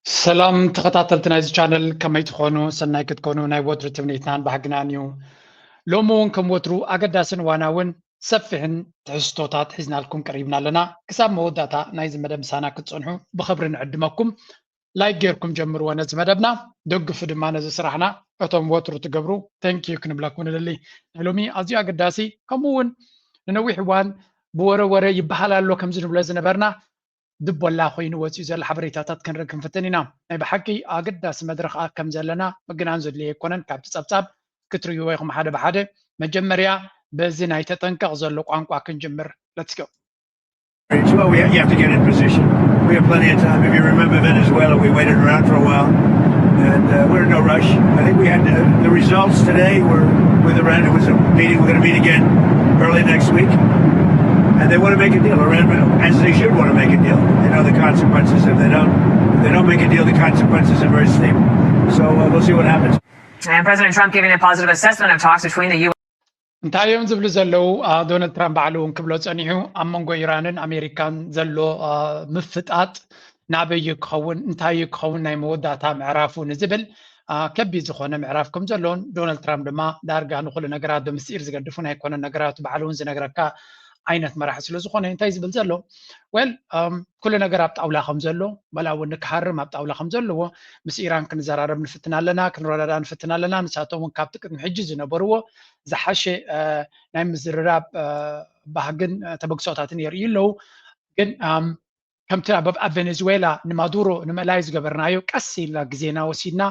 ሰላም ተኸታተልቲ ናይዚ ቻነል፣ ከመይ ትኾኑ? ሰናይ ክትኮኑ ናይ ወትሩ ትምኒትናን ባህግናን እዩ። ሎሚ እውን ከም ወትሩ ኣገዳስን ዋናውን ሰፊሕን ትሕዝቶታት ሒዝናልኩም ቀሪብና ኣለና። ክሳብ መወዳእታ ናይዚ መደብ ምሳና ክትጸንሑ ብኽብሪ ንዕድመኩም። ላይክ ጌርኩም ጀምርዎ ነዚ መደብና፣ ደግፉ ድማ ነዚ ስራሕና። እቶም ወትሩ ትገብሩ thank you ክንብለኩም ንደሊ። ናይ ሎሚ ኣዝዩ ኣገዳሲ፣ ከምኡ እውን ንነዊሕ እዋን ብወረ ወረ ይበሃል ኣሎ ከምዚ ንብሎ ዝነበርና ድቦላ ኮይኑ ወፂኡ ዘሎ ሓበሬታታት ክንርኢ ክንፍትን ኢና። ናይ ብሓቂ ኣገዳሲ መድረኽ ከም ዘለና ምግናን ዘድልዮ ኣይኮነን። ካብቲ ጸብጻብ ክትርእይዎ ኢኹም ሓደ ብሓደ። መጀመርያ በዚ ናይ ተጠንቀቕ ዘሎ ቋንቋ ክንጅምር። Let's go. Well, we, you have to get in position. We have plenty of time. If you remember Venezuela, we waited around for a while, and uh, we're in no rush. I think we had uh, the results today were with Iran. It was a meeting. We're going to meet again early next week, and they want to make a deal. Iran, as they should, want to make a deal. They know the consequences if they don't. If they don't make a deal, the consequences are very steep. So uh, we'll see what happens. And President Trump giving a positive assessment of talks between the U.S. እንታይ እዮም ዝብሉ ዘለዉ? ዶናልድ ትራምፕ ባዕሉ እውን ክብሎ ጸኒሑ፣ ኣብ መንጎ ኢራንን ኣሜሪካን ዘሎ ምፍጣጥ ናበይ ክኸውን፣ እንታይ ክኸውን ናይ መወዳእታ ምዕራፉ ንዝብል ከቢድ ዝኾነ ምዕራፍ ከም ዘሎን፣ ዶናልድ ትራምፕ ድማ ዳርጋ ንኩሉ ነገራት ብምስጢር ዝገድፉን ኣይኮነን፣ ነገራቱ ባዕሉ እውን ዝነግረካ ዓይነት መራሒ ስለ ዝኾነ እንታይ ዝብል ዘሎ? ወል ኩሉ ነገር ኣብ ጣውላ ከም ዘሎ፣ መላ እውን ንክሃርም ኣብ ጣውላ ከም ዘለዎ፣ ምስ ኢራን ክንዘራረብ ንፍትን ኣለና፣ ክንረዳዳ ንፍትን ኣለና። ንሳቶም እውን ካብቲ ቅድሚ ሕጂ ዝነበርዎ ዝሓሸ ናይ ምዝርራብ ባህግን ተበግሶታትን የርእዩ ኣለዉ። ግን ከምቲ ኣብ ኣብ ቬኔዙዌላ ንማዱሮ ንምእላይ ዝገበርናዮ ቀስ ኢልና ግዜና ወሲድና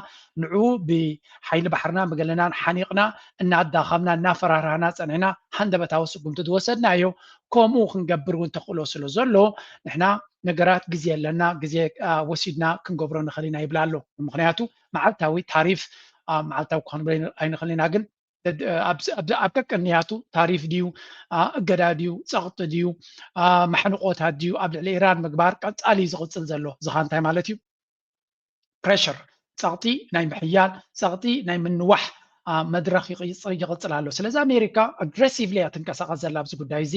ንዕኡ ብሓይሊ ባሕርና መገለናን ሓኒቕና እናኣዳኸምና እናፈራራህና ጸኒሕና ሃንደበታዊ ስጉምቲ ዝወሰድናዮ ከምኡ ክንገብር እውን ተኽእሎ ስለ ዘሎ ንሕና ነገራት ግዜ ኣለና፣ ግዜ ወሲድና ክንገብሮ ንኽእል ኢና ይብላ ኣሎ። ምኽንያቱ መዓልታዊ ታሪፍ መዓልታዊ ክኾን ኣይንኽእል ኢና፣ ግን ኣብ ቀቅንያቱ ታሪፍ ድዩ፣ እገዳ ድዩ፣ ፀቕጢ ድዩ፣ ማሕንቆታት ድዩ ኣብ ልዕሊ ኢራን ምግባር ቀፃሊ እዩ ዝቕፅል ዘሎ። ዝኻ እንታይ ማለት እዩ? ፕሬሽር፣ ፀቕጢ ናይ ምሕያል፣ ፀቕጢ ናይ ምንዋሕ መድረኽ ይቕፅል ኣሎ። ስለዚ ኣሜሪካ ኣግሬሲቭሊ እያ ትንቀሳቐስ ዘላ ኣብዚ ጉዳይ እዚ።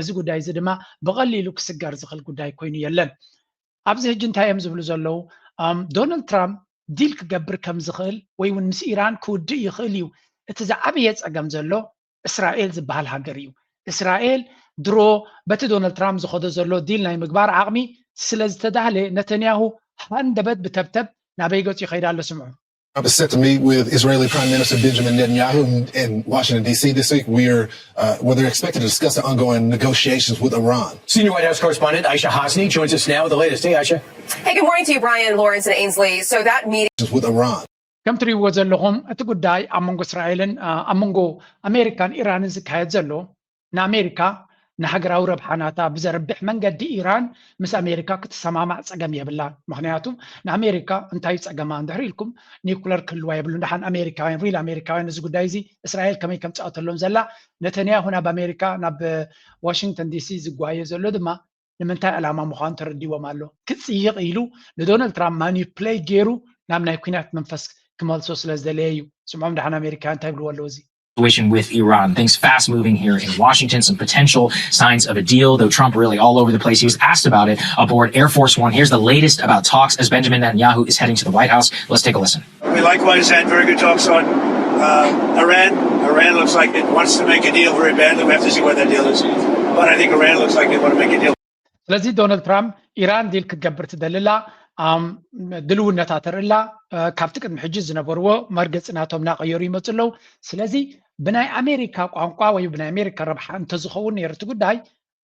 እዚ ጉዳይ እዚ ድማ ብቐሊሉ ክስገር ዝኽእል ጉዳይ ኮይኑ የለን። ኣብዚ ሕጂ እንታይ እዮም ዝብሉ ዘለዉ? ዶናልድ ትራምፕ ዲል ክገብር ከም ዝኽእል ወይ እውን ምስ ኢራን ክውድእ ይኽእል እዩ። እቲ ዝዓበየ ፀገም ዘሎ እስራኤል ዝበሃል ሃገር እዩ። እስራኤል ድሮ በቲ ዶናልድ ትራምፕ ዝኸዶ ዘሎ ዲል ናይ ምግባር ዓቕሚ ስለ ዝተዳህለ ነተንያሁ ሃንደበት ብተብተብ ናበይ ገፁ ይኸይድ ኣሎ? ስምዑ። Trump is set to meet with Israeli Prime Minister Benjamin Netanyahu in, in Washington, D C this week. We're, uh, where they're expected to discuss the ongoing negotiations with Iran. Senior White House correspondent Aisha Hasnie joins us now with the latest. Hey, Aisha. Hey, good morning to you, Brian, Lawrence, and Ainsley. So that meeting. With Iran. ከም ትሪእዎ ዘለኹም እቲ ጉዳይ ኣብ መንጎ እስራኤልን ኣብ መንጎ ኣሜሪካን ኢራንን ዝካየድ ዘሎ ንኣሜሪካ ንሃገራዊ ረብሓናታ ብዘርብሕ መንገዲ ኢራን ምስ ኣሜሪካ ክትሰማማዕ ፀገም የብላን። ምክንያቱ ንኣሜሪካ እንታይ እዩ ፀገማ እንድሕር ኢልኩም ኒኩለር ክህልዋ የብሉን። ደሓን ኣሜሪካውያን ሪል ኣሜሪካውያን እዚ ጉዳይ እዚ እስራኤል ከመይ ከምፅኣተሎም ዘላ ነተንያሁ ናብ ኣሜሪካ ናብ ዋሽንግተን ዲሲ ዝጓየ ዘሎ ድማ ንምንታይ ዕላማ ምዃኑ ተረዲዎም ኣሎ። ክፅይቕ ኢሉ ንዶናልድ ትራምፕ ማኒፕሌት ገይሩ ናብ ናይ ኩናት መንፈስ ክመልሶ ስለ ዝደለየ እዩ። ስምዖም ደሓን ኣሜሪካ እንታይ ይብልዎ ኣለዉ እዚ situation with Iran. Things fast moving here in Washington. Some potential signs of a deal, though Trump really all over the place. He was asked about it aboard Air Force One. Here's the latest about talks as Benjamin Netanyahu is heading to the White House. Let's take a listen. We likewise had very good talks on uh, Iran. Iran looks like it wants to make a deal very badly. We have to see what that deal is. But I think Iran looks like they want to make a deal. ስለዚ ዶናልድ ትራምፕ ኢራን ዲል ክትገብር ትደልላ ድልውነታ ተርእላ ካብቲ ቅድሚ ሕጂ ዝነበርዎ መርገፂ ናቶም እናቀየሩ ይመፁ ኣለዉ። ስለዚ ብናይ ኣሜሪካ ቋንቋ ወይ ብናይ ኣሜሪካ ረብሓ እንተዝኸውን ነይሩ እቲ ጉዳይ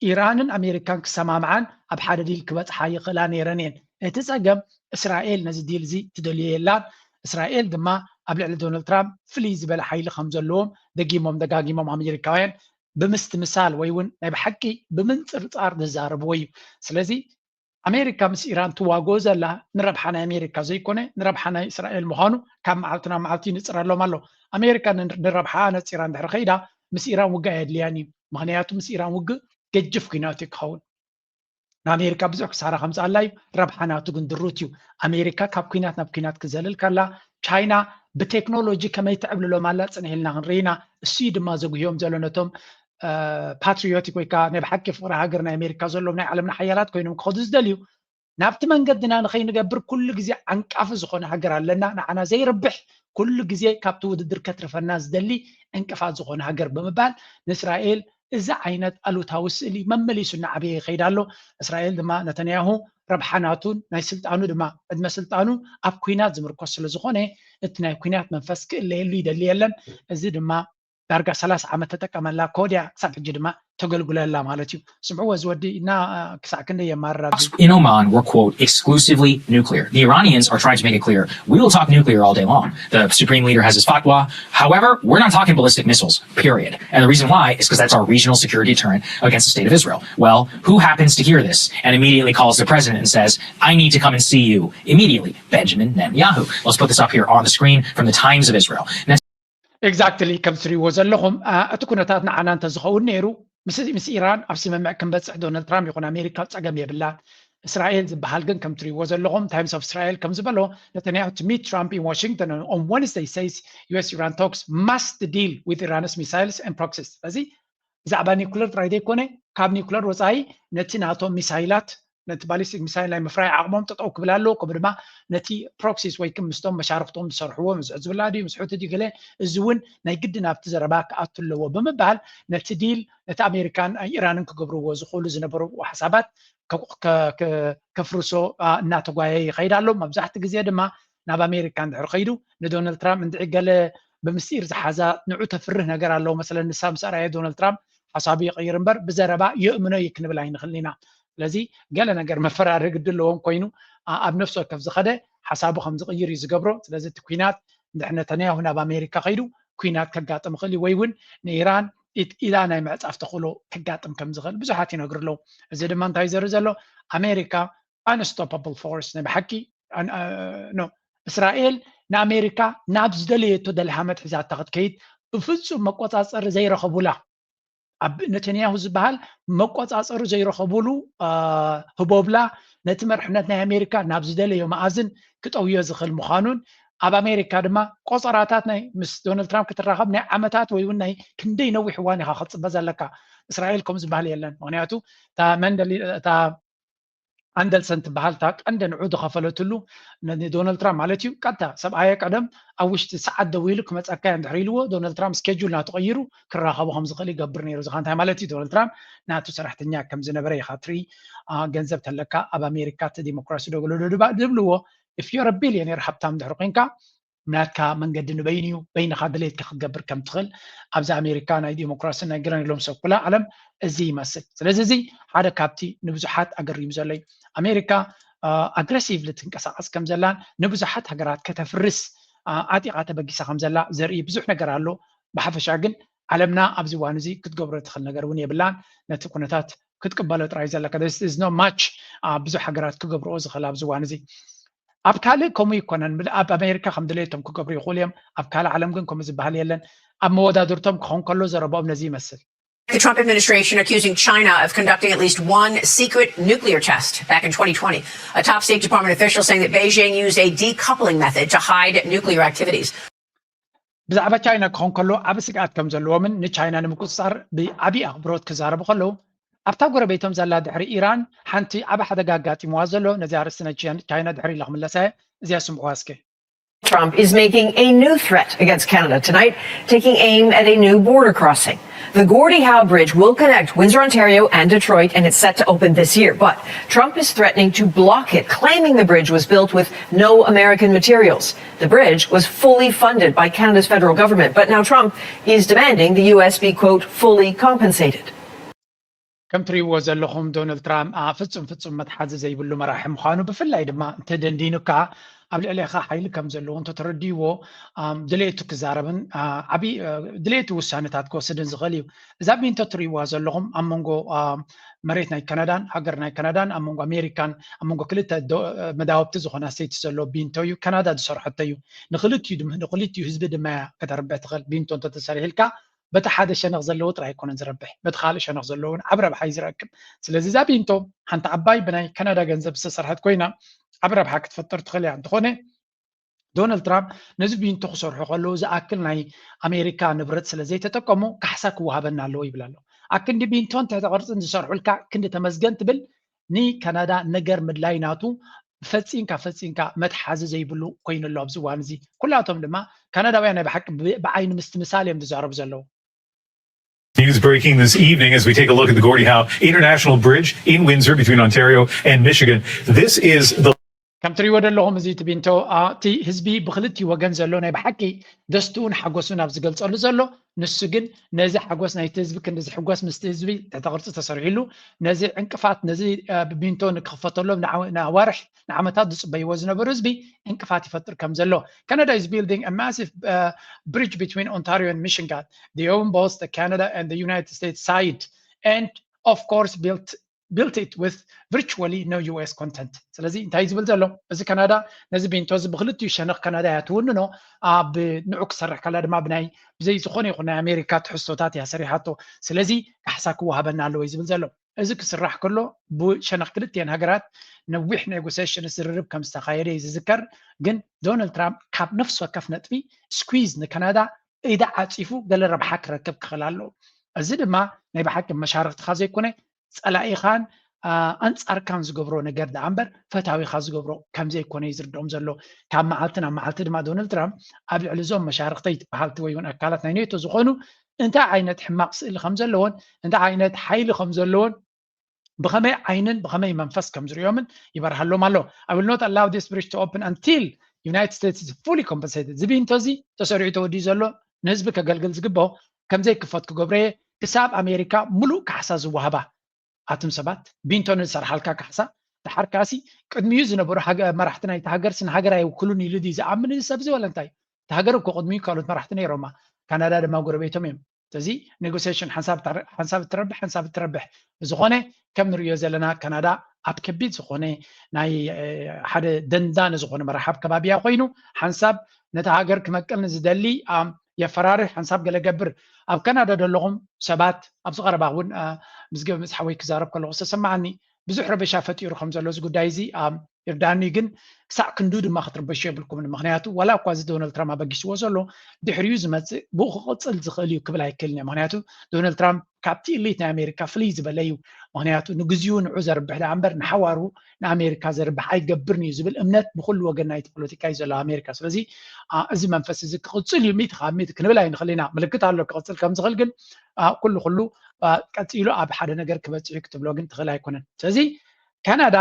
ኢራንን ኣሜሪካን ክሰማምዓን ኣብ ሓደ ዲል ክበፅሓ ይኽእላ ነይረን እየን። እቲ ፀገም እስራኤል ነዚ ዲል እዚ ትደልዮ የላን። እስራኤል ድማ ኣብ ልዕሊ ዶናልድ ትራምፕ ፍልይ ዝበለ ሓይሊ ከም ዘለዎም ደጊሞም ደጋጊሞም ኣሜሪካውያን ብምስትምሳል ወይ እውን ናይ ብሓቂ ብምንፅርፃር ዝዛረብዎ እዩ። ስለዚ ኣሜሪካ ምስ ኢራን ትዋግኦ ዘላ ንረብሓ ናይ ኣሜሪካ ዘይኮነ ንረብሓ ናይ እስራኤል ምዃኑ ካብ መዓልቲ ናብ መዓልቲ ይንፅረሎም ኣሎ። ኣሜሪካ ንረብሓኣ ነፂራ እንድሕር ከይዳ ምስ ኢራን ውግእ ኣየድልያን እዩ። ምክንያቱ ምስ ኢራን ውግእ ገጅፍ ኩናት እዩ ክኸውን። ንኣሜሪካ ብዙሕ ክሳራ ከምፅኣላ እዩ። ረብሓ ናቱ ግን ድሩት እዩ። ኣሜሪካ ካብ ኩናት ናብ ኩናት ክዘልል ከላ ቻይና ብቴክኖሎጂ ከመይ ተዕብልሎም ኣላ ፅንሕ ኢልና ክንርኢ ኢና። እሱ እዩ ድማ ዘጉህዮም ዘሎ ነቶም ፓትሪዮቲክ ወይ ከዓ ናይ ብሓቂ ፍቅሪ ሃገር ናይ ኣሜሪካ ዘለዎም ናይ ዓለምና ሓያላት ኮይኖም ክኸዱ ዝደልዩ ናብቲ መንገድና ንኸይንገብር ኩሉ ግዜ ዓንቃፊ ዝኾነ ሃገር ኣለና፣ ንዓና ዘይርብሕ፣ ኩሉ ግዜ ካብቲ ውድድር ከትርፈና ዝደሊ ዕንቅፋት ዝኾነ ሃገር ብምባል ንእስራኤል እዚ ዓይነት ኣሉታዊ ስእሊ መመሊሱ እናዓበየ ይኸይድ ኣሎ። እስራኤል ድማ ነተንያሁ ረብሓ ናቱን ናይ ስልጣኑ ድማ ዕድመ ስልጣኑ ኣብ ኩናት ዝምርኮስ ስለ ዝኾነ እቲ ናይ ኩናት መንፈስ ክእለየሉ ይደሊ የለን። እዚ ድማ ዳርጋ ሰላሳ ዓመት ተጠቀመላ፣ ኮድያ ክሳብ ሕጂ ድማ ተገልግለላ ማለት እዩ። ስምዕዎ፣ እዚ ወዲ እና ክሳዕ ክንደይ የማርር ኣብዚ። In Oman were, quote, exclusively nuclear. The Iranians are trying to make it clear, we will talk nuclear all day long. The supreme leader has his fatwa. However, we're not talking ballistic missiles, period. And the reason why is because that's our regional security deterrent against the state of Israel. Well, who happens to hear this and immediately calls the president and says, I need to come and see you immediately? Benjamin Netanyahu. Let's put this up here on the screen from the Times of Israel. Exactly ከም ትሪእዎ ዘለኹም፣ እቲ ኩነታት ንዓና እንተዝኸውን ነይሩ፣ ምስ ኢራን ኣብ ስምምዕ ክንበፅሕ ዶናልድ ትራምፕ ይኹን ኣሜሪካ ፀገም የብላን። እስራኤል ዝበሃል ግን ከም ትሪእዎ ዘለኹም፣ ታይምስ ኦፍ እስራኤል ከም ዝበሎ፣ ነተንያሁ to meet Trump in Washington on Wednesday says U S Iran talks must deal with Iran's missiles and proxies። ስለዚ ብዛዕባ ኒኩለር ጥራይ ዘይኮነ፣ ካብ ኒኩለር ወፃኢ ነቲ ናቶ ሚሳይላት፣ ነቲ ባሊስቲክ ሚሳይል ናይ ምፍራይ ዓቕሞም ጠጠው ክብል ኣለዎ። ከምኡ ድማ ነቲ ፕሮክሲስ ወይ ምስቶም መሻርክቶም ዝሰርሕዎ ምስ ሕዝብላ ድዩ ምስ ሑቲ ድዩ ገለ፣ እዚ እውን ናይ ግድን ኣብቲ ዘረባ ክኣቱ ኣለዎ ብምባል ነቲ ዲል ነቲ ኣሜሪካን ኢራንን ክገብርዎ ዝኽእሉ ዝነበሩ ሓሳባት ከፍርሶ እናተጓየ ይኸይድ ኣሎ። መብዛሕቲ ግዜ ድማ ናብ ኣሜሪካ እንድሕር ከይዱ ንዶናልድ ትራምፕ እንድዒ ገለ ብምስጢር ዝሓዛ ንዑ ተፍርህ ነገር ኣለዎ መሰለን። ንሳ ምስ ኣርኣየ ዶናልድ ትራምፕ ሓሳቡ ይቕይር እምበር ብዘረባ የእምኖ እዩ ክንብል ኣይንኽእልን ኢና። ስለዚ ገለ ነገር መፈራርህ ግዲ ኣለዎም ኮይኑ ኣብ ነፍሲ ወከፍ ዝኸደ ሓሳቡ ከም ዝቕይር እዩ ዝገብሮ። ስለዚ እቲ ኩናት እንድሕር ነተንያሁ ናብ ኣሜሪካ ከይዱ ኩናት ከጋጥም ይኽእል እዩ ወይ እውን ንኢራን ኢዳ ናይ ምዕፃፍ ተኽእሎ ከጋጥም ከም ዝኽእል ብዙሓት ይነግሩ ኣለዉ። እዚ ድማ እንታይ ዘርኢ ዘሎ ኣሜሪካ unstoppable force ናይ ብሓቂ no እስራኤል ንኣሜሪካ ናብ ዝደለየቶ ደልሃመት ሒዛታ ክትከይድ ብፍፁም መቆፃፀሪ ዘይረኸቡላ ኣብ ነተንያሁ ዝበሃል መቆፃፀሪ ዘይረኸቡሉ ህቦብላ ነቲ መርሕነት ናይ ኣሜሪካ ናብ ዝደለዮ መኣዝን ክጠውዮ ዝኽእል ምዃኑን ኣብ ኣሜሪካ ድማ ቆፀራታት ናይ ምስ ዶናልድ ትራምፕ ክትራኸብ ናይ ዓመታት ወይ እውን ናይ ክንደይ ነዊሕ እዋን ኢኻ ክትፅበ ዘለካ። እስራኤል ከም ዝበሃል የለን። ምክንያቱ እታ መንደሊ እታ ኣንደርሰን ትበሃል እታ ቀንደ ንዑ ዝኸፈለትሉ ንዶናልድ ትራምፕ ማለት እዩ። ቀጥታ ሰብኣየ ቀደም ኣብ ውሽጢ ሰዓት ደዊሉ ክመፀካ እየ እንድሕር ኢልዎ ዶናልድ ትራምፕ ስኬጁል ናቱ ቀይሩ ክራኸቡ ከም ዝኽእል ይገብር ነይሩ። ዝኻ እንታይ ማለት እዩ? ዶናልድ ትራምፕ ናቱ ሰራሕተኛ ከም ዝነበረ ኢኻ ትርኢ። ገንዘብ ተለካ ኣብ ኣሜሪካ እቲ ዲሞክራሲ ዶ ገለ ዶ ድባ- ድብልዎ if you're a billionaire ሃብታም እንድሕር ኮንካ ናትካ መንገዲ ንበይኑ እዩ። በይንኻ ድሌትካ ክትገብር ከም ትኽእል ኣብዚ ኣሜሪካ ናይ ዲሞክራስን ናይ ገለን ኢሎም ሰብ ኩላ ዓለም እዚ ይመስል። ስለዚ እዚ ሓደ ካብቲ ንብዙሓት ኣገሪሙ ዘሎ እዩ። ኣሜሪካ ኣግረሲቭሊ ትንቀሳቐስ ከም ዘላን ንብዙሓት ሃገራት ከተፍርስ ዓጢቓ ተበጊሳ ከም ዘላ ዘርኢ ብዙሕ ነገር ኣሎ። ብሓፈሻ ግን ዓለምና ኣብዚ እዋን እዚ ክትገብሮ ትኽእል ነገር እውን የብላን። ነቲ ኩነታት ክትቅበሎ ጥራይ ዘለካ። There is no much ብዙሕ ሃገራት ክገብርኦ ዝኽእል ኣብዚ እዋን እዚ። ኣብ ካልእ ከምኡ ይኮነን። ኣብ ኣሜሪካ ከም ድሌቶም ክገብሩ ይኽእሉ እዮም። ኣብ ካልእ ዓለም ግን ከምኡ ዝበሃል የለን። ኣብ መወዳድርቶም ክኸውን ከሎ ዘረባኦም ነዚ ይመስል። The Trump administration accusing China of conducting at least one secret nuclear test back in twenty twenty. A top State Department official saying that Beijing used a decoupling method to hide nuclear activities. ብዛዕባ ቻይና ክኸውን ከሎ ዓቢ ስግኣት ከም ዘለዎምን ንቻይና ንምቁጽጻር ብዓቢ ኣኽብሮት ክዛረቡ ከለዉ ኣብታ ጎረቤቶም ዘላ ድሕሪ ኢራን ሓንቲ ዓቢ ሓደጋ ኣጋጢምዋ ዘሎ ነዚ ኣርእስቲ ናይ ቻይና ድሕሪ ኢለ ክምለሳ እየ። እዚኣ ስምዕዋ እስከ። Trump is making a new threat against Canada tonight, taking aim at a new border crossing. The Gordie Howe Bridge will connect Windsor, Ontario and Detroit, and it's set to open this year. But Trump is threatening to block it, claiming the bridge was built with no American materials. The bridge was fully funded by Canada's federal government, but now Trump is demanding the U S be, quote, fully compensated. ከም ትሪእዎ ዘለኹም ዶናልድ ትራምፕ ፍጹም ፍጹም መትሓዚ ዘይብሉ መራሒ ምዃኑ ብፍላይ ድማ እንተደንዲኑ ከዓ ኣብ ልዕሌኻ ሓይሊ ከም ዘለዎ እንተተረዲእዎ ድሌቱ ክዛረብን ዓብዪ ድሌቱ ውሳነታት ክወስድን ዝኽእል እዩ። እዛ ቢንቶ ትሪእዋ ዘለኹም ኣብ መንጎ መሬት ናይ ካናዳን ሃገር ናይ ካናዳን ኣብ መንጎ ኣሜሪካን ኣብ መንጎ ክልተ መዳወብቲ ዝኾና ስቴትስ ዘሎ ቢንቶ እዩ። ካናዳ ዝሰርሐቶ እዩ። ንክልቲኡ ንክልቲኡ ህዝቢ ድማ እያ ከተርብሕ ትኽእል። ቢንቶ እንተተሰሪሕልካ በቲ ሓደ ሸነኽ ዘለዎ ጥራይ ኣይኮነን ዝረብሕ፣ በቲ ካልእ ሸነኽ ዘለዎ እውን ዓቢ ረብሓ እዩ ዝረክብ። ስለዚ እዛ ቢንቶ ሓንቲ ዓባይ ብናይ ካናዳ ገንዘብ ዝተሰርሐት ኮይና ዓቢ ረብሓ ክትፈጥር ትኽእል እያ። እንተኾነ ዶናልድ ትራምፕ ነዚ ቢንቶ ክሰርሑ ከለዉ ዝኣክል ናይ ኣሜሪካ ንብረት ስለ ዘይተጠቀሙ ካሕሳ ክወሃበና ኣለዎ ይብል ኣሎ። ኣክንዲ ቢንቶን ትሕተ ቅርጽን ዝሰርሑልካ ክንዲ ተመስገን ትብል ንካናዳ ነገር ምድላይ ናቱ ፈፂምካ ፈፂምካ መትሓዚ ዘይብሉ ኮይኑ ኣሎ ኣብዚ እዋን እዚ። ኩላቶም ድማ ካናዳውያን ናይ ብሓቂ ብ- ብዓይኒ ምስትምሳል እዮም ዝዛረቡ ዘለዉ። News breaking this evening as we take a look at the Gordie Howe International Bridge in Windsor between Ontario and Michigan. This is the ከም ትሪእዎ ዘለኹም እዚ እቲ ቢንቶ እቲ ህዝቢ ብክልቲኡ ወገን ዘሎ ናይ ብሓቂ ደስትኡን ሓጎሱን ኣብ ዝገልፀሉ ዘሎ፣ ንሱ ግን ነዚ ሓጎስ ናይቲ ህዝቢ ክንዲ ዝሕጎስ ምስቲ ህዝቢ ትሕተ ቅርፂ ተሰሪሕሉ፣ ነዚ ዕንቅፋት ነዚ ብቢንቶ ንክኽፈተሎም ንኣዋርሕ ንዓመታት ዝፅበይዎ ዝነበሩ ህዝቢ ዕንቅፋት ይፈጥር ከም ዘሎ። Canada is building a massive bridge between Ontario and Michigan. They own both the Canada and the United States side and of course built built it with virtually no U S content. ስለዚ እንታይ ዝብል ዘሎ እዚ ካናዳ ነዚ ቢንቶ እዚ ብክልቲኡ ሸነኽ ካናዳ እያ ትውንኖ። ኣብ ንዑ ክሰርሕ ከላ ድማ ብናይ ብዘይ ዝኾነ ይኹን ናይ ኣሜሪካ ትሕዝቶታት እያ ሰሪሓቶ። ስለዚ ካሕሳ ክወሃበና ኣለዎ እዩ ዝብል ዘሎ። እዚ ክስራሕ ከሎ ብሸነኽ ክልቲኤን ሃገራት ነዊሕ ኔጎሲሽን ዝርርብ ከም ዝተኻየደ እዩ ዝዝከር። ግን ዶናልድ ትራምፕ ካብ ነፍሲ ወከፍ ነጥቢ ስኩዝ ንካናዳ ኢዳ ዓፂፉ ገለ ረብሓ ክረክብ ክኽእል ኣለዎ። እዚ ድማ ናይ ብሓቂ መሻርክትኻ ዘይኮነ ፀላኢኻን ኣንፃርካን ዝገብሮ ነገር ደኣ እምበር ፈታዊኻ ዝገብሮ ከምዘይኮነ እዩ ዝርድኦም ዘሎ። ካብ መዓልቲ ናብ መዓልቲ ድማ ዶናልድ ትራምፕ ኣብ ልዕሊ እዞም መሻርክተይ በሃልቲ ወይ እውን ኣካላት ናይ ኔቶ ዝኾኑ እንታይ ዓይነት ሕማቕ ስእሊ ከም ዘለዎን እንታይ ዓይነት ሓይሊ ከም ዘለዎን ብኸመይ ዓይንን ብኸመይ መንፈስ ከም ዝርእዮምን ይበርሃሎም ኣሎ። I will not allow this bridge to open until United States is fully compensated. እዚ ቢንቶ እዚ ተሰሪዑ ተወዲኡ ዘሎ ንህዝቢ ከገልግል ዝግብኦ ከምዘይክፈት ክገብሮ እየ ክሳብ ኣሜሪካ ሙሉእ ካሕሳ ዝወሃባ። ኣቱም ሰባት ቢንቶ ንዝሰርሓልካ ካሕሳ ድሓር ካሲ ቅድሚኡ ዝነበሩ መራሕቲ ናይቲ ሃገር ስን ሃገር ኣይውክሉን ኢሉ ድዩ ዝኣምን እዚ ሰብ እዚ ወላ እንታይ? እቲ ሃገር እኮ ቅድሚኡ ካልኦት መራሕቲ ነይሮማ። ካናዳ ድማ ጎረቤቶም እዮም። ስለዚ ኔጎሲሽን ሓንሳብ እትረብሕ ሓንሳብ እትረብሕ ብዝኾነ ከም ንርእዮ ዘለና ካናዳ ኣብ ከቢድ ዝኾነ ናይ ሓደ ደንዳኒ ዝኾነ መራሓብ ከባቢያ ኮይኑ ሓንሳብ ነቲ ሃገር ክመቅል ንዝደሊ የፈራርህ ሓንሳብ ገለ ገብር። ኣብ ካናዳ ዘለኹም ሰባት ኣብዚ ቀረባ እውን ምስ ገብ ምስ ሓወይ ክዛረብ ከለኹ ዝተሰማዓኒ ብዙሕ ረበሻ ፈጢሩ ከም ዘሎ እዚ ጉዳይ እዚ ይርዳኒ። ግን ክሳዕ ክንዱ ድማ ክትርበሹ የብልኩምን። ምክንያቱ ዋላ እኳ እዚ ዶናልድ ትራምፕ ኣበጊስዎ ዘሎ ድሕሪኡ ዝመፅእ ብኡ ክቕፅል ዝኽእል እዩ ክብል ኣይክእልን እየ። ምክንያቱ ዶናልድ ትራምፕ ካብቲ ኢሊት ናይ ኣሜሪካ ፍልይ ዝበለ እዩ። ምክንያቱ ንግዚኡ ንዑ ዘርብሕ ደኣ እምበር ንሓዋሩ ንኣሜሪካ ዘርብሕ ኣይገብርን እዩ ዝብል እምነት ብኩሉ ወገን ናይቲ ፖለቲካ እዩ ዘሎ ኣሜሪካ። ስለዚ እዚ መንፈስ እዚ ክቕፅል እዩ ሚእቲ ካብ ሚእቲ ክንብል ኣይንኽእል ኢና። ምልክት ኣሎ ክቕፅል ከም ዝኽእል ግን ኩሉ ኩሉ ቀፂሉ ኣብ ሓደ ነገር ክበፅሕ እዩ ክትብሎ ግን ትኽእል ኣይኮነን። ስለዚ ካናዳ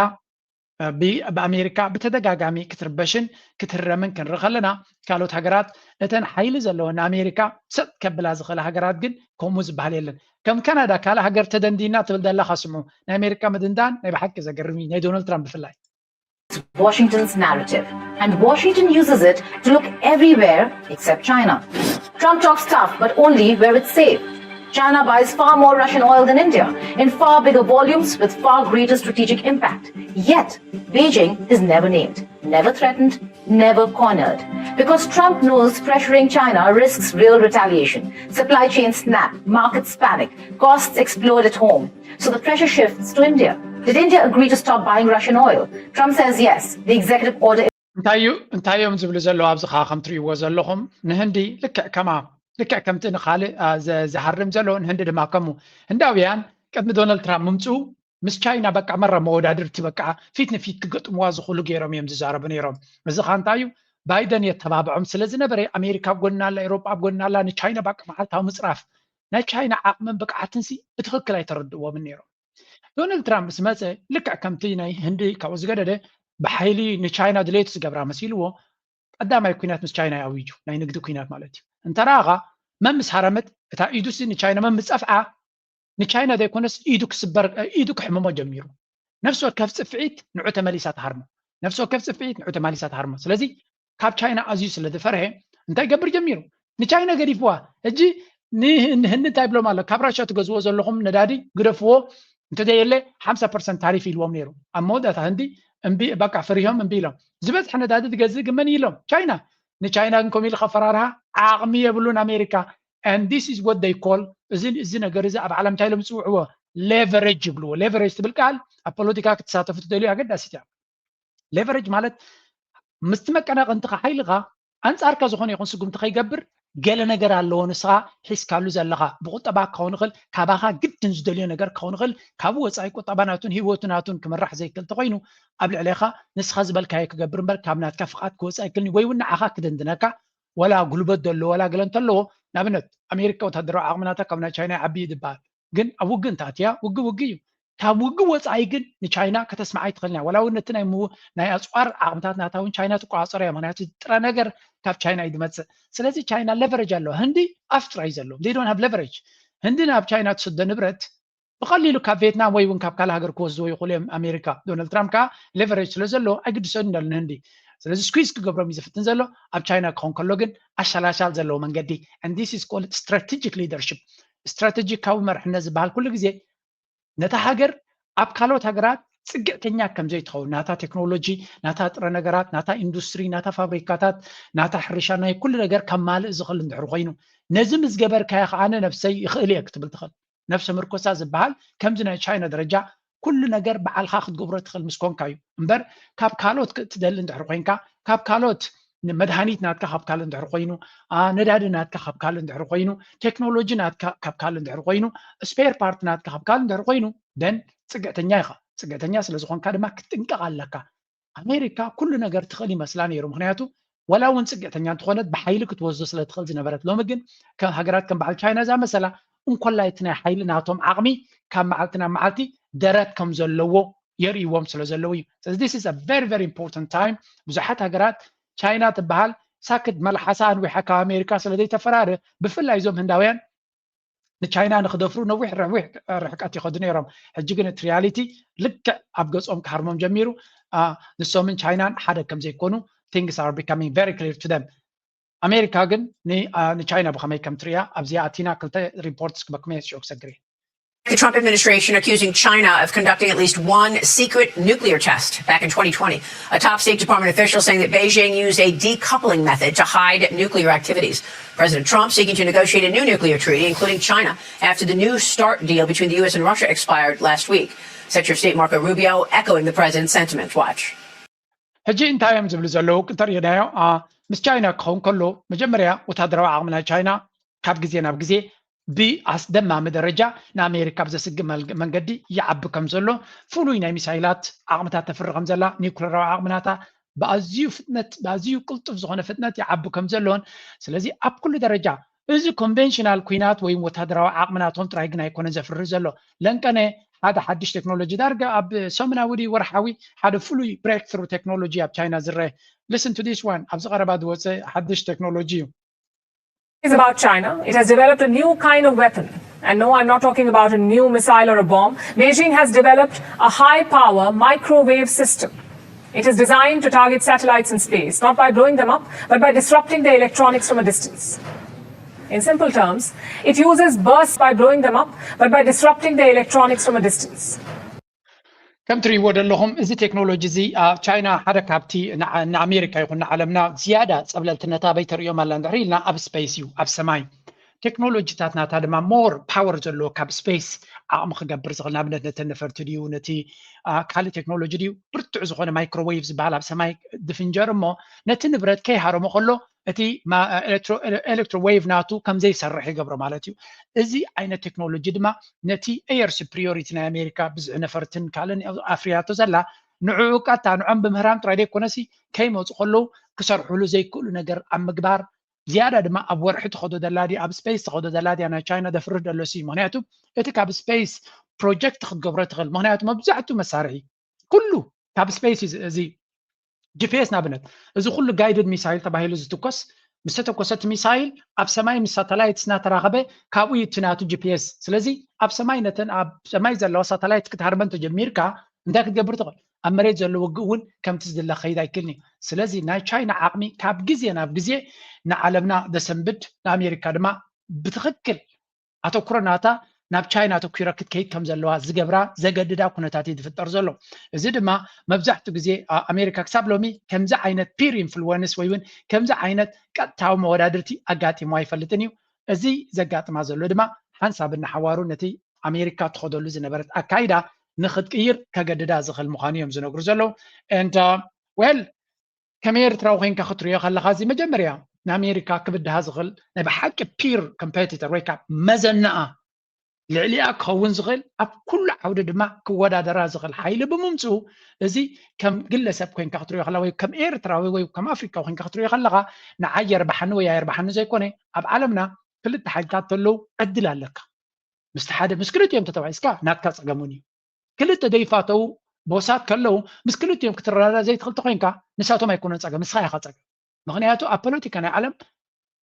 ብኣሜሪካ ብተደጋጋሚ ክትርበሽን ክትህረምን ክንርኢ ከለና ካልኦት ሃገራት እተን ሓይሊ ዘለወን ንኣሜሪካ ሰጥ ከብላ ዝኽእላ ሃገራት ግን ከምኡ ዝበሃል የለን። ከም ካናዳ ካልእ ሃገር ተደንዲና ትብል ዘለኻ ስምዑ። ናይ ኣሜሪካ ምድንዳን ናይ ብሓቂ ዘገርም እዩ፣ ናይ ዶናልድ ትራምፕ ብፍላይ። Washington's narrative, and Washington uses it to look everywhere except China. Trump talks tough, but only where it's safe. China buys far more Russian oil than India, in far bigger volumes with far greater strategic impact. Yet, Beijing is never named, never threatened, never cornered. Because Trump knows pressuring China risks real retaliation. Supply chains snap, markets panic, costs explode at home. So the pressure shifts to India. Did India agree to stop buying Russian oil? Trump says yes. The executive order is እንታይ እዩ እንታይ እዮም ዝብሉ ዘለዉ ኣብዚ ከዓ ከም ትርእይዎ ዘለኹም ንህንዲ ልክዕ ከማ ልክዕ ከምቲ ንካልእ ዝሃርም ዘሎ ንህንዲ ድማ ከምኡ። ህንዳውያን ቅድሚ ዶናልድ ትራምፕ ምምፅኡ ምስ ቻይና በቃ መራ መወዳድርቲ በቃ ፊት ንፊት ክገጥምዋ ዝኽእሉ ገይሮም እዮም ዝዛረቡ ነይሮም። እዚ ከዓ እንታይ እዩ ባይደን የተባብዖም ስለ ዝነበረ ኣሜሪካ ኣብ ጎና ኣላ፣ ኤሮጳ ኣብ ጎና ኣላ፣ ንቻይና በቃ መዓልታዊ ምፅራፍ ናይ ቻይና ዓቕምን ብቅዓትን ሲ ብትኽክል ኣይተረድእዎምን ነይሮም። ዶናልድ ትራምፕ ምስ መፀ ልክዕ ከምቲ ናይ ህንዲ ካብኡ ዝገደደ ብሓይሊ ንቻይና ድሌቱ ዝገብራ መሲልዎ ቀዳማይ ኩናት ምስ ቻይና ኣዊጁ፣ ናይ ንግዲ ኩናት ማለት እዩ። እንተረኣኻ መን ምስ ሃረመት እታ ኢዱ ሲ ንቻይና መን ምስ ፀፍዓ ንቻይና ዘይኮነስ ኢዱ ክስበር ኢዱ ክሕምሞ ጀሚሩ። ነፍሲ ወከፍ ፅፍዒት ንዑ ተመሊሳ ትሃርሞ። ነፍሲ ወከፍ ፅፍዒት ንዑ ተመሊሳ ትሃርሞ። ስለዚ ካብ ቻይና ኣዝዩ ስለ ዝፈርሀ እንታይ ገብር ጀሚሩ? ንቻይና ገዲፍዋ። ሕጂ ንህንዲ እንታይ ብሎም ኣሎ? ካብ ራሻ ትገዝዎ ዘለኹም ነዳዲ ግደፍዎ እንተዘየለ ሓምሳ ፐርሰንት ታሪፍ ኢልዎም ነይሩ። ኣብ መወዳእታ ህንዲ እምቢ በቃ ፈሪሆም እምቢ ኢሎም። ዝበዝሐ ነዳዲ ትገዝእ ግን መን ኢሎም? ቻይና። ንቻይና ግን ከምኡ ኢሉ ከፈራርሃ ዓቕሚ የብሉን ኣሜሪካ። And this is what they call እዚ እዚ ነገር እዚ ኣብ ዓለም እንታይ ኢሎም ዝፅውዕዎ? ሌቨሬጅ ይብልዎ። ሌቨሬጅ ትብል ቃል ኣብ ፖለቲካ ክትሳተፉ ትደልዩ ኣገዳሲት እያ። ሌቨሬጅ ማለት ምስቲ መቀናቕንትኻ ሓይልኻ ኣንጻርካ ዝኾነ ይኹን ስጉምቲ ከይገብር ገለ ነገር ኣለዎ ንስኻ ሒዝካሉ ዘለኻ፣ ብቁጠባ ክኸውን ይኽእል፣ ካባኻ ግድን ዝደልዮ ነገር ክኸውን ይኽእል። ካብኡ ወፃኢ ቁጠባ ናቱን ህይወቱ ናቱን ክምራሕ ዘይክእል ተኮይኑ ኣብ ልዕሌኻ ንስኻ ዝበልካዮ ክገብር እምበር ካብ ናትካ ፍቓድ ክወፅእ ኣይክእልን እዩ። ወይ እውን ንዓኻ ክድንድነካ ወላ ጉልበት ዘለዎ ወላ ገለ እንተለዎ፣ ንኣብነት ኣሜሪካ ወታደራዊ ዓቕሚ ናታ ካብ ናይ ቻይና ይዓቢ እዩ ዝበሃል። ግን ኣብ ውግእ እንተኣትያ ውግእ ውግእ እዩ። ካብ ውግእ ወፃኢ ግን ንቻይና ከተስምዓ ኣይትኽእልን እያ። ወላ እውን ነቲ ናይ ምው- ናይ ኣፅዋር ዓቕምታት ናታ እውን ቻይና ትቆፃፀሮ እያ። ምክንያቱ ጥረ ነገር ካብ ቻይና እዩ ዝመፅእ። ስለዚ ቻይና ለቨረጅ ኣለዋ። ህንዲ ኣፍ ጥራይ ዘለዎም they don't have leverage። ህንዲ ናብ ቻይና ትሰዶ ንብረት ብቐሊሉ ካብ ቪየትናም ወይ እውን ካብ ካልእ ሃገር ክወስድዎ ይኽእሉ እዮም። ኣሜሪካ ዶናልድ ትራምፕ ከዓ ሌቨሬጅ ስለ ዘለዎ ኣይግድሰን እንዳሉ ንህንዲ። ስለዚ ስኩዝ ክገብሮም እዩ ዝፍትን ዘሎ። ኣብ ቻይና ክኸውን ከሎ ግን ኣሻላሻል ዘለዎ መንገዲ and this is called strategic leadership። ስትራቴጂካዊ መርሕነት ዝበሃል ኩሉ ግዜ ነታ ሃገር ኣብ ካልኦት ሃገራት ፅግዕተኛ ከም ዘይትኸውን ናታ ቴክኖሎጂ ናታ ጥረ ነገራት ናታ ኢንዱስትሪ ናታ ፋብሪካታት ናታ ሕርሻ ናይ ኩሉ ነገር ከማልእ ዝኽእል እንድሕር ኮይኑ ነዚ ምስ ገበርካዮ ከዓ ነብሰይ ይኽእል እየ ክትብል ትኽእል። ነብሰ ምርኮሳ ዝበሃል ከምዚ ናይ ቻይና ደረጃ ኩሉ ነገር በዓልኻ ክትገብሮ ትኽእል ምስ ኮንካ እዩ እምበር ካብ ካልኦት ክትደሊ እንድሕር ኮይንካ ካብ ካልኦት መድሃኒት ናትካ ካብ ካልእ እንድሕር ኮይኑ ነዳዲ ናትካ ካብ ካልእ እንድሕር ኮይኑ ቴክኖሎጂ ናትካ ካብ ካልእ እንድሕር ኮይኑ ስፔር ፓርት ናትካ ካብ ካልእ እንድሕር ኮይኑ ደን ፅግዕተኛ ኢኻ። ፅግዕተኛ ስለ ዝኾንካ ድማ ክትጥንቀቕ ኣለካ። ኣሜሪካ ኩሉ ነገር ትኽእል ይመስላ ነይሩ። ምክንያቱ ወላ እውን ፅግዕተኛ እንተኾነት ብሓይሊ ክትወስዶ ስለ ትኽእል ዝነበረት። ሎሚ ግን ከም ሃገራት ከም በዓል ቻይና ዝኣመሰላ እንኮላይ እቲ ናይ ሓይሊ ናቶም ዓቕሚ ካብ መዓልቲ ናብ መዓልቲ ደረት ከም ዘለዎ የርእይዎም ስለ ዘለዉ እዩ። ስለዚ this is a very very important time። ብዙሓት ሃገራት ቻይና ትበሃል ሳክት መልሓሳ ኣንዊሓ ካብ ኣሜሪካ ስለ ዘይተፈራርህ ብፍላይ እዞም ህንዳውያን ንቻይና ንክደፍሩ ነዊሕ ረዊሕ ርሕቀት ይኸዱ ነይሮም። ሕጂ ግን እቲ ሪያሊቲ ልክዕ ኣብ ገጾም ክሃርሞም ጀሚሩ። ንሶምን ቻይናን ሓደ ከም ዘይኮኑ things are becoming very clear to them። ኣሜሪካ ግን ንቻይና ብኸመይ ከም ትሪያ ኣብዚኣ ኣቲና ክልተ ሪፖርት ክበክመ ሽዑ ክሰግር። The Trump administration accusing China of conducting at least one secret nuclear test back in twenty twenty, a top State Department official saying that Beijing used a decoupling method to hide nuclear activities. President Trump seeking to negotiate a new nuclear treaty, including China, after the New START deal between the U S and Russia expired last week. Secretary of State Marco Rubio echoing the president's sentiment. Watch. ሕጂ እንታይ እዮም ዝብሉ ዘለዉ እንተሪእናዮ ምስ ቻይና ክኸውን ከሎ መጀመርያ ወታደራዊ ዓቕሚ ናይ ቻይና ካብ ግዜ ናብ ግዜ ብኣስደማሚ ደረጃ ንኣሜሪካ ብዘስግእ መንገዲ ይዓቢ ከም ዘሎ ፍሉይ ናይ ሚሳይላት ዓቕምታት ተፍሪ ከም ዘላ ኒውክለራዊ ዓቕምናታ ብኣዝዩ ፍጥነት ብኣዝዩ ቅልጡፍ ዝኾነ ፍጥነት ይዓቢ ከም ዘሎን ስለዚ ኣብ ኩሉ ደረጃ እዚ ኮንቨንሽናል ኩናት ወይ ወታደራዊ ዓቕምናቶም ጥራይ ግን ኣይኮነን ዘፍርህ ዘሎ ለንቀነ ሓደ ሓድሽ ቴክኖሎጂ ዳርጋ ኣብ ሰሙናዊ ድዩ ወርሓዊ ሓደ ፍሉይ breakthrough technology ኣብ ቻይና ዝረአ listen to this one ኣብዚ ቀረባ ዝወፀ ሓድሽ ቴክኖሎጂ እዩ is about China. It has developed a new kind of weapon. And no, I'm not talking about a new missile or a bomb. Beijing has developed a high power microwave system. It is designed to target satellites in space, not by blowing them up, but by disrupting their electronics from a distance. In simple terms, it uses bursts by blowing them up, but by disrupting their electronics from a distance. ከም ትሪእዎ ዘለኹም እዚ ቴክኖሎጂ እዚ ኣብ ቻይና ሓደ ካብቲ ንኣሜሪካ ይኹን ንዓለምና ዝያዳ ፀብለልትነት ኣበይ ተርእዮም ኣላ እንድሕር ኢልና ኣብ ስፔስ እዩ ኣብ ሰማይ ቴክኖሎጂታት ናታ ድማ more power ዘለዎ ካብ ስፔስ ዓቕሚ ክገብር ዝኽእል ንኣብነት ነተን ነፈርቲ ድዩ ነቲ ካልእ ቴክኖሎጂ ድዩ ብርቱዕ ዝኾነ microwave ዝበሃል ኣብ ሰማይ ድፍንጀር እሞ ነቲ ንብረት ከይሃረሞ ከሎ እቲ electrowave ናቱ ከም ዘይሰርሕ ይገብሮ ማለት እዩ። እዚ ዓይነት ቴክኖሎጂ ድማ ነቲ air superiority ናይ ኣሜሪካ ብዝሒ ነፈርትን ካልእን ኣፍርያቶ ዘላ ንዕኡ ቀጥታ ንዖም ብምህራም ጥራይ ዘይኮነሲ ከይመፁ ከለዉ ክሰርሕሉ ዘይክእሉ ነገር ኣብ ምግባር ዝያዳ ድማ ኣብ ወርሒ ትኸዶ ዘላ ድያ ኣብ space ትኸዶ ዘላ ድያ ናይ ቻይና ደፍርህ ደሎ ሲ ምክንያቱ እቲ ካብ space project ክትገብሮ ትኽእል ምክንያቱ መብዛሕትኡ መሳርሒ ኩሉ ካብ space እዩ እዚ ጂፒኤስ ንኣብነት እዚ ኩሉ guided missile ተባሂሉ ዝትኮስ ምስ ተተኮሰ እቲ ሚሳይል ኣብ ሰማይ ምስ ሳተላይትስ እናተራኸበ ካብኡ እዩ እቲ ናቱ ጂፒኤስ ስለዚ ኣብ ሰማይ ነተን ኣብ ሰማይ ዘለዋ ሳተላይት ክትሃርመን ተጀሚርካ እንታይ ክትገብር ትኽእል ኣብ መሬት ዘሎ ውግእ እውን ከምቲ ዝድለ ክኸይድ ኣይክእልን እዩ ስለዚ ናይ ቻይና ዓቕሚ ካብ ግዜ ናብ ግዜ ንዓለምና ዘሰንብድ ንኣሜሪካ ድማ ብትኽክል ኣተኩሮ ናታ ናብ ቻይና ኣተኲራ ክትከይድ ከም ዘለዋ ዝገብራ ዘገድዳ ኩነታት እዩ ዝፍጠር ዘሎ። እዚ ድማ መብዛሕትኡ ግዜ ኣሜሪካ ክሳብ ሎሚ ከምዚ ዓይነት peer influence ወይ እውን ከምዚ ዓይነት ቀጥታዊ መወዳድርቲ ኣጋጢሞ ኣይፈልጥን እዩ። እዚ ዘጋጥማ ዘሎ ድማ ሓንሳብ እናሓዋሩ ነቲ ኣሜሪካ ትኸደሉ ዝነበረት ኣካይዳ ንክትቅይር ከገድዳ ዝኽእል ምዃኑ እዮም ዝነግሩ ዘለዉ። And well ከም ኤርትራዊ ኮይንካ ክትሪኦ ከለኻ እዚ መጀመርያ ንኣሜሪካ ክብድሃ ዝኽእል ናይ ብሓቂ ፒር ኮምፔቲተር ወይ ከዓ መዘናኣ ልዕሊኣ ክኸውን ዝኽእል ኣብ ኩሉ ዓውዲ ድማ ክወዳደራ ዝኽእል ሓይሊ ብምምፅኡ እዚ ከም ግለሰብ ኮይንካ ክትሪኦ ከላ ወይ ከም ኤርትራዊ ወይ ከም ኣፍሪካዊ ኮይንካ ክትሪኦ ከለካ ንዓይ የርባሓኒ ወይ ኣየርባሓኒ ዘይኮነ ኣብ ዓለምና ክልተ ሓይልታት ተለዉ ዕድል ኣለካ። ምስቲ ሓደ ምስ ክልቲኦም ተተባኢስካ ናትካ ፀገም እውን እዩ። ክልተ ዘይፋተው ቦሳት ከለዉ ምስ ክልቲኦም ክትረዳዳ ዘይትኽእል ተኮይንካ ንሳቶም ኣይኮነን ፀገም፣ ንስኻ ኢኻ ፀገም። ምክንያቱ ኣብ ፖለቲካ ናይ ዓለም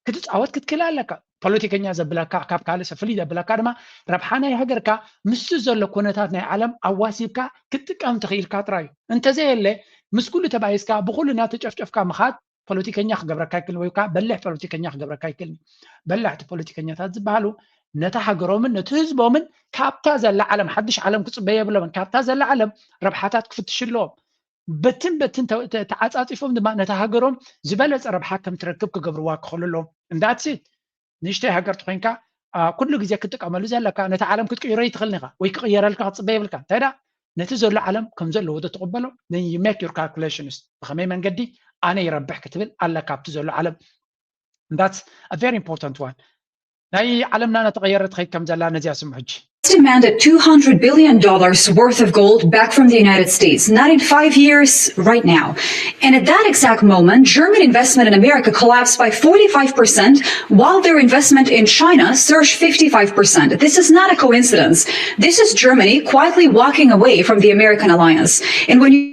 ክትፃወት ክትክእል ኣለካ። ፖለቲከኛ ዘብለካ ካብ ካልእ ሰብ ፍልይ ዘብለካ ድማ ረብሓ ናይ ሃገርካ ምስቲ ዘሎ ኩነታት ናይ ዓለም ኣዋሲብካ ክትጥቀም ትኽኢልካ ጥራይ እዩ። እንተዘየለ ምስ ኩሉ ተባኢስካ ብኩሉ እናተጨፍጨፍካ ምኻድ ፖለቲከኛ ክገብረካ ይክእል ወይ ከዓ በሊሕ ፖለቲከኛ ክገብረካ ይክእል። በላሕቲ ፖለቲከኛታት ዝበሃሉ ነታ ሃገሮምን ነቲ ህዝቦምን ካብታ ዘላ ዓለም ሓድሽ ዓለም ክፅበየ የብሎምን። ካብታ ዘላ ዓለም ረብሓታት ክፍትሹ ኣለዎም። በትን በትን ተዓፃፂፎም ድማ ነታ ሃገሮም ዝበለፀ ረብሓ ከም ትረክብ ክገብርዋ ክኽእሉ ኣለዎም። እንዳትሲ ንእሽተይ ሃገር ተኮይንካ ኩሉ ግዜ ክትጥቀመሉ ዘለካ ነቲ ዓለም ክትቅይሮ ይትኽእልን ኢኻ ወይ ክቕየረልካ ክትፅበ የብልካ። እንታይ ደኣ ነቲ ዘሎ ዓለም ከም ዘለዎ ተትቕበሎ make your calculations ብኸመይ መንገዲ ኣነ ይረብሕ ክትብል ኣለካ ኣብቲ ዘሎ ዓለም። That's a very important one. ናይ ዓለምና እናተቐየረ ትኸይድ ከም ዘላ ነዚኣ ስምዑ ሕጂ። Demanded two hundred billion dollars worth of gold back from the United States, not in five years, right now. And at that exact moment, German investment in America collapsed by forty-five percent, while their investment in China surged fifty-five percent. This is not a coincidence. This is Germany quietly walking away from the American alliance. And when you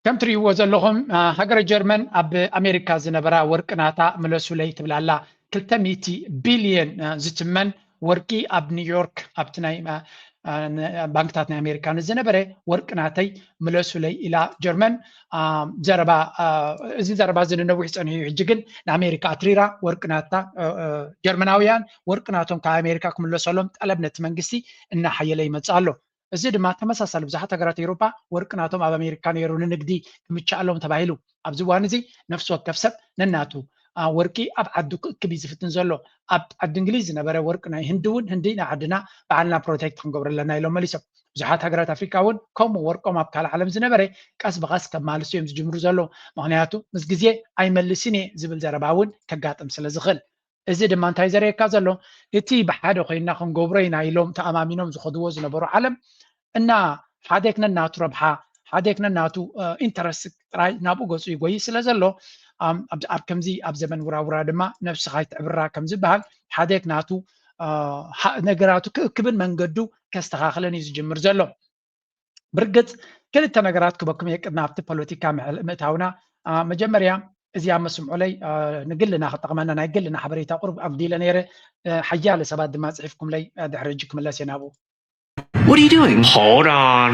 ከም ትርእይዎ ዘለኹም ሃገረ ጀርመን ኣብ ኣሜሪካ ዝነበራ ወርቂ ናታ ምለሱለይ ትብላላ ክልተ ሚእቲ ቢልየን ዝትመን ወርቂ ኣብ ኒውዮርክ ኣብቲ ናይ ባንክታት ናይ ኣሜሪካ ንዝነበረ ወርቂ ናተይ ምለሱለይ ኢላ ጀርመን። ዘረባ እዚ ዘረባ እዚ ንነዊሕ ፀኒሑ እዩ። ሕጂ ግን ንኣሜሪካ ኣትሪራ ወርቂ ናታ ጀርመናውያን ወርቂ ናቶም ካብ ኣሜሪካ ክምለሰሎም ጠለብ ነቲ መንግስቲ እናሓየለ ይመፅእ ኣሎ። እዚ ድማ ተመሳሳሊ ብዙሓት ሃገራት ኤውሮጳ ወርቂ ናቶም ኣብ ኣሜሪካ ነይሩ ንንግዲ ክምችኣሎም ተባሂሉ ኣብዚ እዋን እዚ ነፍሲ ወከፍ ሰብ ነናቱ ወርቂ ኣብ ዓዱ ክእክብ እዩ ዝፍትን ዘሎ። ኣብ ዓዲ እንግሊዝ ዝነበረ ወርቂ ናይ ህንዲ እውን ህንዲ ንዓድና ባዕልና ፕሮቴክት ክንገብሮ ኣለና ኢሎም መሊሶም። ብዙሓት ሃገራት ኣፍሪካ እውን ከምኡ ወርቆም ኣብ ካልእ ዓለም ዝነበረ ቀስ ብቐስ ከማልሱ እዮም ዝጅምሩ ዘለዉ። ምክንያቱ ምስ ግዜ ኣይመልስን እየ ዝብል ዘረባ እውን ከጋጥም ስለ ዝኽእል። እዚ ድማ እንታይ ዘርእየካ ዘሎ እቲ ብሓደ ኮይንና ክንገብሮ ኢና ኢሎም ተኣማሚኖም ዝኸድዎ ዝነበሩ ዓለም እና ሓዴክ ነናቱ ረብሓ ሓዴክ ነናቱ ኢንተረስት ጥራይ ናብኡ ገፁ ይጎይ ስለ ዘሎ ኣብ ከምዚ ኣብ ዘመን ውራውራ ድማ ነብስኻ ይትዕብራ ከም ዝበሃል ሓዴክ ናቱ ነገራቱ ክእክብን መንገዱ ከስተኻኽለን እዩ ዝጅምር ዘሎ። ብርግፅ ክልተ ነገራት ክበኩም እየ ቅድሚ ኣብቲ ፖለቲካ ምእታውና። መጀመርያ እዚኣ መስምዑለይ ንግልና ክጠቕመና ናይ ግልና ሓበሬታ ቁሩብ ኣጉዲለ ነይረ። ሓያለ ሰባት ድማ ፅሒፍኩምለይ ድሕሪ ሕጂ ክምለስ እየ ናብኡ። What are you doing? Hold on.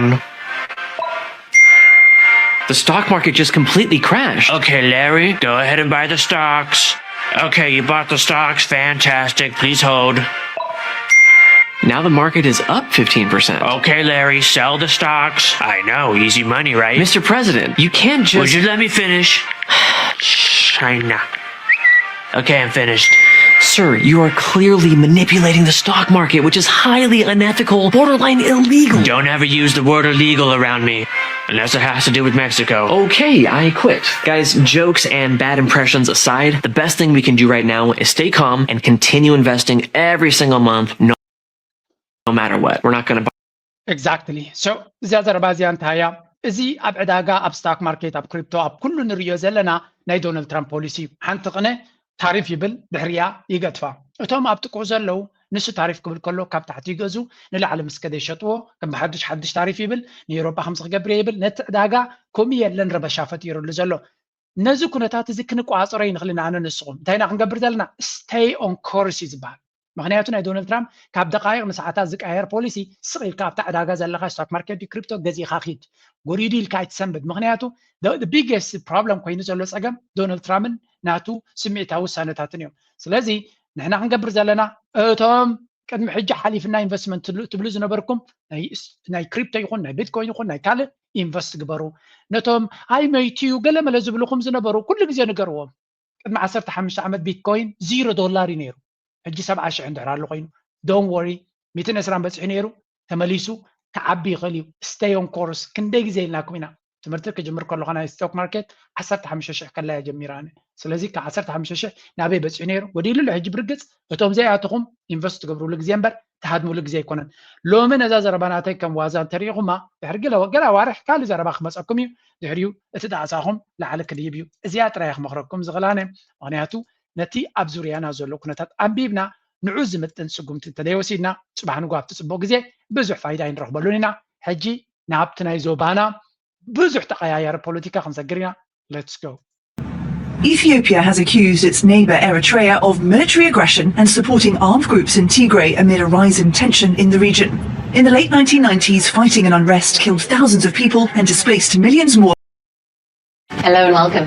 The stock market just completely crashed. Okay, Larry, go ahead and buy the stocks. Okay, you bought the stocks. Fantastic. Please hold. Now the market is up fifteen percent. Okay, Larry, sell the stocks. I know, easy money, right? Mister President, you can't just. Would you let me finish? China. Okay, I'm finished. Sir, you are clearly manipulating the stock market, which is highly unethical, borderline illegal. Don't ever use the word illegal around me, unless it has to do with Mexico. Okay, I quit. Guys, jokes and bad impressions aside, the best thing we can do right now is stay calm and continue investing every single month, no, no matter what. We're not going to buy. Exactly. So እዚኣ ዘረባ እዚኣ እንታይ እያ? እዚ ኣብ ዕዳጋ ኣብ ስታክ ማርኬት ኣብ ክሪፕቶ ኣብ ኩሉ ንሪኦ ዘለና ናይ ዶናልድ ትራምፕ ፖሊሲ እዩ። ሓንቲ ቅነ ታሪፍ ይብል ድሕሪያ ይገድፋ። እቶም ኣብ ጥቅኡ ዘለዉ ንሱ ታሪፍ ክብል ከሎ ካብ ታሕቲ ይገዙ ንላዕሊ ምስ ከደ ይሸጥዎ ከም ብሓዱሽ ሓዱሽ ታሪፍ ይብል ንኤውሮጳ ከምዚ ክገብር እየ ይብል ነቲ ዕዳጋ ከምኡ የለን ረበሻ ፈጢሩሉ ዘሎ። ነዚ ኩነታት እዚ ክንቋፀሮ ይንኽእል ኢና ኣነ ንስኹም እንታይ ኢና ክንገብር ዘለና stay on course እዩ ዝበሃል። ምክንያቱ ናይ ዶናልድ ትራምፕ ካብ ደቃይቕ ንሰዓታት ዝቀያየር ፖሊሲ ስቕ ኢልካ ኣብታ ዕዳጋ ዘለካ ስቶክ ማርኬት ድዩ ክሪፕቶ ገዚእካ ኪድ ጎሪዱ ኢልካ ኣይትሰንብድ። ምክንያቱ ቢገስት ፕሮብለም ኮይኑ ዘሎ ፀገም ዶናልድ ትራምፕን ናቱ ስምዒታዊ ውሳነታትን እዮም። ስለዚ ንሕና ክንገብር ዘለና እቶም ቅድሚ ሕጂ ሓሊፍና ኢንቨስትመንት ትብሉ ዝነበርኩም ናይ ክሪፕቶ ይኹን ናይ ቢትኮይን ይኹን ናይ ካልእ ኢንቨስት ግበሩ። ነቶም ኣይ መይቱ እዩ ገለመለ ዝብልኹም ዝነበሩ ኩሉ ግዜ ንገርዎም። ቅድሚ ዓሰርተ ሓሙሽተ ዓመት ቢትኮይን ዚሮ ዶላር እዩ ነይሩ። ሕጂ ሰብዓ ሽሕ እንድሕር ኣሎ ኮይኑ don't worry ሚእትን ዕስራን በፂሑ ነይሩ ተመሊሱ ክዓቢ ይኽእል እዩ። Stay on course ክንደይ ግዜ ኢልናኩም ኢና። ትምህርቲ ክጅምር ከለኹ ናይ ስቶክ ማርኬት ዓሰርተ ሓሙሽተ ሽሕ ከላ እያ ጀሚራ። ስለዚ ካብ ዓሰርተ ሓሙሽተ ሽሕ ናበይ በፂሑ ነይሩ? ወዲሉ ኣሎ። ሕጂ ብርግፅ እቶም ዘይኣተኹም ኢንቨስት ትገብርሉ ግዜ እምበር ትሃድምሉ ግዜ ኣይኮነን። ሎሚ ነዛ ዘረባ ናተይ ከም ዋዛ እንተሪኢኹማ ድሕሪ ገለ ገለ ኣዋርሕ ካልእ ዘረባ ክመፀኩም እዩ። ድሕሪኡ እቲ ጣዕሳኹም ላዕሊ ክድይብ እዩ። እዚኣ ጥራይ ክመኽረኩም ዝኽእል ኣነ። ምኽንያቱ ነቲ ኣብ ዙርያና ዘሎ ኩነታት ኣንቢብና ንዑ ዝምጥን ስጉምቲ እንተዘይወሲድና ፅባሕ ንጎ ኣብቲ ፅቡቕ ግዜ ብዙሕ ፋይዳ ኣይንረኽበሉን ኢና። ሕጂ ናብቲ ናይ ዞባና ብዙሕ ተቐያያሪ ፖለቲካ ክንሰግር ኢና። Let's go. Ethiopia has accused its neighbour Eritrea of military aggression and supporting armed groups in Tigray amid a rise in tension in the region. In the late nineteen nineties, fighting and unrest killed thousands of people and displaced millions more. Hello and welcome.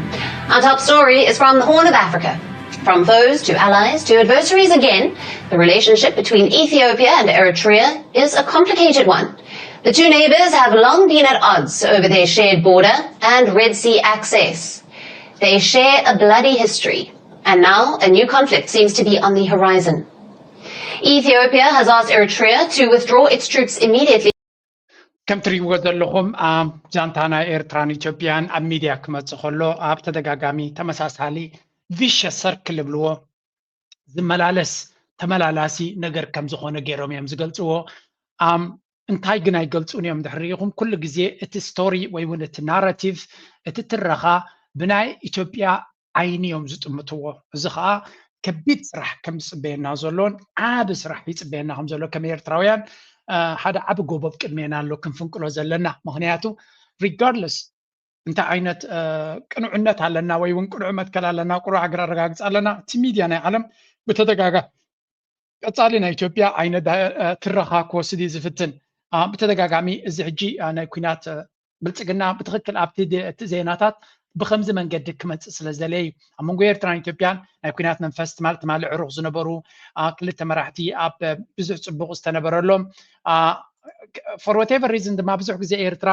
Our top story is from the Horn of Africa. From foes to allies to adversaries again, the relationship between Ethiopia and Eritrea is a complicated one. The two neighbours have long been at odds over their shared border and Red Sea access. They share a bloody history, and now a new conflict seems to be on the horizon. Ethiopia has asked Eritrea to withdraw its troops immediately. ከም ትሪእዎ ዘለኹም ዛንታ ናይ ኤርትራን ኢትዮጵያን ኣብ ሚድያ ክመፅእ ከሎ ኣብ ተደጋጋሚ ተመሳሳሊ ቪሸስ ሰርክል ዝብልዎ ዝመላለስ ተመላላሲ ነገር ከም ዝኾነ ገይሮም እዮም ዝገልፅዎ። እንታይ ግን ኣይገልፁን እዮም ድሕሪ ሪኢኹም ኩሉ ግዜ እቲ ስቶሪ ወይ እውን እቲ ናራቲቭ እቲ ትረኻ ብናይ ኢትዮጵያ ዓይኒ እዮም ዝጥምትዎ። እዚ ከዓ ከቢድ ስራሕ ከም ዝፅበየና ዘሎን ዓቢ ስራሕ ይፅበየና ከም ዘሎ ከም ኤርትራውያን ሓደ ዓቢ ጎቦ ኣብ ቅድሜና ኣሎ ክንፍንቅሎ ዘለና። ምክንያቱ ሪጋርድለስ እንታይ ዓይነት ቅኑዕነት ኣለና ወይ እውን ቅኑዕ መትከል ኣለና፣ ቅኑዕ ሃገር ኣረጋግፃ ኣለና፣ እቲ ሚድያ ናይ ዓለም ብተደጋጋሚ ቀፃሊ ናይ ኢትዮጵያ ዓይነት ትረኻ ክወስድ እዩ ዝፍትን። ብተደጋጋሚ እዚ ሕጂ ናይ ኩናት ብልፅግና ብትክክል ኣብቲ እቲ ዜናታት ብከምዚ መንገዲ ክመፅእ ስለ ዝደለየ እዩ። ኣብ መንጎ ኤርትራን ኢትዮጵያን ናይ ኩናት መንፈስ ትማል ትማሊ ዕሩኽ ዝነበሩ ክልተ መራሕቲ ኣብ ብዙሕ ፅቡቕ ዝተነበረሎም for whatever reason ድማ ብዙሕ ግዜ ኤርትራ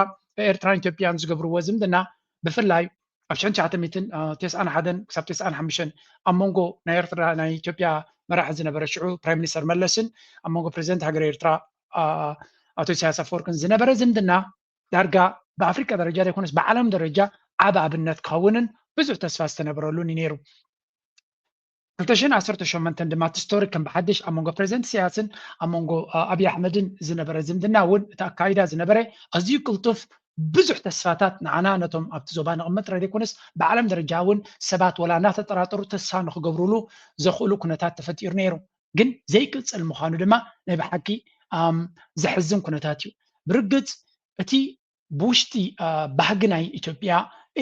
ኤርትራን ኢትዮጵያን ዝገብርዎ ዝምድና ብፍላይ ኣብ ሽሕን ትሽዓተ ሚእትን ተስዓን ሓደን ክሳብ ተስዓን ሓሙሽተን ኣብ መንጎ ናይ ኤርትራ ናይ ኢትዮጵያ መራሒ ዝነበረ ሽዑ ፕራይም ሚኒስተር መለስን ኣብ መንጎ ፕሬዚደንት ሃገር ኤርትራ ኣቶ ኢሳያስ ኣፈወርቅን ዝነበረ ዝምድና ዳርጋ ብኣፍሪቃ ደረጃ ዘይኮነስ ብዓለም ደረጃ ዓቢ ኣብነት ክኸውንን ብዙሕ ተስፋ ዝተነበረሉን እዩ ነይሩ። ክልተ ሽሕን ዓሰርተ ሸሞንተን ድማ እቲ ስቶሪ ከም ብሓድሽ ኣብ መንጎ ፕሬዚደንት ኢሳያስን ኣብ መንጎ ኣብይ ኣሕመድን ዝነበረ ዝምድና እውን እቲ ኣካይዳ ዝነበረ ኣዝዩ ቅልጡፍ ብዙሕ ተስፋታት ንዓና ነቶም ኣብቲ ዞባ ንቕመጥ ጥራይ ዘይኮነስ ብዓለም ደረጃ እውን ሰባት ወላ እናተጠራጠሩ ተስፋ ንክገብሩሉ ዘኽእሉ ኩነታት ተፈጢሩ ነይሩ። ግን ዘይቅፅል ምዃኑ ድማ ናይ ብሓቂ ዘሕዝን ኩነታት እዩ። ብርግፅ እቲ ብውሽጢ ባህጊ ናይ ኢትዮጵያ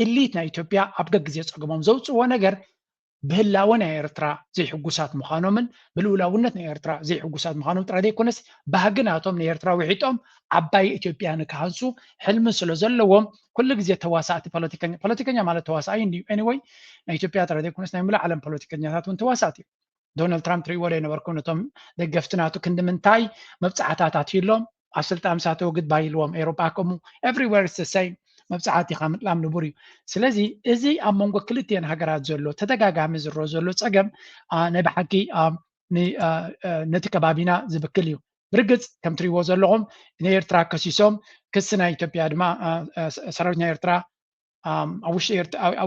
ኤሊት ናይ ኢትዮጵያ ኣብ ገግዜ ፀገሞም ዘውፅዎ ነገር ብህላወ ናይ ኤርትራ ዘይሕጉሳት ምዃኖምን ብልኡላውነት ናይ ኤርትራ ዘይሕጉሳት ምዃኖም ጥራይ ዘይኮነስ ባህጊ ናቶም ንኤርትራ ውሒጦም ዓባይ ኢትዮጵያ ንክሃንፁ ሕልሚ ስለ ዘለዎም ኩሉ ግዜ ተዋሳእቲ ፖለቲከኛ ፖለቲከኛ ማለት ተዋሳኣይ እንድዩ anyway ናይ ኢትዮጵያ ጥራይ ዘይኮነስ ናይ ሙሉእ ዓለም ፖለቲከኛታት እውን ተዋሳእቲ እዮም። ዶናልድ ትራምፕ ትሪእዎ ዶ ይነበርኩም ነቶም ደገፍቲ ናቱ ክንዲ ምንታይ መብፃዕታት ኣትዩሎም ኣብ ስልጣን ምስ ኣተወ ግድባይ ኢልዎም ኤሮጳ ከምኡ everywhere is the same መብፃዕቲ ኢኻ ምጥላም ንቡር እዩ። ስለዚ እዚ ኣብ መንጎ ክልቲኤን ሃገራት ዘሎ ተደጋጋሚ ዝረኦ ዘሎ ፀገም ናይ ብሓቂ ነቲ ከባቢና ዝብክል እዩ። ብርግፅ ከም ትሪእዎ ዘለኹም ንኤርትራ ከሲሶም ክሲ ናይ ኢትዮጵያ ድማ ሰራዊት ናይ ኤርትራ ኣብ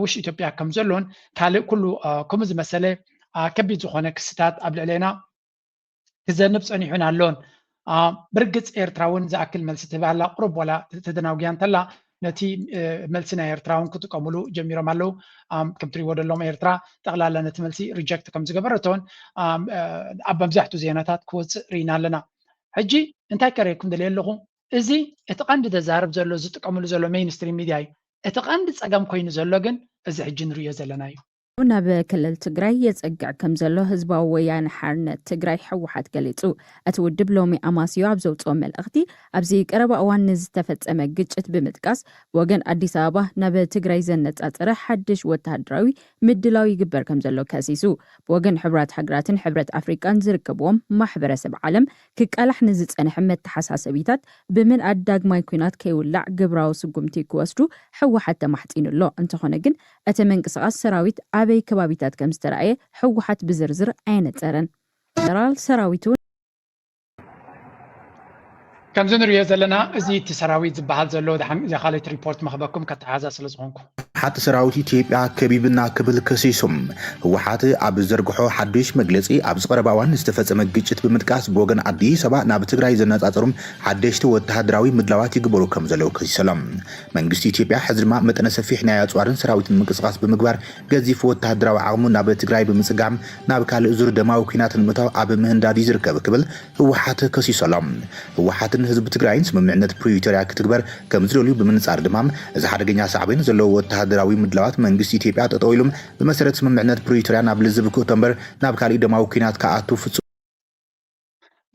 ውሽጢ ኢትዮጵያ ከም ዘሎን ካልእ ኩሉ ከምኡ ዝመሰለ ከቢድ ዝኾነ ክስታት ኣብ ልዕሌና ክዘንብ ጸኒሑን ኣሎን። ብርግጽ ኤርትራ እውን ዝኣክል መልሲ ትህብ ኣላ። ቁሩብ ዋላ ተደናጉያ እንተላ ነቲ መልሲ ናይ ኤርትራ እውን ክጥቀሙሉ ጀሚሮም ኣለዉ። ከም ትሪእዎ ዘለኹም ኤርትራ ጠቕላላ ነቲ መልሲ ሪጀክት ከም ዝገበረቶን ኣብ መብዛሕትኡ ዜናታት ክወጽእ ርኢና ኣለና። ሕጂ እንታይ ከርእየኩም ደልየ ኣለኹ፣ እዚ እቲ ቀንዲ ዘዛርብ ዘሎ ዝጥቀምሉ ዘሎ ሜይንስትሪም ሚድያ እዩ። እቲ ቀንዲ ጸገም ኮይኑ ዘሎ ግን እዚ ሕጂ ንርእዮ ዘለና እዩ። ናብ ክልል ትግራይ የፅግዕ ከም ዘሎ ህዝባዊ ወያነ ሓርነት ትግራይ ህወሓት ገሊፁ። እቲ ውድብ ሎሚ ኣማስዮ ኣብ ዘውፅኦ መልእኽቲ ኣብዚ ቀረባ እዋን ንዝተፈፀመ ግጭት ብምጥቃስ ብወገን ኣዲስ ኣበባ ናብ ትግራይ ዘነፃፀረ ሓድሽ ወታደራዊ ምድላው ይግበር ከም ዘሎ ከሲሱ። ብወገን ሕቡራት ሃገራትን ሕብረት ኣፍሪቃን ዝርከብዎም ማሕበረሰብ ዓለም ክቃላሕ ንዝፀንሐ መተሓሳሰቢታት ብምንኣድ ዳግማይ ኲናት ከይውላዕ ግብራዊ ስጉምቲ ክወስዱ ህወሓት ተማሕፂኑ ኣሎ። እንተኾነ ግን እቲ ምንቅስቓስ ሰራዊት ኣበይ ከባቢታት ከም ዝተረኣየ ህወሓት ብዝርዝር ኣየነፀረን። ጀነራል ሰራዊቱ ከምዚ ንሪኦ ዘለና፣ እዚ እቲ ሰራዊት ዝበሃል ዘሎ፣ ደሓን እዛ ካልኣይቲ ሪፖርት መኽበኩም ከተሓዛ ስለ ዝኾንኩ። ሓቲ ሰራዊት ኢትዮጵያ ከቢብና ክብል ከሲሱ። ህወሓት ኣብ ዝዘርግሖ ሓዱሽ መግለፂ፣ ኣብዚ ቀረባ እዋን ዝተፈጸመ ግጭት ብምጥቃስ፣ ብወገን ኣዲስ ኣበባ ናብ ትግራይ ዘነጻጸሩ ሓደሽቲ ወተሃደራዊ ምድላዋት ይግበሩ ከም ዘለዉ ከሲሱ ኣሎ። መንግስቲ ኢትዮጵያ ሕዚ ድማ መጠነ ሰፊሕ ናይ ኣፅዋርን ሰራዊትን ምንቅስቃስ ብምግባር፣ ገዚፍ ወተሃደራዊ ዓቕሙ ናብ ትግራይ ብምፅጋም፣ ናብ ካልእ ዙር ደማዊ ኲናት ንምእታው ኣብ ምህንዳድ እዩ ዝርከብ ክብል ህወሓት ከሲሱ ኣሎ። ህወሓትን ህዝቢ ትግራይን ስምምዕነት ፕሪቶርያ ክትግበር ከም ዝደልዩ ብምንጻር ድማ፣ እዚ ሓደገኛ ሳዕቤን ዘለዎ ወተሃደራዊ ምድላዋት መንግስቲ ኢትዮጵያ ጠጠው ኢሉ፣ ብመሰረት ስምምዕነት ፕሪቶርያ ናብ ልዝብ ክእቶ እምበር ናብ ካሊእ ደማዊ ኲናት ክኣቱ ፍጹም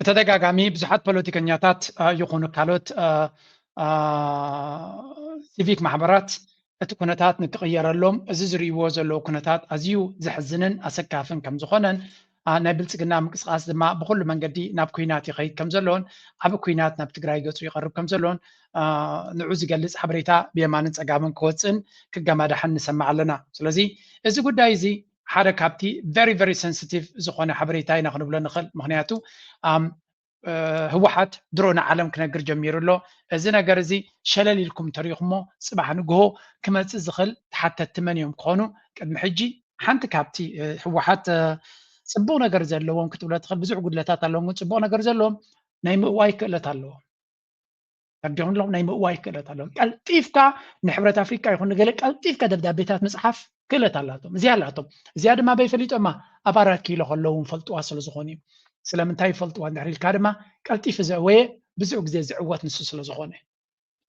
ብተደጋጋሚ ብዙሓት ፖለቲከኛታት፣ አ፣ ይኹኑ ካልኦት፣ አ፣ አ፣ ሲቪክ ማሕበራት እቲ ኩነታት ንክቕየረሎም፣ እዚ ዝርእይዎ ዘለዉ ኩነታት ኣዝዩ ዘሕዝንን ኣሰካፍን ከም ዝኾነን፣ አ፣ ናይ ብልጽግና ምንቅስቃስ ድማ ብኹሉ መንገዲ ናብ ኲናት ይኸይድ ከም ዘሎን፣ ዓቢ ኲናት ናብ ትግራይ ገጹ ይቐርብ ከም ዘሎን፣ አ፣ ንዑ ዝገልጽ ሓበሬታ ብየማንን ጸጋምን ክወጽእን ክገማዳሕን ንሰምዕ ኣለና። ስለዚ እዚ ጉዳይ እዚ ሓደ ካብቲ very very sensitive ዝኾነ ሓበሬታ ኢና ክንብሎ ንኽእል። ምኽንያቱ፣ ኣም፣ እ፣ ህወሓት ድሮ ንዓለም ክነግር ጀሚሩ ኣሎ። እዚ ነገር እዚ ሸለል ኢልኩም ተሪኹሞ፣ ጽባሕ ንግሆ ክመጽእ ዝኽእል ተሓተትቲ መን እዮም ክኾኑ? ቅድሚ ሕጂ ሓንቲ ካብቲ፣ እ፣ ህወሓት፣ እ፣ ጽቡቕ ነገር ዘለዎም ክትብሎ ትኽእል፣ ብዙሕ ጉድለታት ኣለዎም፣ ግን ጽቡቕ ነገር ዘለዎም ናይ ምእዋይ ክእለት ኣለዎም። ተረዲኹም ኣለኹም? ናይ ምእዋይ ክእለት ኣለዎም። ቀልጢፍካ ንሕብረት ኣፍሪቃ ይኹን ንገለ ቀልጢፍካ ደብዳቤታት ምጽሓፍ ክእለት ኣላቶም። እዚኣ ኣላቶም። እዚኣ ድማ ኣበይ ፈሊጦማ? ኣብ ኣራት ኪሎ ከለዉ እውን ፈልጥዋ ስለ ዝኾኑ እዩ። ስለምንታይ ይፈልጥዋ እንድሕር ኢልካ ድማ፣ ቀልጢፉ ዘእወየ ብዙሕ ግዜ ዝዕወት ንሱ ስለ ዝኾነ።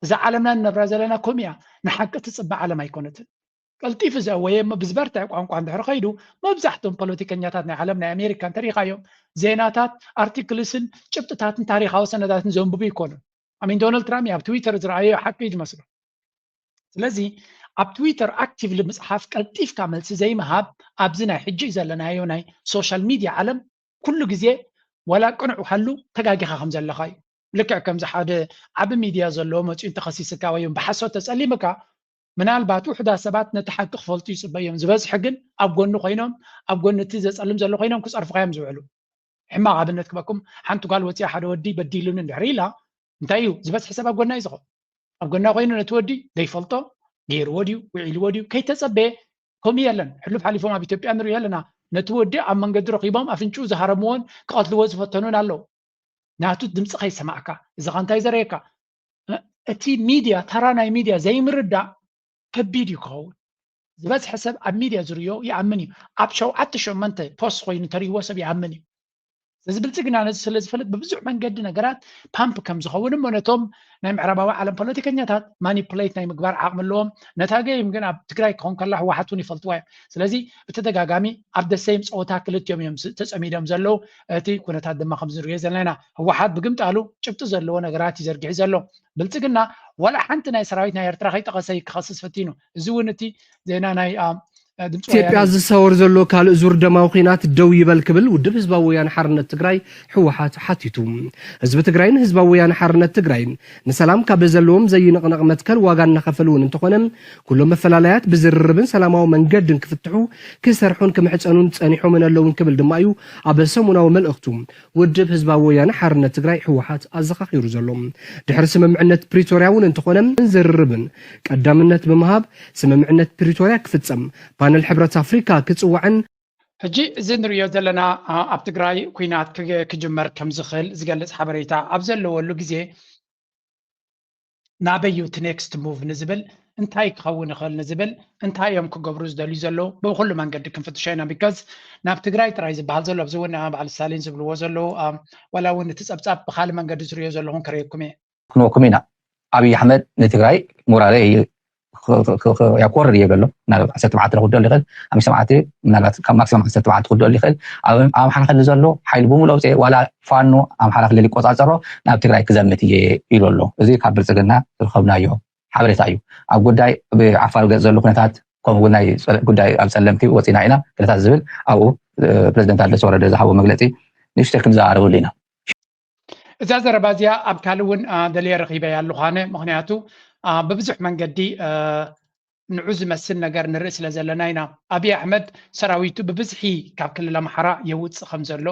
እዛ ዓለምና ንነብራ ዘለና ከምኡ እያ። ንሓቂ ትጽበ ዓለም ኣይኮነትን። ቀልጢፉ ዘእወየ እሞ ብዝበርትዐ ቋንቋ እንድሕር ከይዱ፣ መብዛሕትኦም ፖለቲከኛታት ናይ ዓለም፣ ናይ ኣሜሪካ እንተሪኢኻዮም፣ ዜናታት፣ ኣርቲክልስን ጭብጥታትን ታሪኻዊ ሰነዳትን ዘንብቡ ይኮኑን። ኣሚን ዶናልድ ትራምፕ ኣብ ትዊተር ዝረኣዮ ሓቂ እዩ ዝመስሎ። ስለዚ ኣብ ትዊተር ኣክቲቭሊ ምጽሓፍ፣ ቀልጢፍካ መልሲ ዘይምሃብ፣ ኣብዚ ናይ ሕጂ ዘለናዮ ናይ ሶሻል ሚድያ ዓለም ኩሉ ግዜ ዋላ ቅኑዕ ሃሉ ተጋጊኻ ከም ዘለኻ እዩ። ልክዕ ከምዚ ሓደ ዓቢ ሚድያ ዘለዎ መጺኡ እንተኸሲስካ ወይ እውን ብሓሶት ተጸሊምካ፣ ምናልባት ውሑዳት ሰባት ነቲ ሓቂ ክፈልጡ ይጽበዩ እዮም። ዝበዝሑ ግን ኣብ ጎኒ ኮይኖም፣ ኣብ ጎኒ እቲ ዘጸልም ዘሎ ኮይኖም ክጸርፉኻ እዮም ዝውዕሉ። ሕማቕ ኣብነት ክበኩም፣ ሓንቲ ጓል ወጺኣ ሓደ ወዲ በዲሉኒ እንድሕር ኢላ፣ እንታይ እዩ ዝበዝሐ ሰብ ኣብ ጎና እዩ ዝኸውን። ኣብ ጎና ኮይኑ ነቲ ወዲ ዘይፈልጦ ገይርዎ ድዩ ውዒልዎ ድዩ ከይተጸበየ፣ ከምኡ የለን። ሕሉፍ ሓሊፎም ኣብ ኢትዮጵያ ንሪኦ ኣለና። ነቲ ወዲ ኣብ መንገዲ ረኺቦም ኣፍንጭኡ ዝሃረምዎን ክቐትልዎ ዝፈተኑን ኣለዉ። ናቱ ድምፂ ከይሰማዕካ፣ እዚ ኸ እንታይ ዘርእየካ? እ፣ እቲ ሚድያ፣ ተራ ናይ ሚድያ ዘይምርዳእ ከቢድ እዩ ክኸውን። ዝበዝሐ ሰብ ኣብ ሚድያ ዝርእዮ ይኣምን እዩ። ኣብ ሸውዓተ ሸሞንተ ፖስት ኮይኑ ተርእይዎ ሰብ ይኣምን እዩ። ስለዚ ብልፅግና ነዚ ስለ ዝፈልጥ ብብዙሕ መንገዲ ነገራት ፓምፕ ከም ዝኸውን እሞ ነቶም ናይ ምዕራባዊ ዓለም ፖለቲከኛታት ማኒፕሌት ናይ ምግባር ዓቕሚ ኣለዎም። ነታ ገይም ግን ኣብ ትግራይ ክኸውን ከላ ህወሓት እውን ይፈልጥዋ እዮም። ስለዚ ብተደጋጋሚ ኣብ the same ፆታ ክልቲኦም እዮም ዝ-፣ ተፀሚዶም ዘለዉ። እቲ ኩነታት ድማ ከም ዝንሪኦ ዘለና ኢና። ህወሓት ብግምጣሉ ጭብጢ ዘለዎ ነገራት እዩ ዘርጊሑ ዘሎ። ብልፅግና ዋላ ሓንቲ ናይ ሰራዊት ናይ ኤርትራ ከይጠቐሰ ክኸስስ ፈቲኑ። እዚ እውን እቲ ዜና ናይ፣ አ፣ ድምፂ ኢትዮጵያ ወያነ እዩ። ዝሳወር ዘሎ ካልእ ዙር ደማዊ ኲናት ደው ይበል ክብል ውድብ ህዝባዊ ወያነ ሓርነት ትግራይ ህወሓት ሓቲቱ። ህዝቢ ትግራይን ህዝባዊ ወያነ ሓርነት ትግራይን ንሰላም ካብ ዘለዎም ዘይንቕነቕ መትከል ዋጋ እናኸፈሉ እውን እንተኾነ፣ ኩሎም መፈላለያት ብዝርርብን ሰላማዊ መንገድን ክፍትሑ ክሰርሑን ክምሕፀኑን ጸኒሖምን ኣለውን ክብል ድማ እዩ ኣብ ሰሙናዊ መልእኽቱ ውድብ ህዝባዊ ወያነ ሓርነት ትግራይ ህወሓት ኣዘኻኺሩ ዘሎ። ድሕሪ ስምምዕነት ፕሪቶርያ እውን እንተኾነ ዝርርብን ቀዳምነት ብምሃብ ስምምዕነት ፕሪቶርያ ክፍጸም ፓነል ሕብረት ኣፍሪካ ክጽዋዕን ሕጂ እዚ ንሪኦ ዘለና፣ አ፣ ኣብ ትግራይ ኲናት ክገ-፣ ክጅመር ከም ዝኽእል ዝገልጽ ሓበሬታ ኣብ ዘለወሉ ግዜ፣ ናበይ እዩ እቲ ኔክስት ሙቭ ንዝብል፣ እንታይ ክኸውን ይኽእል ንዝብል፣ እንታይ እዮም ክገብሩ ዝደልዩ ዘለዉ፣ ብኩሉ መንገዲ ክንፍትሾ ኢና። ቢካዝ ናብ ትግራይ ጥራይ ዝበሃል ዘሎ፣ ኣብዚ እውን፣ አ፣ በዓል ስታሊን ዝብልዎ ዘለዉ፣ አ፣ ዋላ እውን እቲ ጸብጻብ ብኻልእ መንገዲ ዝሪኦ ዘለኹን ክርእየኩም እየ። ክንወኩም ኢና። ኣብይ ኣሕመድ ንትግራይ ሞራለይ እዩ ክ-፣ ክ-፣ ክ-፣ ያኮርር እየ በሎ። ምናልባት ዓሰርተ መዓልቲ ክወደሉ ይኽእል፣ ሓሙሽተ መዓልቲ፣ ምናልባት ካብ ማክሲመም ዓሰርተ መዓልቲ ክወደሉ ይኽእል። ኣብ ኣምሓራ ክልል ዘሎ ሓይሊ ብምሉእ ኣውፅኤ፣ ዋላ ፋኖ ኣምሓራ ክልል ይቆፃፀሮ፣ ናብ ትግራይ ክዘምት እየ ኢሉ ኣሎ። እዚ ካብ ብልፅግና ዝረኸብናዮ ሓበሬታ እዩ። ኣብ ጉዳይ ብዓፋር ገፅ ዘሎ ኩነታት፣ ከምኡ እውን ናይ ፀለ-፣ ጉዳይ ኣብ ፀለምቲ ወፂና ኢና፣ ኩነታት ዝብል ኣብኡ፣ እ፣ ፕሬዚደንት ታደሰ ወረደ ዝሃቦ መግለፂ ንእሽተይ ክንዘራረበሉ ኢና። እዛ ዘረባ እዚኣ ኣብ ካልእ እውን፣ አ፣ ደልየ ረኺበያ ኣለኹ ኣነ። ምኽንያቱ፣ አ፣ ብብዙሕ መንገዲ፣ አ፣ ንዑ ዝመስል ነገር ንርኢ ስለ ዘለና ኢና። ኣብይ ኣሕመድ ሰራዊቱ ብብዝሒ ካብ ክልል ኣምሓራ የውፅእ ከም ዘሎ፣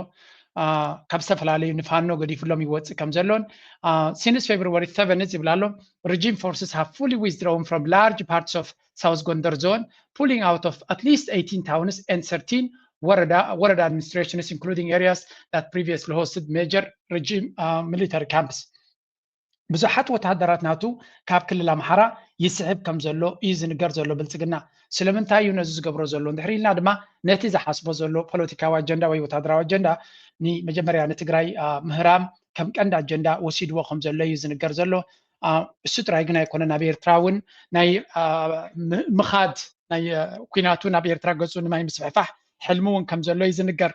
ካብ ዝተፈላለዩ ንፋኖ ገዲፍሎም ይወፅእ ከም ዘሎን፣ since February seven ዝብል ኣሎ። Regime forces have fully withdrawn from large parts of South Gondar zone, pulling out of at least eighteen towns and thirteen ወረዳ ወረዳ administrations, including areas that previously hosted major regime military camps. ብዙሓት ወተሃደራት ናቱ ካብ ክልል ኣምሓራ ይስሕብ ከም ዘሎ እዩ ዝንገር ዘሎ ብልፅግና። ስለምንታይ እዩ ነዚ ዝገብሮ ዘሎ እንድሕር ኢልና ድማ፣ ነቲ ዝሓስቦ ዘሎ ፖለቲካዊ ኣጀንዳ ወይ ወተሃደራዊ ኣጀንዳ ንመጀመርያ ንትግራይ ምህራም ከም ቀንዲ ኣጀንዳ ወሲድዎ ከም ዘሎ እዩ ዝንገር ዘሎ። እሱ ጥራይ ግን ኣይኮነን። ኣብ ኤርትራ እውን ናይ ምኻድ ናይ ኩናቱ ናብ ኤርትራ ገፁ ንማይ ምስፍሕፋሕ ሕልሚ እውን ከም ዘሎ እዩ ዝንገር።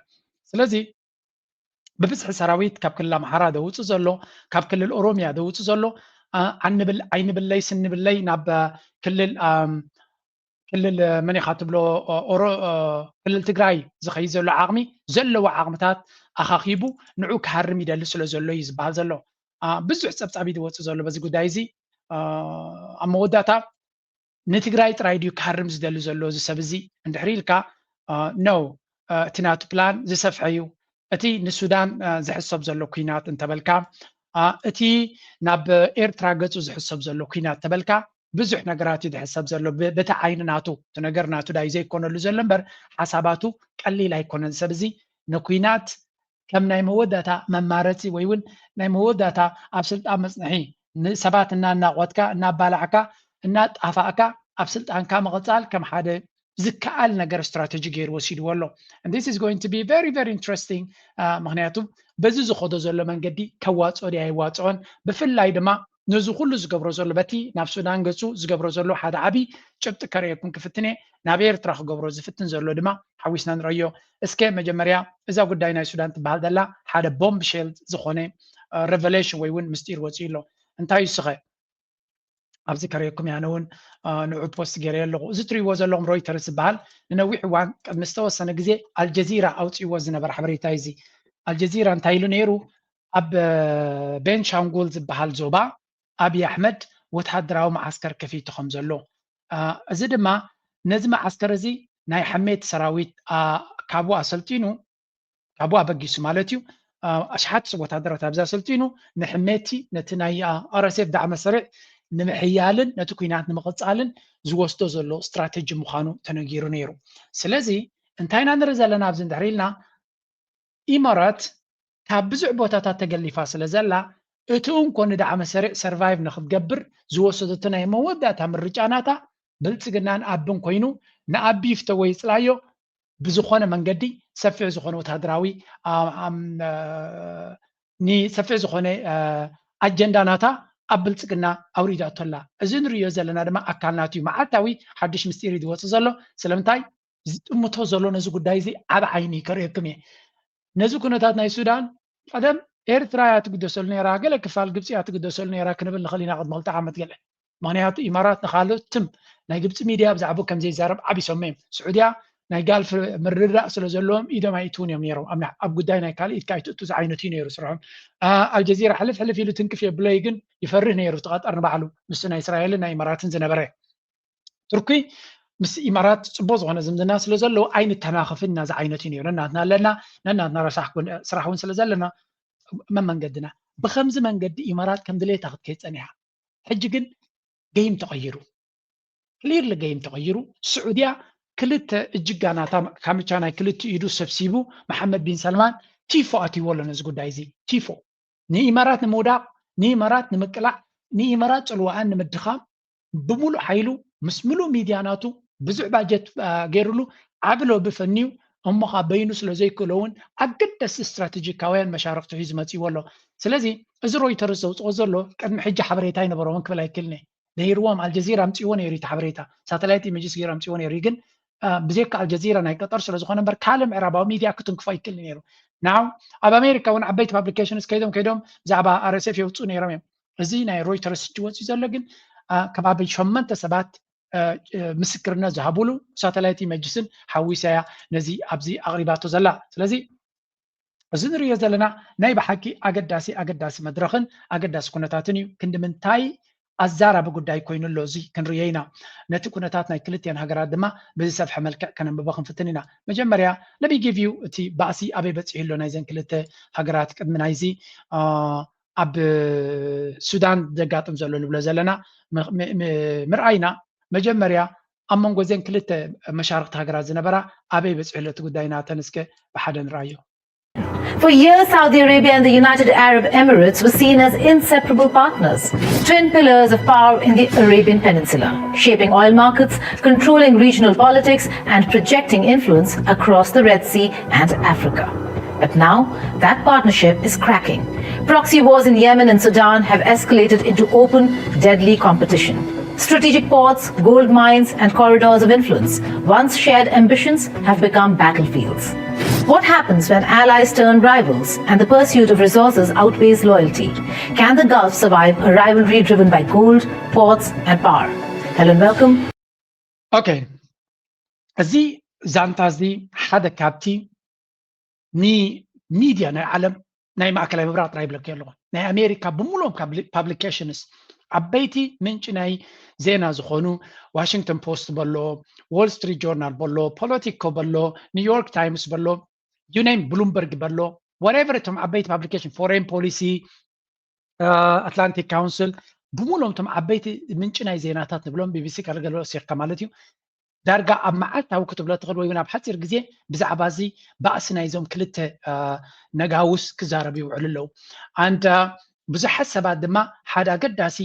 ስለዚ ብብዝሒ ሰራዊት ካብ ክልል ኣምሓራ ደውፅእ ዘሎ፣ ካብ ክልል ኦሮሚያ ደውፅእ ዘሎ፣ ኣንብል ኣይንብለይ ስንብለይ ናብ ክልል ክልል መን ኢኻ ትብሎ ክልል ትግራይ ዝኸይድ ዘሎ ዓቕሚ ዘለዎ ዓቕምታት ኣኻኺቡ ንዑ ክሃርም ይደሊ ስለ ዘሎ እዩ ዝበሃል ዘሎ። ብዙሕ ፀብፃብ እዩ ዝወፅእ ዘሎ በዚ ጉዳይ እዚ። ኣብ መወዳእታ ንትግራይ ጥራይ ድዩ ክሃርም ዝደሊ ዘሎ እዚ ሰብ እዚ እንድሕሪ ኢልካ፣ ነው፣ እቲ ናቱ ፕላን ዝሰፍሐ እዩ። እቲ ንሱዳን ዝሕሰብ ዘሎ ኩናት እንተበልካ፣ እቲ ናብ ኤርትራ ገፁ ዝሕሰብ ዘሎ ኩናት ተበልካ፣ ብዙሕ ነገራት እዩ ዝሕሰብ ዘሎ። በቲ ዓይኒ ናቱ እቲ ነገር ናቱ ዳዩ ዘይኮነሉ ዘሎ እምበር፣ ሓሳባቱ ቀሊል ኣይኮነን። ሰብ እዚ ንኩናት ከም ናይ መወዳእታ መማረፂ ወይ እውን ናይ መወዳእታ ኣብ ስልጣን መፅንሒ፣ ንሰባት እናናቆትካ፣ እናባላዕካ፣ እናጣፋእካ ኣብ ስልጣንካ ምቕፃል ከም ሓደ ዝከኣል ነገር ስትራተጂ ገይሩ ወሲድዎ ኣሎ። This is going to be very very interesting። ምክንያቱ በዚ ዝኸዶ ዘሎ መንገዲ ከዋፅኦ ድዩ ኣይዋፅኦን፣ ብፍላይ ድማ ነዚ ኩሉ ዝገብሮ ዘሎ፣ በቲ ናብ ሱዳን ገፁ ዝገብሮ ዘሎ ሓደ ዓብዪ ጭብጢ ከርእየኩም ክፍትን እየ። ናብ ኤርትራ ክገብሮ ዝፍትን ዘሎ ድማ ሓዊስና ንረዮ። እስከ መጀመርያ እዛ ጉዳይ ናይ ሱዳን ትበሃል ዘላ ሓደ ቦምብ ሼል ዝኾነ ሬቨሌሽን ወይ እውን ምስጢር ወፂኡ ኣሎ። እንታይ እዩ ስኸ? ኣብዚ ከርእየኩም እየ። ኣነ እውን ንዑ ፖስት ገይረ ኣለኹ። እዚ ትሪእዎ ዘለኹም ሮይተርስ ዝበሃል ንነዊሕ እዋን ቅድሚ ዝተወሰነ ግዜ ኣልጀዚራ ኣውፅእዎ ዝነበረ ሓበሬታ እዩ። እዚ ኣልጀዚራ እንታይ ኢሉ ነይሩ? ኣብ ቤንሻንጉል ዝበሃል ዞባ ኣብይ ኣሕመድ ወተሃደራዊ መዓስከር ከፊቱ ከም ዘሎ፣ እዚ ድማ ነዚ መዓስከር እዚ ናይ ሕሜት ሰራዊት ካብኡ ኣሰልጢኑ፣ ካብኡ ኣበጊሱ ማለት እዩ፣ ኣሽሓት ወተሃደራት ኣብዚ ኣሰልጢኑ ንሕሜቲ ነቲ ናይ RSF ዳዕመ ሰሪዕ ንምሕያልን ነቲ ኩናት ንምቕፃልን ዝወስዶ ዘሎ ስትራተጂ ምዃኑ ተነጊሩ ነይሩ። ስለዚ እንታይ ኢና ንርኢ ዘለና ኣብዚ እንድሕር ኢልና፣ ኢማራት ካብ ብዙሕ ቦታታት ተገሊፋ ስለ ዘላ፣ እቲ እንኮ ንዳዕመ ሰሪዕ ሰርቫይቭ ንክትገብር ዝወሰደቶ ናይ መወዳእታ ምርጫ ናታ ብልፅግናን ኣብን ኮይኑ፣ ንኣቢ ይፍተዎ ይፅላዮ ብዝኾነ መንገዲ ሰፊሕ ዝኾነ ወተሃደራዊ ንሰፊሕ ዝኾነ ኣጀንዳ ናታ ኣብ ብልፅግና ኣውሪዳቶ ኣላ። እዚ ንሪኦ ዘለና ድማ ኣካል ናቱ እዩ። መዓልታዊ ሓድሽ ምስጢር እዩ ዝወፅእ ዘሎ። ስለምንታይ? ዝጥምቶ ዘሎ ነዚ ጉዳይ እዚ ዓብ ዓይኒ ከርእየኩም እየ። ነዚ ኩነታት ናይ ሱዳን ቀደም ኤርትራ እያ ትግደሰሉ ነይራ፣ ገለ ክፋል ግብፂ እያ ትግደሰሉ ነይራ ክንብል ንኽእል ኢና ቅድሚ ክልተ ዓመት ገለ። ምኽንያቱ ኢማራት ንኻልኦት ትም ናይ ግብፂ ሚድያ ብዛዕባኡ ከም ዘይዛረብ ዓቢሶም እዮም። ስዑድያ ናይ ጋልፍ ምርድዳእ ስለ ዘለዎም ኢዶም ኣይእትውን እዮም ነይሮም። ኣብ ጉዳይ ናይ ካልእ ኢድካ ኣይትእቱ ዝዓይነቱ እዩ ነይሩ ስርሖም። ኣልጀዚራ ሕልፍ ሕልፍ ኢሉ ትንክፍ የብለይ ግን ይፈርህ ነይሩ እቲ ቀጠር ንባዕሉ፣ ምስ ናይ እስራኤልን ናይ ኢማራትን ዝነበረ። ቱርኪ ምስ ኢማራት ፅቡቅ ዝኾነ ዝምድና ስለ ዘለዎ ኣይንተናኸፍን እናዚ ዓይነት እዩ ነይሩ። ነናትና ኣለና፣ ነናትና ረሳሕ ስራሕ እውን ስለ ዘለና መመንገድና ብከምዚ መንገዲ ኢማራት ከም ድሌታ ክትከይድ ፀኒሓ። ሕጂ ግን ገይም ተቐይሩ፣ ክሊርሊ ገይም ተቐይሩ። ስዑድያ ክልተ እጅጋ ናታ ካምቻ ናይ ክልተ ኢዱ ሰብሲቡ መሓመድ ቢን ሰልማን ቲፎ ኣትይዎ ኣሎ ነዚ ጉዳይ እዚ። ቲፎ ንኢማራት ንምውዳቕ፣ ንኢማራት ንምቅላዕ፣ ንኢማራት ፅልዋኣን ንምድኻም ብሙሉእ ሓይሉ ምስ ሙሉእ ሚድያ ናቱ ብዙሕ ባጀት ገይሩሉ ዓቢ ሎቢ ፈንዩ እሞ ኸዓ በይኑ ስለ ዘይክእሎ እውን ኣገደስቲ ስትራቴጂካውያን መሻርኽቲ ሒዙ መፂእዎ ኣሎ። ስለዚ እዚ ሮይተርስ ዘውፅኦ ዘሎ ቅድሚ ሕጂ ሓበሬታ ኣይነበሮምን ክብል ኣይክእልን እየ። ነይርዎም ኣልጀዚራ ኣምፅእዎ ነይሩ እቲ ሓበሬታ፣ ሳተላይት ኢሜጅስ ገይሩ ኣምፅእዎ ነይሩ ግን ብዘይካ ኣልጀዚራ ናይ ቀጠር ስለ ዝኾነ እምበር ካልእ ምዕራባዊ ሚድያ ክትንክፎ ኣይክእልን ነይሩ። ናው ኣብ ኣሜሪካ እውን ዓበይቲ ፓብሊኬሽንስ ከይዶም ከይዶም ብዛዕባ RSF የውፅኡ ነይሮም እዮም። እዚ ናይ ሮይተርስ ሕጂ ወፅዩ ዘሎ ግን ከባቢ ሸመንተ ሰባት ምስክርነት ዝሃብሉ ሳተላይት ኢሜጅስን ሓዊሳ እያ ነዚ ኣብዚ ኣቕሪባቶ ዘላ። ስለዚ እዚ ንሪኦ ዘለና ናይ ብሓቂ ኣገዳሲ ኣገዳሲ መድረኽን ኣገዳሲ ኩነታትን እዩ። ክንዲ ምንታይ ኣዛራቢ ጉዳይ ኮይኑ ኣሎ። እዚ ክንርእዮ ኢና። ነቲ ኩነታት ናይ ክልቲአን ሃገራት ድማ ብዝሰፍሐ መልክዕ ከነንብቦ ክንፍትን ኢና። መጀመርያ let me give you እቲ ባእሲ ኣበይ በፂሑ ኣሎ ናይዘን ክልተ ሃገራት ቅድሚ ናይዚ ኣብ ሱዳን ዘጋጥም ዘሎ ንብሎ ዘለና ምርኣይና፣ መጀመርያ ኣብ መንጎ እዘን ክልተ መሻርክቲ ሃገራት ዝነበራ ኣበይ በፂሑ ኣሎ እቲ ጉዳይ ናተን እስከ ብሓደ ንርኣዮ። For years, Saudi Arabia and the United Arab Emirates were seen as inseparable partners, twin pillars of power in the Arabian Peninsula, shaping oil markets, controlling regional politics, and projecting influence across the Red Sea and Africa. But now, that partnership is cracking. Proxy wars in Yemen and Sudan have escalated into open, deadly competition. Strategic ports, gold mines, and corridors of influence, once shared ambitions, have become battlefields. What happens when allies turn rivals and the pursuit of resources outweighs loyalty? Can the Gulf survive a rivalry driven by gold, ports, and power? Hello and welcome. Okay. እዚ ዛንታ እዚ ሓደ ካብቲ ንሚድያ ናይ ዓለም ናይ ማእከላይ ምብራቕ ጥራይ ይብለኪ ኣለኹ። ናይ ኣሜሪካ ብምሉኦም ፓብሊኬሽንስ፣ ዓበይቲ ምንጪ ናይ ዜና ዝኾኑ ዋሽንግተን ፖስት በሎ፣ ዎል ስትሪት ጆርናል በሎ፣ ፖለቲኮ በሎ፣ ኒውዮርክ ታይምስ በሎ፣ ዩ ኔም ብሉምበርግ በሎ፣ whatever፣ እቶም ዓበይቲ ፓብሊኬሽን፣ ፎሬን ፖሊሲ፣ ኣትላንቲክ ካውንስል፣ ብምሉኦም እቶም ዓበይቲ ምንጪ ናይ ዜናታት ንብሎም፣ ቢቢሲ ካልገለ ወሲኽካ ማለት እዩ። ዳርጋ ኣብ መዓልታዊ ክትብሎ ትኽእል ወይ እውን ኣብ ሓፂር ግዜ ብዛዕባ እዚ ባእሲ ናይዞም ክልተ ነጋውስ ክዛረቡ ይውዕሉ ኣለዉ። ኣንድ ብዙሓት ሰባት ድማ ሓደ ኣገዳሲ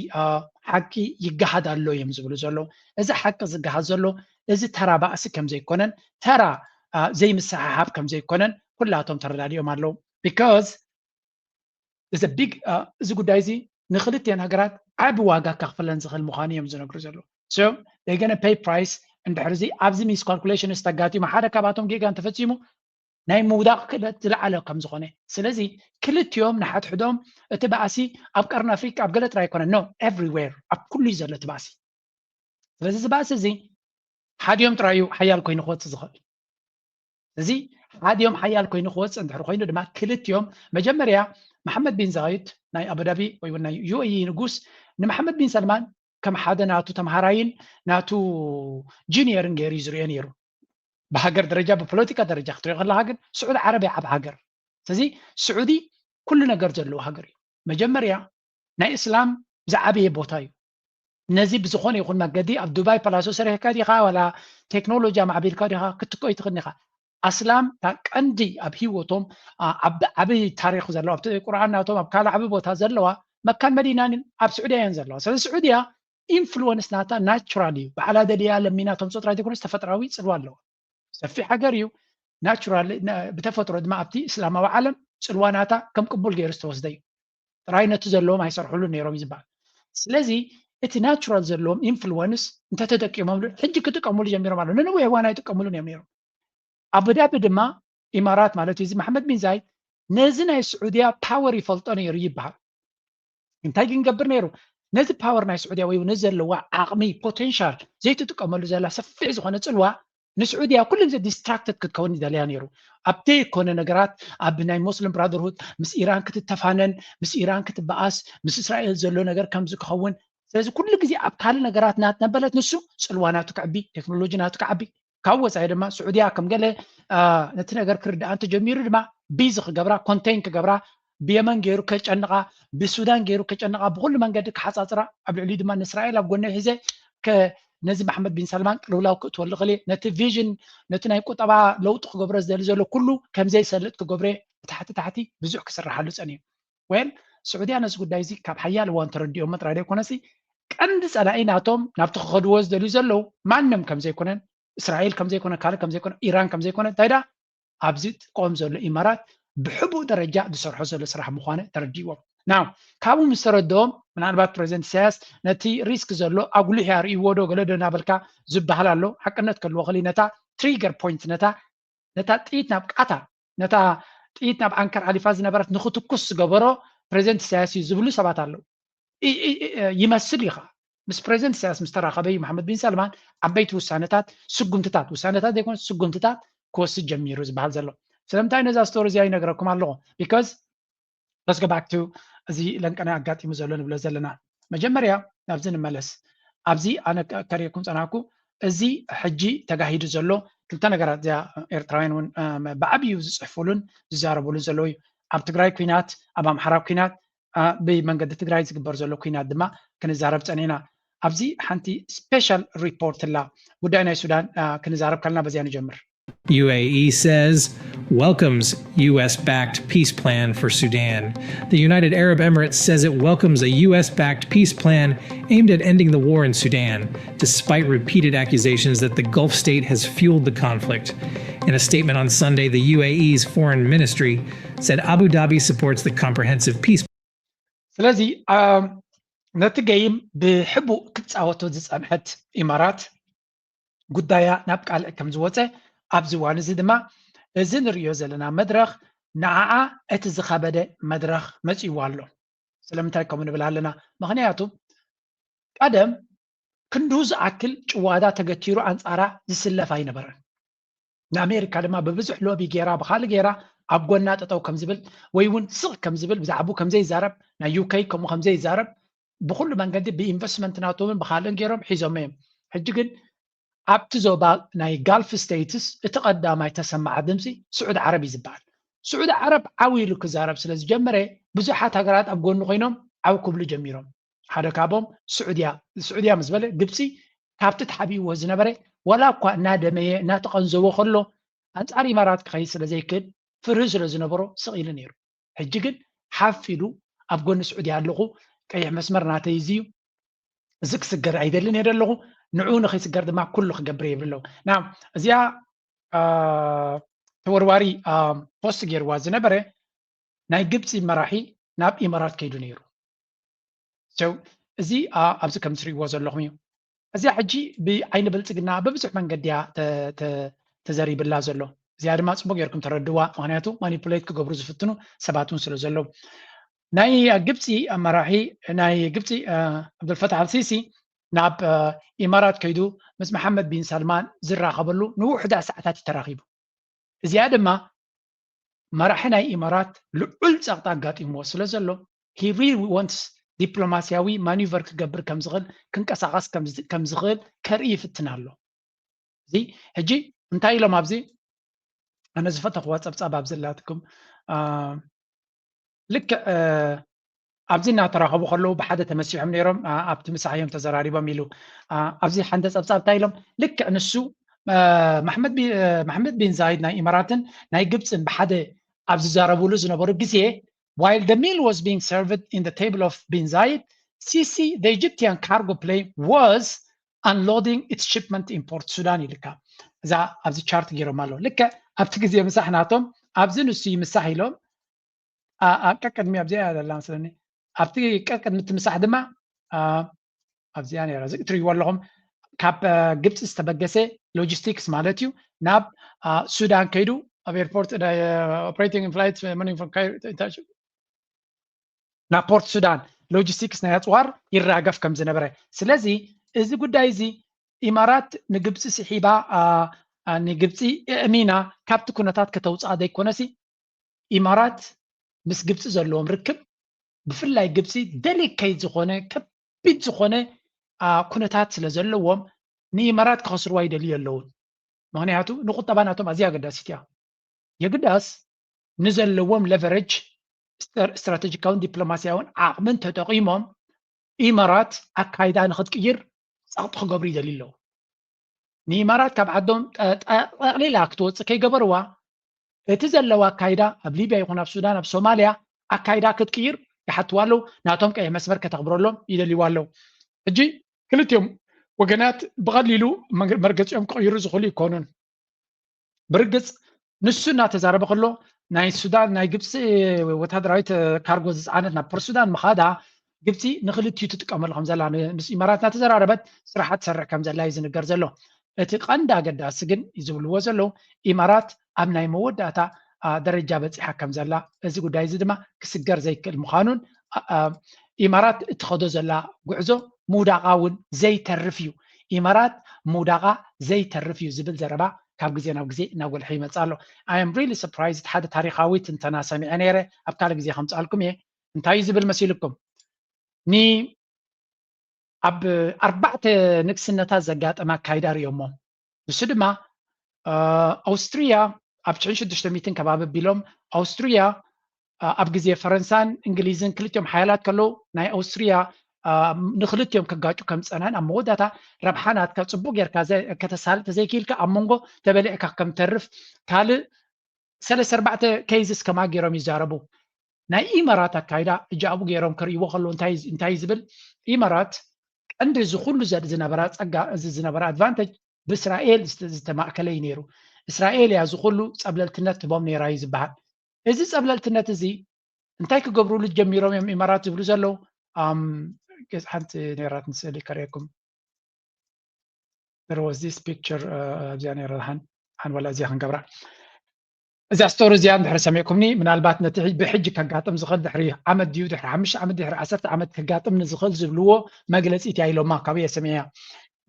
ሓቂ ይገሃድ ኣሎ እዮም ዝብሉ ዘለዉ። እዚ ሓቂ ዝገሃድ ዘሎ እዚ ተራ ባእሲ ከም ዘይኮነን ተራ ዘይምስሕሓብ ከም ዘይኮነን ኩላቶም ተረዳዲኦም ኣለዉ። Because እዚ ቢግ እዚ ጉዳይ እዚ ንክልቲአን ሃገራት ዓቢ ዋጋ ከኽፍለን ዝኽእል ምዃኑ እዮም ዝነግሩ ዘለዉ። So they're gonna pay price እንድሕር እዚ ኣብዚ ሚስካልኩሌሽን ዝተጋጢሙ ሓደ ካብኣቶም ጌጋ እንተፈፂሙ ናይ ምውዳቕ ክእለት ዝለዓለ ከም ዝኾነ። ስለዚ ክልቲኦም ንሓድሕዶም እቲ ባእሲ ኣብ ቀርኒ ኣፍሪቃ ኣብ ገለ ጥራይ ኣይኮነን፣ no፣ everywhere፣ ኣብ ኩሉ እዩ ዘሎ እቲ ባእሲ። ስለዚ እዚ ባእሲ እዚ ሓዲኦም ጥራይ እዩ ሓያል ኮይኑ ክወፅእ ዝኽእል። እዚ ሓዲኦም ሓያል ኮይኑ ክወፅእ እንድሕር ኮይኑ ድማ ክልቲኦም መጀመርያ መሓመድ ቢን ዛይድ ናይ ኣቡዳቢ ወይ እውን ናይ ዩ ኤ ኢ ንጉስ ንመሓመድ ቢን ሰልማን ከም ሓደ ናቱ ተምሃራይን ናቱ ጁኒየርን ገይሩ እዩ ዝሪኦ ነይሩ። ብሃገር ደረጃ ብፖለቲካ ደረጃ ክትሪኦ ከለካ ግን ስዑዲ ዓረብ እያ ዓብ ሃገር። ስለዚ ስዑዲ ኩሉ ነገር ዘለዎ ሃገር እዩ። መጀመርያ ናይ እስላም ዝዓበየ ቦታ እዩ። ነዚ ብዝኾነ ይኹን መገዲ ኣብ ዱባይ ፓላሶ ሰሪሕካ ዲኻ ዋላ ቴክኖሎጂ ኣማዕቢልካ ዲኻ ክትኮይ ትኽእል ኢኻ። ኣስላም እታ ቀንዲ ኣብ ህይወቶም ዓቢ ታሪክ ዘለዋ ኣብቲ ቁርኣን ናቶም ኣብ ካልእ ዓቢ ቦታ ዘለዋ መካን መዲናን ኣብ ስዑድያ እየን ዘለዋ። ስለዚ ስዑድያ ኢንፍሉወንስ ናታ ናቹራል እዩ። ባዕላ ደልያ ለሚና ተምፅኦ ጥራይ ዘይኮነስ ተፈጥራዊ ፅልዋ ኣለዋ። ሰፊሕ ሃገር እዩ ናቹራል፣ ብተፈጥሮ ድማ ኣብቲ እስላማዊ ዓለም ፅልዋ ናታ ከም ቅቡል ገይሩ ዝተወስደ እዩ። ጥራይ ነቲ ዘለዎም ኣይሰርሕሉን ነይሮም እዩ ዝበሃል። ስለዚ እቲ ናቹራል ዘለዎም ኢንፍሉወንስ እንተተጠቂሞምሉ ሕጂ ክጥቀምሉ ጀሚሮም ኣለዉ። ንነዊሕ እዋን ኣይጥቀምሉን እዮም ነይሮም። ኣቡዳቢ ድማ ኢማራት ማለት እዩ። እዚ መሓመድ ቢን ዛይድ ነዚ ናይ ስዑድያ ፓወር ይፈልጦ ነይሩ ይበሃል። እንታይ ክንገብር ነይሩ? ነዚ ፓወር ናይ ስዑድያ ወይ ነዚ ዘለዋ ዓቕሚ ፖቴንሻል ዘይትጥቀመሉ ዘላ ሰፊሕ ዝኾነ ፅልዋ ንስዑድያ ኩሉ ግዜ ዲስትራክትድ ክትከውን ይደልያ ነይሩ። ኣብ ዘይኮነ ነገራት ኣብ ናይ ሙስሊም ብራደርሁድ ምስ ኢራን ክትተፋነን ምስ ኢራን ክትበኣስ ምስ እስራኤል ዘሎ ነገር ከምዚ ክኸውን ስለዚ ኩሉ ግዜ ኣብ ካልእ ነገራት ናት ነበለት ንሱ ፅልዋ ናቱ ክዕቢ ቴክኖሎጂ ናቱ ክዓቢ ካብ ወፃኢ ድማ ስዑድያ ከም ገለ ነቲ ነገር ክርድኣ እንተጀሚሩ ድማ ቢዚ ክገብራ ኮንቴን ክገብራ ብየመን ገይሩ ከጨንቓ ብሱዳን ገይሩ ከጨንቓ ብኩሉ መንገዲ ክሓፃፅራ ኣብ ልዕሊኡ ድማ ንእስራኤል ኣብ ጎነይ ሒዘ ነዚ መሓመድ ቢን ሰልማን ቅልውላው ክእትወሉ ክእል ነቲ ቪዥን ነቲ ናይ ቁጠባ ለውጢ ክገብሮ ዝደሊ ዘሎ ኩሉ ከምዘይሰልጥ ክገብረ ብታሕቲ ታሕቲ ብዙሕ ክስርሓሉ ፀኒሑ ወል ስዑድያ ነዚ ጉዳይ እዚ ካብ ሓያል እዋን ተረዲኦሞ ጥራይ ዘይኮነሲ ቀንዲ ፀላኢ ናቶም ናብቲ ክኸድዎ ዝደልዩ ዘለዉ ማንም ከምዘይኮነን እስራኤል ከምዘይኮነ ካልእ ከምዘይኮነ ኢራን ከምዘይኮነ እንታይ ዳ ኣብዚ ቆም ዘሎ ኢማራት ብሕቡእ ደረጃ ዝሰርሖ ዘሎ ስራሕ ምዃነ ተረዲእዎም ናው ካብኡ ምስ ተረድኦም ምናልባት ፕሬዚደንት ኢሳያስ ነቲ ሪስክ ዘሎ ኣጉሊሕ እያ ርእይዎ ዶ ገለ ዶ እናበልካ ዝበሃል ኣሎ ሓቅነት ከልዎ ክሊ ነታ ትሪገር ፖይንት ነታ ነታ ጥይት ናብ ቃታ ነታ ጥይት ናብ ዓንከር ኣሊፋ ዝነበረት ንክትኩስ ዝገበሮ ፕሬዚደንት ኢሳያስ እዩ ዝብሉ ሰባት ኣለዉ ይመስል እዩ ከዓ ምስ ፕሬዚደንት ኢሳያስ ምስ ተራኸበ እዩ መሓመድ ቢን ሰልማን ዓበይቲ ውሳነታት ስጉምትታት ውሳነታት ዘይኮነ ስጉምትታት ክወስድ ጀሚሩ ዝበሃል ዘሎ ስለምንታይ ነዛ ስቶሪ እዚኣ ይነግረኩም ኣለኹ because let's go back to እዚ ለንቀና ኣጋጢሙ ዘሎ ንብሎ ዘለና መጀመርያ ናብዚ ንመለስ። ኣብዚ ኣነ ከርእየኩም ጸናኩ፣ እዚ ሕጂ ተጋሂዱ ዘሎ ክልተ ነገራት፣ እዚኣ ኤርትራውያን እውን ብዓብዩ ዝፅሕፉሉን ዝዛረቡሉን ዘለዉ እዩ። ኣብ ትግራይ ኩናት፣ ኣብ ኣምሓራ ኩናት፣ ብመንገዲ ትግራይ ዝግበር ዘሎ ኩናት ድማ ክንዛረብ ፀኒና። ኣብዚ ሓንቲ special report ላ ጉዳይ ናይ ሱዳን ክንዛረብ ከለና በዚያ ንጀምር። U A E says welcomes U S backed peace plan for Sudan. The United Arab Emirates says it welcomes a U S backed peace plan aimed at ending the war in Sudan, despite repeated accusations that the Gulf state has fueled the conflict. In a statement on Sunday, the U A E's foreign ministry said Abu Dhabi supports the comprehensive peace. ስለዚ ነቲ ገይም ብሕቡእ ክትፃወቶ ዝፀንሐት ኢማራት ጉዳያ ናብ ቃልዕ ከም ዝወፀ፣ ኣብዚ እዋን እዚ ድማ እዚ ንሪኦ ዘለና መድረኽ ንዓኣ እቲ ዝኸበደ መድረኽ መፂእዋ ኣሎ። ስለምንታይ ከምኡ ንብል ኣለና? ምኽንያቱ ቀደም ክንድኡ ዝኣክል ጭዋዳ ተገቲሩ ኣንፃራ ዝስለፍ ኣይነበረን። ንኣሜሪካ ድማ ብብዙሕ ሎቢ ገይራ ብካልእ ገይራ ኣብ ጎና ጠጠው ከም ዝብል ወይ እውን ስቕ ከም ዝብል ብዛዕባኡ ከም ዘይዛረብ፣ ናይ ዩኬ ከምኡ ከም ዘይዛረብ ብኩሉ መንገዲ ብኢንቨስትመንት ናቶምን ብካልእን ገይሮም ሒዞሞ እዮም። ሕጂ ግን ኣብቲ ዞባ ናይ ጋልፍ ስቴትስ እቲ ቀዳማይ ተሰማዓ ድምፂ ስዑዲ ዓረብ እዩ ዝበሃል። ስዑዲ ዓረብ ዓው ኢሉ ክዛረብ ስለ ዝጀመረ ብዙሓት ሃገራት ኣብ ጎኑ ኮይኖም ዓው ክብሉ ጀሚሮም። ሓደ ካብኦም ስዑድያ ስዑድያ ምስ በለ ግብፂ ካብቲ ተሓቢእዎ ዝነበረ ዋላ እኳ እናደመየ እናተቐንዘቦ ከሎ ኣንፃር ኢማራት ክኸይድ ስለ ዘይክእል ፍርሂ ስለ ዝነበሮ ስቕ ኢሉ ነይሩ። ሕጂ ግን ሓፍ ኢሉ ኣብ ጎኒ ስዑድያ ኣለኹ፣ ቀይሕ መስመር ናተይ እዚ እዩ፣ እዚ ክስገር ኣይደልን እየ ዘለኹ፣ ንዕኡ ንኸይስገር ድማ ኩሉ ክገብር እየ ይብል ኣለዉ። ና እዚኣ ተወርዋሪ ፖስት ገይርዋ ዝነበረ ናይ ግብፂ መራሒ ናብ ኢማራት ከይዱ ነይሩ። እዚ ኣብዚ ከም ትሪእዎ ዘለኹም እዩ። እዚኣ ሕጂ ብዓይኒ ብልፅግና ብብዙሕ መንገዲ እያ ተዘሪብላ ዘሎ። እዚኣ ድማ ፅቡቅ ጌርኩም ተረድዋ፣ ምክንያቱ ማኒፑሌት ክገብሩ ዝፍትኑ ሰባት እውን ስለ ዘለዉ። ናይ ግብፂ መራሒ ናይ ግብፂ ኣብዱልፈታሕ ኣልሲሲ ናብ ኢማራት ከይዱ ምስ መሓመድ ቢን ሳልማን ዝራኸበሉ ንውሑዳት ሰዓታት እዩ ተራኺቡ። እዚኣ ድማ መራሒ ናይ ኢማራት ልዑል ፀቕጢ ኣጋጢምዎ ስለ ዘሎ he really wants ዲፕሎማሲያዊ ማኒቨር ክገብር ከም ዝኽእል ክንቀሳቐስ ከም ዝኽእል ከርኢ ይፍትን ኣሎ። እዚ ሕጂ እንታይ ኢሎም ኣብዚ ኣነ ዝፈተኽዋ ፀብፃብ ኣብ ዘላትኩም ልክዕ ኣብዚ እናተራኸቡ ከለዉ ብሓደ ተመሲሖም ነይሮም ኣብቲ ምሳሕ እዮም ተዘራሪቦም ኢሉ ኣብዚ ሓንደ ፀብፃብ እንታይ ኢሎም ልክዕ ንሱ መሕመድ ቢን ዛይድ ናይ ኢማራትን ናይ ግብፅን ብሓደ ኣብ ዝዛረብሉ ዝነበሩ ግዜ while the meal was being served in the table of Bin Zayed, Sisi, the Egyptian cargo plane, was unloading its shipment in Port Sudan ይልካ እዛ ኣብዚ ቻርት ገይሮም ኣለዉ። ልክዕ ኣብቲ ግዜ ምሳሕ ናቶም ኣብዚ ንሱ ይምሳሕ ኢሎም ቀቅድሚ ኣብዚኣ እያ ዘላ መስለኒ። ኣብቲ ቀቅድሚ እቲ ምሳሕ ድማ ኣብዚኣ ነይራ እዚ እትርእይዎ ኣለኹም ካብ ግብፂ ዝተበገሰ ሎጂስቲክስ ማለት እዩ ናብ ሱዳን ከይዱ ኣብ ኤርፖርት operating flight ናብ ፖርት ሱዳን ሎጂስቲክስ ናይ ኣፅዋር ይራገፍ ከም ዝነበረ። ስለዚ እዚ ጉዳይ እዚ ኢማራት ንግብፂ ስሒባ ንግብፂ እእሚና ካብቲ ኩነታት ከተውፅኣ ዘይኮነሲ ኢማራት ምስ ግብፂ ዘለዎም ርክብ ብፍላይ ግብፂ ደሊከይት ዝኾነ ከቢድ ዝኾነ ኩነታት ስለ ዘለዎም ንኢማራት ክኸስርዋ ይደልዩ ኣለውን። ምክንያቱ ንቁጠባ ናቶም ኣዝያ ኣገዳሲት እያ። የግዳስ ንዘለዎም ለቨረጅ ስትራቴጂካውን ዲፕሎማሲያውን ዓቕምን ተጠቒሞም ኢማራት ኣካይዳ ንክትቅይር ፀቕጢ ክገብሩ ይደልዩ ኣለዉ። ንኢማራት ካብ ዓዶም ጠቕሊላ ክትወፅእ ከይገበርዋ እቲ ዘለዋ ኣካይዳ ኣብ ሊብያ ይኹን ኣብ ሱዳን ኣብ ሶማልያ ኣካይዳ ክትቅይር ይሓትዋ ኣለዉ። ናቶም ቀይሕ መስመር ከተኽብረሎም ይደልይዋ ኣለዉ። ሕጂ ክልቲኦም ወገናት ብቐሊሉ መርገፂኦም ክቕይሩ ዝኽእሉ ይኮኑን። ብርግፅ ንሱ እናተዛረበ ከሎ ናይ ሱዳን ናይ ግብፂ ወታደራዊት ካርጎ ዝፀዓነት ናብ ፖርት ሱዳን ምኻዳ ግብፂ ንክልቲኡ ትጥቀመሉ ከም ዘላ ምስ ኢማራት እናተዘራረበት ስራሓ ትሰርሕ ከም ዘላ እዩ ዝንገር ዘሎ። እቲ ቀንዲ ኣገዳሲ ግን ዝብልዎ ዘለዉ ኢማራት ኣብ ናይ መወዳእታ ደረጃ በፂሓ ከም ዘላ እዚ ጉዳይ እዚ ድማ ክስገር ዘይክእል ምዃኑን ኢማራት እትኸዶ ዘላ ጉዕዞ ምውዳቓ እውን ዘይተርፍ እዩ። ኢማራት ምውዳቓ ዘይተርፍ እዩ ዝብል ዘረባ ካብ ግዜ ናብ ግዜ እናጎልሐ ይመፅእ ኣሎ። I am really surprised ሓደ ታሪኻዊ ትንተና ሰሚዐ ነይረ ኣብ ካልእ ግዜ ከምፅኣልኩም እየ። እንታይ እዩ ዝብል መሲልኩም? ን ኣብ ኣርባዕተ ንግስነታት ዘጋጠመ ኣካይዳ ርእዮሞ። ንሱ ድማ ኣውስትርያ ኣብ ሽሕን ሽዱሽተ ሚእትን ከባቢ ኣቢሎም ኣውስትርያ ኣብ ግዜ ፈረንሳን እንግሊዝን ክልቲኦም ሓያላት ከለዉ ናይ ኣውስትርያ ንክልቲኦም ከጋጩ ከም ዝጸንሐን ኣብ መወዳእታ ረብሓ ናትካ ጽቡቅ ጌርካ ከተሳልጥ ተዘይክኢልካ ኣብ መንጎ ተበሊዕካ ከም ተርፍ ካልእ ሰለስተ ኣርባዕተ cases ከማ ገይሮም ይዛረቡ። ናይ ኢመራት ኣካይዳ እጃ ኣብኡ ገይሮም ክርእይዎ ከለዉ እንታይ ዝብል ኢመራት ቀንዲ እዚ ኩሉ ዝነበራ ጸጋ እዚ ዝነበራ advantage ብእስራኤል ዝተማእከለ እዩ ነይሩ። እስራኤል እያ እዚ ኩሉ ጸብለልትነት ትቦም ነይራ እዩ ዝበሃል። እዚ ጸብለልትነት እዚ እንታይ ክገብሩሉ ጀሚሮም እዮም ኢማራት ዝብሉ ዘለዉ? ሓንቲ ነይራትኒ ስእሊ ከርእየኩም። There was this picture ኣብዚኣ ነይራ ሓን ሓን ዋላ እዚኣ ክንገብራ እዛ ስቶሪ እዚኣ እንድሕር ሰሚዕኩምኒ ምናልባት ነቲ ብሕጂ ከጋጥም ዝኽእል ድሕሪ ዓመት ድዩ ድሕሪ ሓሙሽተ ዓመት ድሕሪ ዓሰርተ ዓመት ከጋጥም ንዝኽእል ዝብልዎ መግለፂ እቲያ ኢሎማ ካብየ ሰሚዕያ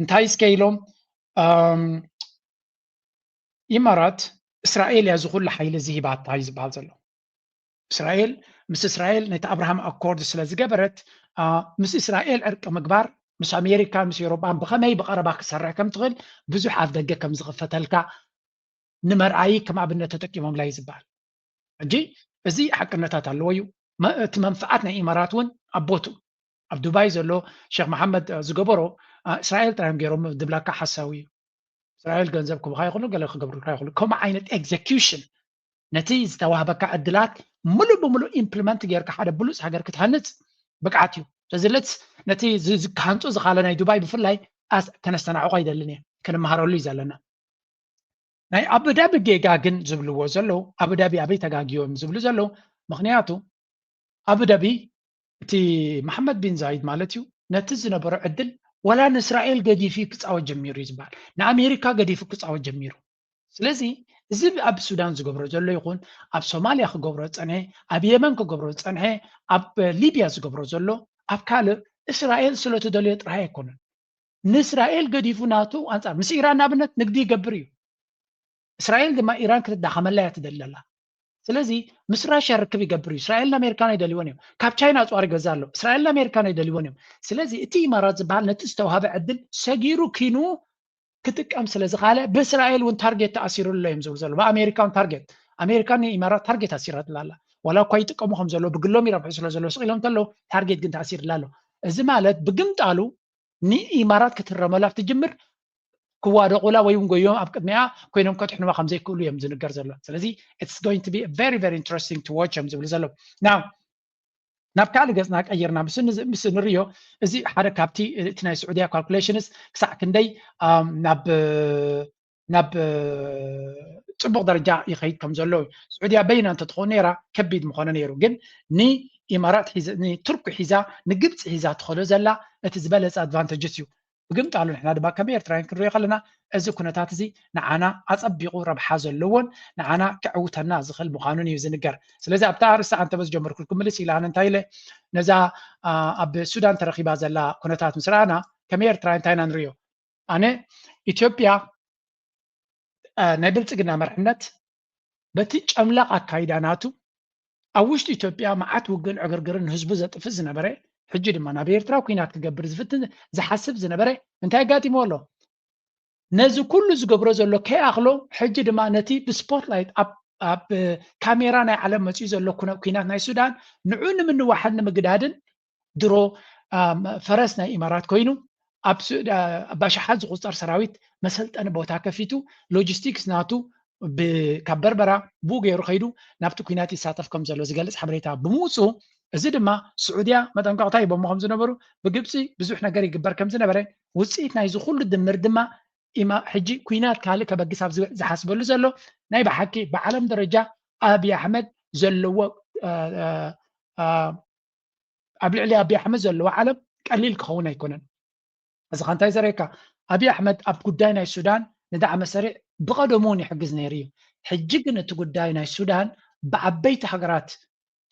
እንታይ እስከ ኢሎም ኢማራት እስራኤል እያ ዝኩሉ ሓይሊ እዚ ሂባታ እዩ ዝበሃል ዘሎ። እስራኤል ምስ እስራኤል ነቲ ኣብርሃም ኣኮርድ ስለ ዝገበረት ምስ እስራኤል ዕርቂ ምግባር ምስ ኣሜሪካን ምስ ኤውሮጳን ብኸመይ ብቐረባ ክሰርሕ ከም ትኽእል ብዙሕ ኣፍ ደገ ከም ዝኽፈተልካ ንመርኣዪ ከም ኣብነት ተጠቂሞምላ እዩ ዝበሃል። ሕጂ እዚ ሓቅነታት ኣለዎ እዩ። እቲ መንፍዓት ናይ ኢማራት እውን ኣብ ቦቱ ኣብ ዱባይ ዘሎ ሸክ መሓመድ ዝገበሮ እስራኤል ጥራዮም ገይሮም ድብላካ ሓሳዊ እዩ። እስራኤል ገንዘብ ክቡካ ይኽእሉ ገለ ክገብሩልካ ይኽእሉ ከምኡ ዓይነት execution ነቲ ዝተዋህበካ ዕድላት ምሉእ ብምሉእ implement ጌርካ ሓደ ብሉፅ ሃገር ክትሃንፅ ብቅዓት እዩ። ስለዚ let's ነቲ ክሃንፁ ዝካለ ናይ ዱባይ ብፍላይ ተነስተናዕቆ ኣይደልን እየ ክንመሃረሉ እዩ ዘለና። ናይ ኣቡዳቢ ጌጋ ግን ዝብልዎ ዘለዉ ኣቡዳቢ ኣበይ ተጋግዮም ዝብሉ ዘለዉ ምክንያቱ ኣቡዳቢ እቲ መሓመድ ቢን ዛይድ ማለት እዩ ነቲ ዝነበሮ ዕድል ወላ ንእስራኤል ገዲፉ ክፃወት ጀሚሩ እዩ ዝበሃል ንኣሜሪካ ገዲፉ ክፃወት ጀሚሩ። ስለዚ እዚ ኣብ ሱዳን ዝገብሮ ዘሎ ይኹን ኣብ ሶማልያ ክገብሮ ዝፀንሐ ኣብ የመን ክገብሮ ዝፀንሐ ኣብ ሊብያ ዝገብሮ ዘሎ ኣብ ካልእ እስራኤል ስለትደልዮ ጥራይ ኣይኮነን። ንእስራኤል ገዲፉ ናቱ ኣንፃር ምስ ኢራን ንኣብነት ንግዲ ይገብር እዩ። እስራኤል ድማ ኢራን ክትዳኸመላ እያ ትደሊ ዘላ። ስለዚ ምስ ራሽያ ርክብ ይገብር እዩ። እስራኤልን ኣሜሪካን ኣይደልይዎን እዮም። ካብ ቻይና ኣፅዋር ይገዝእ ኣሎ። እስራኤልን ኣሜሪካን ኣይደልይዎን እዮም። ስለዚ እቲ ኢማራት ዝበሃል ነቲ ዝተዋሃበ ዕድል ሰጊሩ ኪኑ ክጥቀም ስለ ዝኻለ ብእስራኤል እውን ታርጌት ተኣሲሩ ኣሎ እዮም ዝብሉ ዘሎ። ብኣሜሪካ እውን ታርጌት ኣሜሪካ ንኢማራት ታርጌት ኣሲራትላ ኣላ። ዋላ እኳ ይጥቀሙ ከም ዘለዉ ብግሎም ይረብሑ ስለ ዘለዉ ስቕ ኢሎም እንተለዉ ታርጌት ግን ተኣሲርላ ኣሎ። እዚ ማለት ብግምጣሉ ንኢማራት ክትረመላ ክትጅምር ክዋደቑላ ወይ እውን ጎዮም ኣብ ቅድሚኣ ኮይኖም ከድሕንዋ ከም ዘይክእሉ እዮም ዝንገር ዘሎ። ስለዚ it's going to be very very interesting to watch እዮም ዝብሉ ዘለዉ። Now ናብ ካልእ ገፅና ቀይርና ምስ ንሪኦ እዚ ሓደ ካብቲ እቲ ናይ ስዑድያ calculations ክሳዕ ክንደይ ናብ ናብ ፅቡቕ ደረጃ ይኸይድ ከም ዘሎ እዩ። ስዑድያ በይና እንተትኸውን ነይራ ከቢድ ምኾነ ነይሩ። ግን ንኢማራት ሒዘ ንቱርኪ ሒዛ ንግብፂ ሒዛ ትኸዶ ዘላ እቲ ዝበለፀ advantages እዩ። ብግምጣሉ ንሕና ድማ ከም ኤርትራውያን ክንሪኦ ከለና እዚ ኩነታት እዚ ንዓና ኣፀቢቑ ረብሓ ዘለዎን ንዓና ክዕውተና ዝኽእል ምዃኑን እዩ ዝንገር። ስለዚ ኣብታ ኣርእስቲ ኣንተ በዝጀመርኩ ክምልስ ኢለ ኣነ እንታይ ኢለ ነዛ ኣብ ሱዳን ተረኺባ ዘላ ኩነታት ምስ ረኣና ከም ኤርትራ እንታይ ኢና ንሪኦ? ኣነ ኢትዮጵያ ናይ ብልፅግና መርሕነት በቲ ጨምላቕ ኣካይዳ ናቱ ኣብ ውሽጢ ኢትዮጵያ መዓት ውግእን ዕግርግርን ንህዝቡ ዘጥፍእ ዝነበረ ሕጂ ድማ ናብ ኤርትራ ኩናት ክገብር ዝፍትን ዝሓስብ ዝነበረ እንታይ ኣጋጢሞ ኣሎ? ነዚ ኩሉ ዝገብሮ ዘሎ ከይኣኽሎ ሕጂ ድማ ነቲ ብስፖትላይት ኣብ ካሜራ ናይ ዓለም መፂኡ ዘሎ ኩናት ናይ ሱዳን ንዑ ንምንዋሕን ንምግዳድን ድሮ ፈረስ ናይ ኢማራት ኮይኑ ኣብ ኣባሽሓት ዝቁፀር ሰራዊት መሰልጠኒ ቦታ ከፊቱ ሎጂስቲክስ ናቱ ካብ በርበራ ብኡ ገይሩ ከይዱ ናብቲ ኩናት ይሳተፍ ከም ዘሎ ዝገልፅ ሓበሬታ ብምውፅኡ እዚ ድማ ስዑድያ መጠንቀቕታ ሂቦሞ ከም ዝነበሩ ብግብፂ ብዙሕ ነገር ይግበር ከም ዝነበረ ውፅኢት ናይዚ ኩሉ ድምር ድማ ሕጂ ኩናት ካልእ ከበግስ ኣብ ዝብል ዝሓስበሉ ዘሎ ናይ ብሓቂ ብዓለም ደረጃ ኣብይ ኣሕመድ ዘለዎ ኣብ ልዕሊ ኣብይ ኣሕመድ ዘለዎ ዓለም ቀሊል ክኸውን ኣይኮነን። እዚ ኸ እንታይ ዘርእየካ? ኣብይ ኣሕመድ ኣብ ጉዳይ ናይ ሱዳን ንዳዕመ ሰሪዕ ብቐደሙ እውን ይሕግዝ ነይሩ እዩ። ሕጂ ግን እቲ ጉዳይ ናይ ሱዳን ብዓበይቲ ሃገራት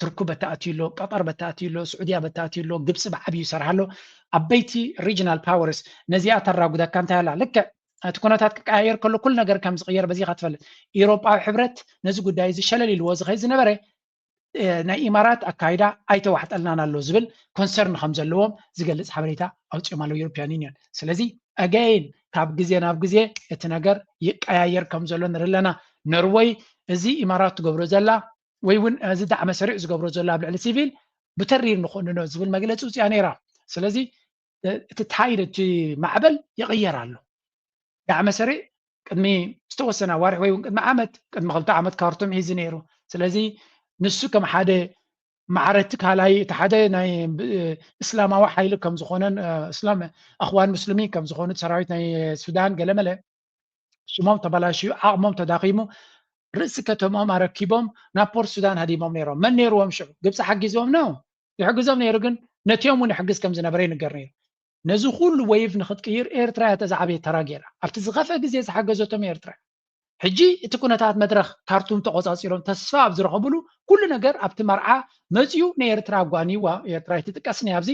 ትርኩ በተኣትዩ ኣሎ፣ ቀጠር በተኣትዩ ኣሎ፣ ስዑድያ በተኣትዩ ኣሎ፣ ግብፂ ብዓብዩ ይሰርሓ ኣሎ። ዓበይቲ regional powers ነዚኣ ተራጉደካ እንታይ ኣላ? ልክዕ እቲ ኩነታት ክቀያየር ከሎ ኩሉ ነገር ከም ዝቕየር በዚኻ ትፈልጥ። ኢሮጳዊ ሕብረት ነዚ ጉዳይ እዚ ሸለል ኢልዎ ዝኸይድ ዝነበረ ናይ ኢማራት ኣካይዳ ኣይተዋሕጠልናን ኣሎ ዝብል ኮንሰርን ከም ዘለዎም ዝገልፅ ሓበሬታ ኣውፅኦም ኣለዉ ዩሮፒያን ዩኒየን። ስለዚ ኣገይን ካብ ግዜ ናብ ግዜ እቲ ነገር ይቀያየር ከም ዘሎ ንርኢ ኣለና። ኖርወይ እዚ ኢማራት ትገብሮ ዘላ ወይ እውን እዚ ዳዕመ ሰሪዕ ዝገብሮ ዘሎ ኣብ ልዕሊ ሲቪል ብተሪር ንኮንኖ ዝብል መግለፂ ውፅያ ነይራ። ስለዚ እቲ ታይድ እቲ ማዕበል ይቕየር ኣሎ። ዳዕመ ሰሪዕ ቅድሚ ዝተወሰነ ኣዋርሕ ወይ እውን ቅድሚ ዓመት ቅድሚ ክልተ ዓመት ካርቱም ሂዚ ነይሩ። ስለዚ ንሱ ከም ሓደ ማዕረቲ ካልኣይ እቲ ሓደ ናይ እስላማዊ ሓይሊ ከም ዝኾነን እስላም ኣኽዋን ሙስሊሚን ከም ዝኾኑት ሰራዊት ናይ ሱዳን ገለመለ ሽሞም ተበላሽዩ ዓቕሞም ተዳኺሙ ርእሲ ከተምኦም ኣረኪቦም ናብ ፖርት ሱዳን ሃዲሞም ነይሮም። መን ነይርዎም ሽዑ? ግብፂ ሓጊዝዎም ነው ይሕግዞም ነይሩ፣ ግን ነቲኦም እውን ይሕግዝ ከም ዝነበረ ይንገር ነይሩ። ነዚ ኩሉ ወይቭ ንክትቅይር ኤርትራ እያ ተዛዕበየ ተራ ገይራ ኣብቲ ዝኸፍአ ግዜ ዝሓገዘቶም ኤርትራ። ሕጂ እቲ ኩነታት መድረኽ ካርቱም ተቆፃፂሮም ተስፋ ኣብ ዝረኸብሉ ኩሉ ነገር ኣብቲ መርዓ መፅዩ ንኤርትራ ኣጓንይዋ። ኤርትራ ኣይትጥቀስን እያ ኣብዚ።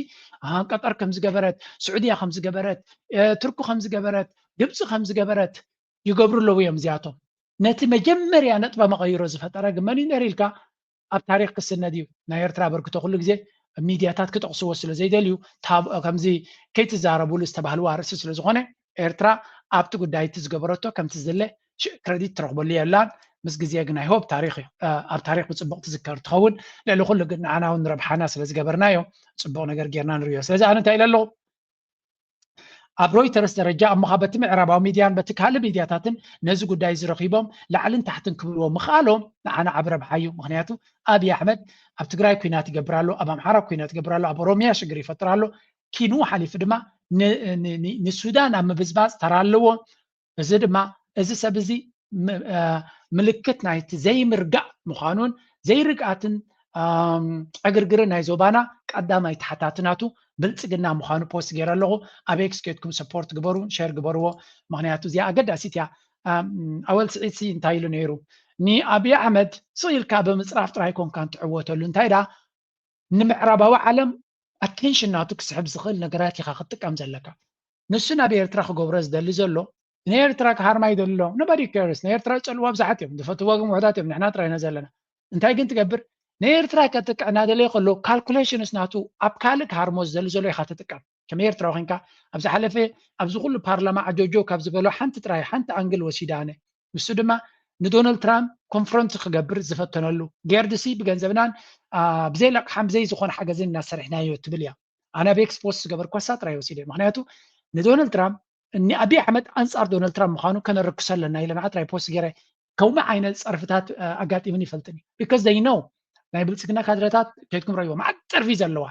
ኣሃ፣ ቀጠር ከም ዝገበረት፣ ስዑድያ ከም ዝገበረት፣ እ፣ ቱርኪ ከም ዝገበረት፣ ግብፂ ከም ዝገበረት ይገብሩ ኣለዉ እዮም እዚኣቶም። ነቲ መጀመርያ ነጥበ መቐይሮ ዝፈጠረ ግን መን እዩ ነይሩ ኢልካ ኣብ ታሪክ ክስነድ እዩ። ናይ ኤርትራ ኣበርክቶ ኩሉ ግዜ ሚድያታት ክጠቕስዎ ስለ ዘይደልዩ ታብ-፣ ከምዚ ከይትዛረቡሉ ዝተባህልዎ ኣርእስቲ ስለ ዝኾነ ኤርትራ ኣብቲ ጉዳይ እቲ ዝገበረቶ ከምቲ ዝድለ ሽ-፣ ክረዲት ትረኽበሉ የላን። ምስ ግዜ ግን ኣይ ሆፕ ታሪክ እዩ፣ እ፣ ኣብ ታሪክ ብፅቡቅ ትዝከር ትኸውን። ልዕሊ ኩሉ ግን ንዓና እውን ንረብሓና ስለ ዝገበርናዮ ፅቡቅ ነገር ጌርና ንርእዮ። ስለዚ ኣነ እንታይ ኢለ ኣለኹ? ኣብ ሮይተርስ ደረጃ እሞ ኸዓ በቲ ምዕራባዊ ሚድያን በቲ ካልእ ሚድያታትን ነዚ ጉዳይ እዚ ረኺቦም ላዕልን ታሕትን ክብልዎ ምኽኣሎም ንዓና ዓቢ ረብሓ እዩ። ምኽንያቱ ኣብይ ኣሕመድ ኣብ ትግራይ ኲናት ይገብር ኣሎ፣ ኣብ ኣምሓራ ኲናት ይገብር ኣሎ፣ ኣብ ኦሮሚያ ሽግር ይፈጥር ኣሎ። ኪንኡ ሓሊፉ ድማ ን-፣ ን-፣ ን-፣ ንሱዳን ኣብ ምብዝባዝ ተራ ኣለዎ። እዚ ድማ እዚ ሰብ እዚ ም-፣ እ፣ ምልክት ናይቲ ዘይምርጋእ ምዃኑን ዘይርግኣትን፣ ኣም፣ ዕግርግርን ናይ ዞባና ቀዳማይ ተሓታቲ ናቱ ብልጽግና ምዃኑ ፖስት ገይረ ኣለኹ። ኣብ ኤክስ ኬድኩም ሰፖርት ግበሩ፣ ሼር ግበርዎ። ምኽንያቱ እዚኣ ኣገዳሲት እያ። ኣም፣ ኣወል ስዒድ ሲ እንታይ ኢሉ ነይሩ? ንኣብይ ኣሕመድ ስቕ ኢልካ ብምጽራፍ ጥራይ ኮንካ እንትዕወተሉ እንታይ ደኣ ንምዕራባዊ ዓለም ኣቴንሽን ናቱ ክስሕብ ዝኽእል ነገራት ኢኻ ክትጥቀም ዘለካ። ንሱ ናብ ኤርትራ ክገብሮ ዝደሊ ዘሎ ንኤርትራ ክሃርማ ይደሊ ኣሎ። Nobody cares። ንኤርትራ ዝጸልዋ ብዙሓት እዮም፣ ዝፈትዋ ግን ውሑዳት እዮም። ንሕና ጥራይ ኢና ዘለና። እንታይ ግን ትገብር? ንኤርትራ ከጥቅዕ እናደለየ ከሎ ካልኩሌሽንስ ናቱ ኣብ ካልእ ክሃርሞ ዝደሊ ዘሎ ኢኻ ትጥቀም። ከም ኤርትራዊ ኮንካ ኣብ ዝሓለፈ ኣብዚ ኩሉ ፓርላማ ዓጆጆ ካብ ዝበሎ ሓንቲ ጥራይ ሓንቲ ኣንግል ወሲደ ኣነ። ንሱ ድማ ንዶናልድ ትራምፕ ኮንፍሮንት ክገብር ዝፈተነሉ ጌርድሲ ብገንዘብናን፣ አ፣ ብዘይ ለቅሓን ብዘይ ዝኾነ ሓገዝን እናሰርሕናዮ ትብል እያ። ኣነ ኣብ ኤክስ ፖስት ዝገበርኳ እሳ ጥራይ ወሲደ። ምኽንያቱ ንዶናልድ ትራምፕ ንኣብይ ኣሕመድ ኣንጻር ዶናልድ ትራምፕ ምዃኑ ከነርክሶ ኣለና ኢለ ንዓ ጥራይ ፖስት ገይረ። ከምኡ ዓይነት ጸርፍታት፣ አ፣ ኣጋጢሙን ይፈልጥን እዩ። ቢካዝ they know ናይ ብልጽግና ካድረታት ከይድኩም ረእይዎ መዓት ጸርፊ ዘለዋ።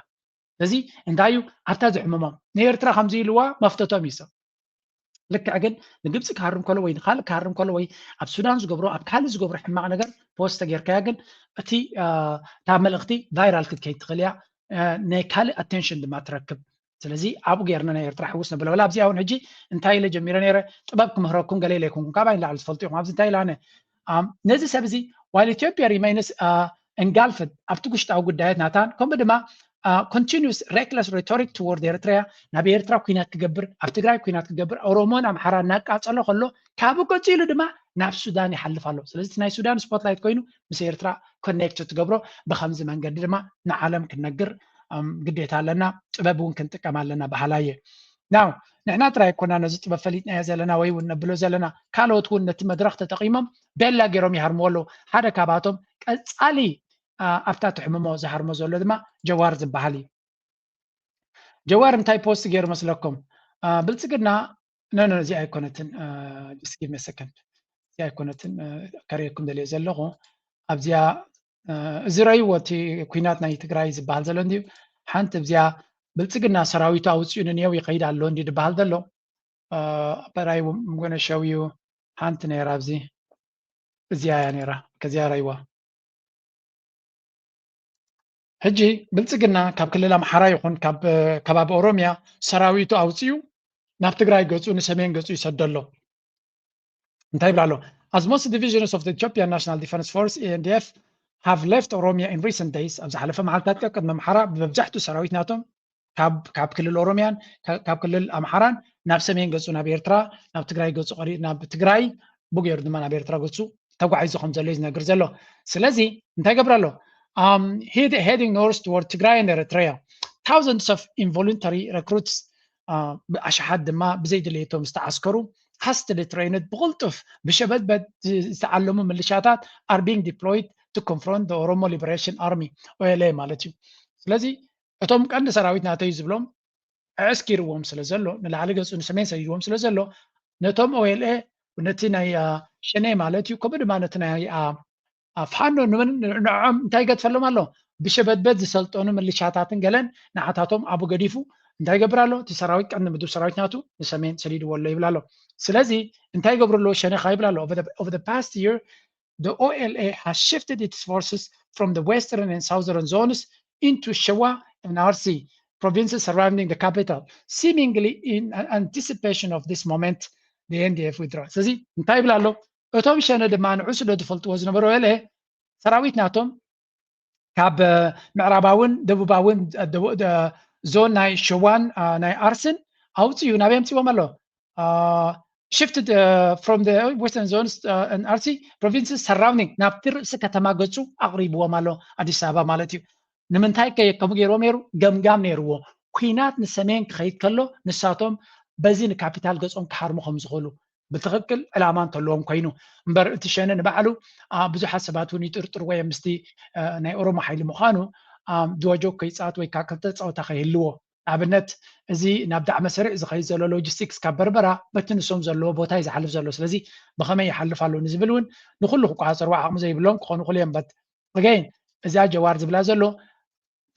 ስለዚ እንታይ እዩ ኣብታ ዝሕምሞም ንኤርትራ ከምዚ ኢልዋ መፍተቶም እዩ ሰብ። ልክዕ ግን ንግብፂ ክሃርም ከሎ ወይ ንካልእ ክሃርም ከሎ ወይ ኣብ ሱዳን ዝገብሮ ኣብ ካልእ ዝገብሮ ሕማቕ ነገር ፖስት ተጌርካያ ግን እቲ፣ አ፣ እታ መልእኽቲ ቫይራል ክትከይድ ትኽእል እያ። አ፣ ናይ ካልእ ኣቴንሽን ድማ ትረክብ። ስለዚ ኣብኡ ገይርና ናይ ኤርትራ ሕውስ ነብሎ። ወላ ኣብዚኣ እውን ሕጂ እንታይ ኢለ ጀሚረ ነይረ፣ ጥበብ ክምህረኩም ገለ ኢለ ኣይኮንኩን፣ ካባይ ንላዕሊ ትፈልጡ ኢኹም። ኣብዚ እንታይ ኢለ ኣነ፣ ኣም፣ ነዚ ሰብ እዚ while Ethiopia remains, አ፣ engulfed ኣብቲ ውሽጣዊ ጉዳያት ናታን ከምኡ ድማ፣ አ፣ continuous reckless rhetoric toward Eritrea ናብ ኤርትራ ኲናት ክገብር ኣብ ትግራይ ኲናት ክገብር ኦሮሞን ኣምሓራ እናቃጸሎ ከሎ ካብኡ ቀጺሉ ድማ ናብ ሱዳን ይሓልፍ ኣሎ። ስለዚ እቲ ናይ ሱዳን ስፖትላይት ኮይኑ ምስ ኤርትራ ኮኔክት ትገብሮ ብኸምዚ መንገዲ ድማ ንዓለም ክንነግር፣ ኣም፣ ግዴታ ኣለና። ጥበብ እውን ክንጥቀም ኣለና በሃላይ እየ። ናው ንሕና ጥራይ ኣይኮና ነዚ ጥበብ ፈሊጥናዮ ዘለና ወይ እውን ነብሎ ዘለና፣ ካልኦት እውን ነቲ መድረኽ ተጠቒሞም ቤላ ገይሮም ይሃርምዎ ኣለዉ። ሓደ ካብኣቶም ቀጻሊ፣ አ፣ ኣብታ ትሕምሞ ዝሃርሞ ዘሎ ድማ ጀዋር ዝበሃል እዩ። ጀዋር እንታይ ፖስት ገይሩ መስለኩም? አ፣ ብልጽግና፣ ኖ፣ ኖ፣ እዚኣ ኣይኮነትን። አ፣ just give me a second። እዚኣ ኣይኮነትን። አ፣ ከርእየኩም ደልየ ዘለኹ። ኣብዚኣ፣ አ፣ እዚ ረእይዎ እቲ ኲናት ናይ ትግራይ ዝበሃል ዘሎ እንድዩ። ሓንቲ እዚኣ ብልጽግና ሰራዊቱ ኣውፅኡ ንኔው ይኸይድ ኣሎ እንዲ ዝበሃል ዘሎ። አ፣ but I, I'm gonna show you ሓንቲ ነይራ ኣብዚ። እዚኣ እያ ነይራ። ከዚኣ ረእይዋ። ሕጂ ብልጽግና ካብ ክልል ኣምሓራ ይኹን ካብ ከባቢ ኦሮሚያ ሰራዊቱ ኣውፅኡ ናብ ትግራይ ገፁ ንሰሜን ገፁ ይሰዶ ኣሎ። እንታይ ይብላ ኣሎ? As most divisions of the Ethiopian National Defense Force, A N D F, have left Oromia in recent days፣ ኣብ ዝሓለፈ መዓልታት ቅድሚ ኣምሓራ ብመብዛሕትኡ ሰራዊት ናቶም ካብ፣ ካብ ክልል ኦሮሚያን ካ-፣ ካብ ክልል ኣምሓራን ናብ ሰሜን ገፁ ናብ ኤርትራ፣ ናብ ትግራይ ገፁ ቀሪ-፣ ናብ ትግራይ ብገይሩ ድማ ናብ ኤርትራ ገፁ ተጓዒዙ ከም ዘሎ እዩ ዝነግር ዘሎ። ስለዚ እንታይ ይገብር ኣሎ? um, head, heading north toward Tigray and Eritrea. Thousands of involuntary recruits ብኣሽሓት ድማ ብዘይድሌቶም ዝተዓስከሩ hastily trained ብቕልጡፍ ብሸበድበድ ዝተዓለሙ ምልሻታት are being deployed to confront the Oromo Liberation Army, O L A ማለት እዩ። ስለዚ እቶም ቀንዲ ሰራዊት ናተይ ዝብሎም ኣዕስኪርዎም ስለ ዘሎ፣ ንላዕሊ ገጹ ንሰሜን ሰዲድዎም ስለ ዘሎ፣ ነቶም O L A፣ ነቲ ናይ ሸኔ ማለት እዩ፣ ከምኡ ድማ ነቲ ናይ ፋኖ ንዕኦም እንታይ ይገድፈሎም ኣሎ? ብሸበድበድ ዝሰልጠኑ ምልሻታትን ገለን ንዓታቶም ኣብኡ ገዲፉ እንታይ ይገብር ኣሎ? እቲ ሰራዊት ቀንዲ ምድብ ሰራዊት ናቱ ንሰሜን ሰዲድዎ ኣሎ ይብል ኣሎ። ስለዚ እንታይ ይገብሩ ኣለዎ ሸኔ ካ ይብል ኣሎ። Over the past year, the O L A has shifted its forces from the western and southern zones into Shewa and Arsi provinces surrounding the capital, seemingly in anticipation of this moment, the N D F withdrawal. ስለዚ እንታይ ይብል ኣሎ? እቶም ሸነ ድማ ንዑ ስለ ዝፈልጥዎ ዝነበሩ O L A ሰራዊት ናቶም ካብ ምዕራባውን ደቡባውን ዞን ናይ ሸዋን ናይ ኣርስን ኣውፅኡ ናበይ ኣምፅዎም ኣሎ? Shifted from the western zones and Arsi provinces surrounding ናብቲ ርእሲ ከተማ ገፁ ኣቕሪብዎም ኣሎ፣ ኣዲስ ኣበባ ማለት እዩ። ንምንታይ ከ ከምኡ ገይርዎም ነይሩ? ገምጋም ነይርዎ። ኩናት ንሰሜን ክኸይድ ከሎ ንሳቶም በዚ ንካፒታል ገፆም ክሃርሙ ከም ዝኽእሉ ብትኽክል ዕላማ እንተለዎም ኮይኑ እምበር፣ እቲ ሸነ ንባዕሉ ብዙሓት ሰባት እውን ይጥርጥርዎ እዮም። ምስቲ ናይ ኦሮሞ ሓይሊ ምዃኑ ድዋጆ ከይፃወት ወይ ከዓ ክልተ ፃወታ ከይህልዎ፣ ንኣብነት እዚ ናብ ዳዕመ ሰሪዕ ዝኸይድ ዘሎ ሎጂስቲክስ ካብ በርበራ በቲ ንሶም ዘለዎ ቦታ እዩ ዝሓልፍ ዘሎ። ስለዚ ብኸመይ ይሓልፍ ኣሎ ንዝብል እውን ንኩሉ ክቆፃፀርዎ ዓቕሚ ዘይብሎም ክኾኑ ይኽእሉ እዮም። በት ኣገይን እዛ ጀዋር ዝብላ ዘሎ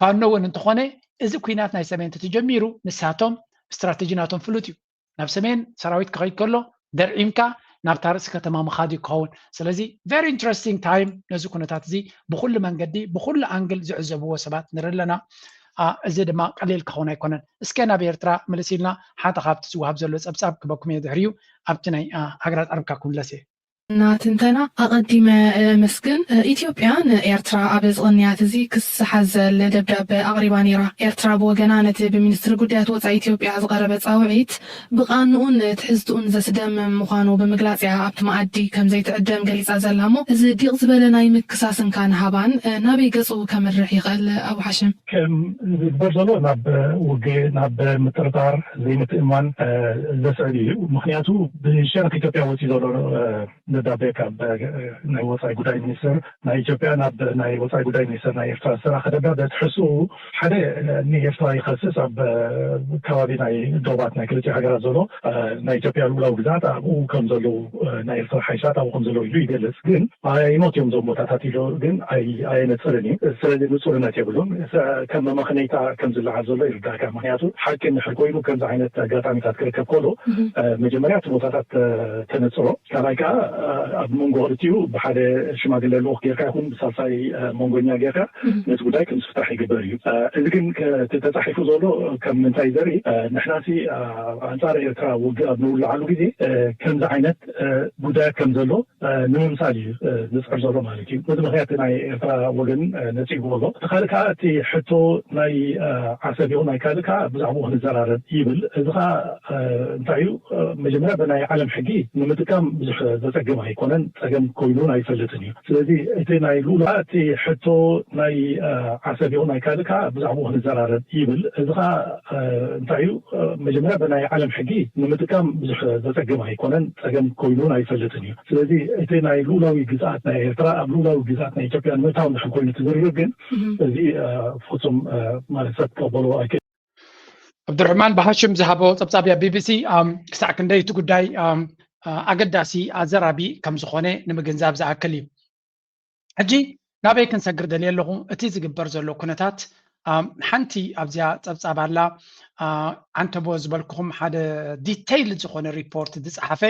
ፋኖ እውን እንተኾነ እዚ ኩናት ናይ ሰሜን ተተጀሚሩ ንሳቶም ስትራተጂ ናቶም ፍሉጥ እዩ። ናብ ሰሜን ሰራዊት ክኸይድ ከሎ ደርዒምካ ናብታ ርእሲ ከተማ ምኻድ እዩ ክኸውን። ስለዚ very interesting time ነዚ ኩነታት እዚ ብኩሉ መንገዲ ብኩሉ ኣንግል ዝዕዘብዎ ሰባት ንርኢ ኣለና። እዚ ድማ ቀሊል ክኸውን ኣይኮነን። እስከ ናብ ኤርትራ ምልስ ኢልና ሓንቲ ካብቲ ዝወሃብ ዘሎ ጸብጻብ ክበኩም እየ ድሕሪኡ ኣብቲ ናይ ሃገራት ዓረብካ ክምለስ እየ። ናትንተና ኣቐዲመ መስግን። ኢትዮጵያ ንኤርትራ ኣብ ዝቕንያት እዚ ክስ ሓዘል ደብዳበ ኣቕሪባ ነይራ። ኤርትራ ብወገና ነቲ ብሚኒስትሪ ጉዳያት ወፃኢ ኢትዮጵያ ዝቐረበ ፃውዒት ብቓንኡን ትሕዝትኡን ዘስደምም ምዃኑ ብምግላፅ እያ ኣብቲ መኣዲ ከም ዘይትዕደም ገሊፃ ዘላ እሞ እዚ ዲቕ ዝበለ ናይ ምክሳስ እንካን ሃባን ናበይ ገፁ ከምርሕ ይኽእል? ኣቡ ሓሽም። ከም ዝግበር ዘሎ ናብ ውግእ፣ ናብ ምጥርጣር፣ ዘይምትእማን ዘስዕብ እዩ። ምክንያቱ ብሸነኽ ኢትዮጵያ ወፂኡ ዘሎ ደብዳቤ ካብ ናይ ወፃኢ ጉዳይ ሚኒስትር ናይ ኢትዮጵያ ናብ ናይ ወፃኢ ጉዳይ ሚኒስትር ናይ ኤርትራ ዝተላኸ ደብዳቤ ትሕዝትኡ ሓደ ንኤርትራ ይኸስስ ኣብ ከባቢ ናይ ዶባት ናይ ክልቲኡ ሃገራት ዘሎ ናይ ኢትዮጵያ ልኡላዊ ግዝኣት ኣብኡ ከም ዘለዉ ናይ ኤርትራ ሓይልታት ኣብኡ ከም ዘለዉ ኢሉ ይገልጽ። ግን ኣየኖት እዮም እዞም ቦታታት ኢሉ ግን ኣየነጽርን እዩ። ስለዚ ንጹርነት የብሉን። ከም መመኽነይታ ከም ዝለዓል ዘሎ ይርዳእካ። ምክንያቱ ሓቂ እንድሕር ኮይኑ ከምዚ ዓይነት ኣጋጣሚታት ክርከብ ከሎ መጀመርያ እቲ ቦታታት ተነጽሮ፣ ካልኣይ ከዓ ኣብ መንጎ ክልቲኡ ብሓደ ሽማግለ ልኡኽ ጌርካ ይኹን ብሳልሳይ መንጎኛ ጌርካ ነቲ ጉዳይ ከም ዝፍታሕ ይግበር እዩ። እዚ ግን ተፃሒፉ ዘሎ ከም ምንታይ ዘርኢ ንሕናሲ ኣንፃር ኤርትራ ውግእ ኣብ ንውልዓሉ ግዜ ከምዚ ዓይነት ጉዳያት ከም ዘሎ ንምምሳል እዩ ዝፅዕር ዘሎ ማለት እዩ። በዚ ምክንያት ናይ ኤርትራ ወገን ነፂግዎ ኣሎ። እቲ ካልእ ከዓ እቲ ሕቶ ናይ ዓሰብ ይኹን ናይ ካልእ ከዓ ብዛዕባኡ ክንዘራረብ ይብል። እዚ ከዓ እንታይ እዩ መጀመርያ ብናይ ዓለም ሕጊ ንምጥቃም ብዙሕ ዘፀግም ኣይኮነን፣ ፀገም ኮይኑን ኣይፈልጥን እዩ። ስለዚ እቲ ናይ ልኡላ እቲ ሕቶ ናይ ዓሰብ ይኹን ናይ ካልእ ከዓ ብዛዕባኡ ክንዘራረብ ይብል። እዚ ከዓ እንታይ እዩ መጀመርያ ብናይ ዓለም ሕጊ ንምጥቃም ብዙሕ ዘፀግም ኣይኮነን፣ ፀገም ኮይኑን ኣይፈልጥን እዩ። ስለዚ እቲ ናይ ልኡላዊ ግዝኣት ናይ ኤርትራ ኣብ ልኡላዊ ግዝኣት ናይ ኢትዮጵያ ንምእታው እንድሕር ኮይኑ እቲ ዝርርብ ግን እዚ ፍፁም ማለት ሰብ ክቕበሎ ኣይክእል። ኣብዱርሕማን ብሃሽም ዝሃቦ ፀብፃብ እያ ቢቢሲ ክሳዕ ክንደይ እቲ ጉዳይ ኣገዳሲ ኣዘራቢ ከም ዝኾነ ንምግንዛብ ዝኣክል እዩ። ሕጂ ናበይ ክንሰግር ደልየ ኣለኹ? እቲ ዝግበር ዘሎ ኩነታት ሓንቲ ኣብዚኣ ፀብፃብ ኣላ። ዓንተቦ ዝበልኩኹም ሓደ ዲተይል ዝኾነ ሪፖርት ዝፀሓፈ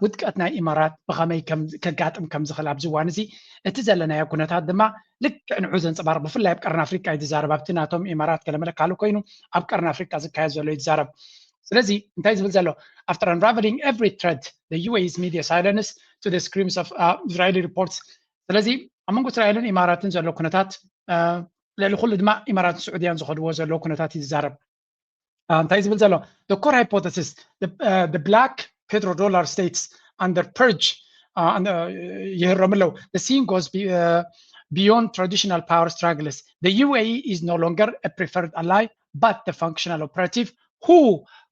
ውድቀት ናይ ኢማራት ብኸመይ ከጋጥም ከም ዝኽእል ኣብዚ እዋን እዚ እቲ ዘለናዮ ኩነታት ድማ ልክዕ ንዑ ዘንፀባርቕ ብፍላይ ኣብ ቀርኒ ኣፍሪቃ እዩ ዝዛረብ። ኣብቲ ናቶም ኢማራት ገለመለ ካልእ ኮይኑ ኣብ ቀርኒ ኣፍሪቃ ዝካየድ ዘሎ እዩ ዝዛረብ። ስለዚ እንታይ ዝብል ዘሎ after unraveling every thread the U A's media silence to the screams of uh, Israeli reports ስለዚ ኣብ መንጎ እስራኤልን ኢማራትን ዘሎ ኩነታት ልዕሊ ኩሉ ድማ ኢማራትን ስዑድያን ዝኸድዎ ዘለዉ ኩነታት እዩ ዝዛረብ። እንታይ ዝብል ዘሎ the core hypothesis the black petrodollar states under purge ይህረሙ ኣለዉ። The scene goes beyond traditional power struggles. The U A E is no longer a preferred ally, but the functional operative who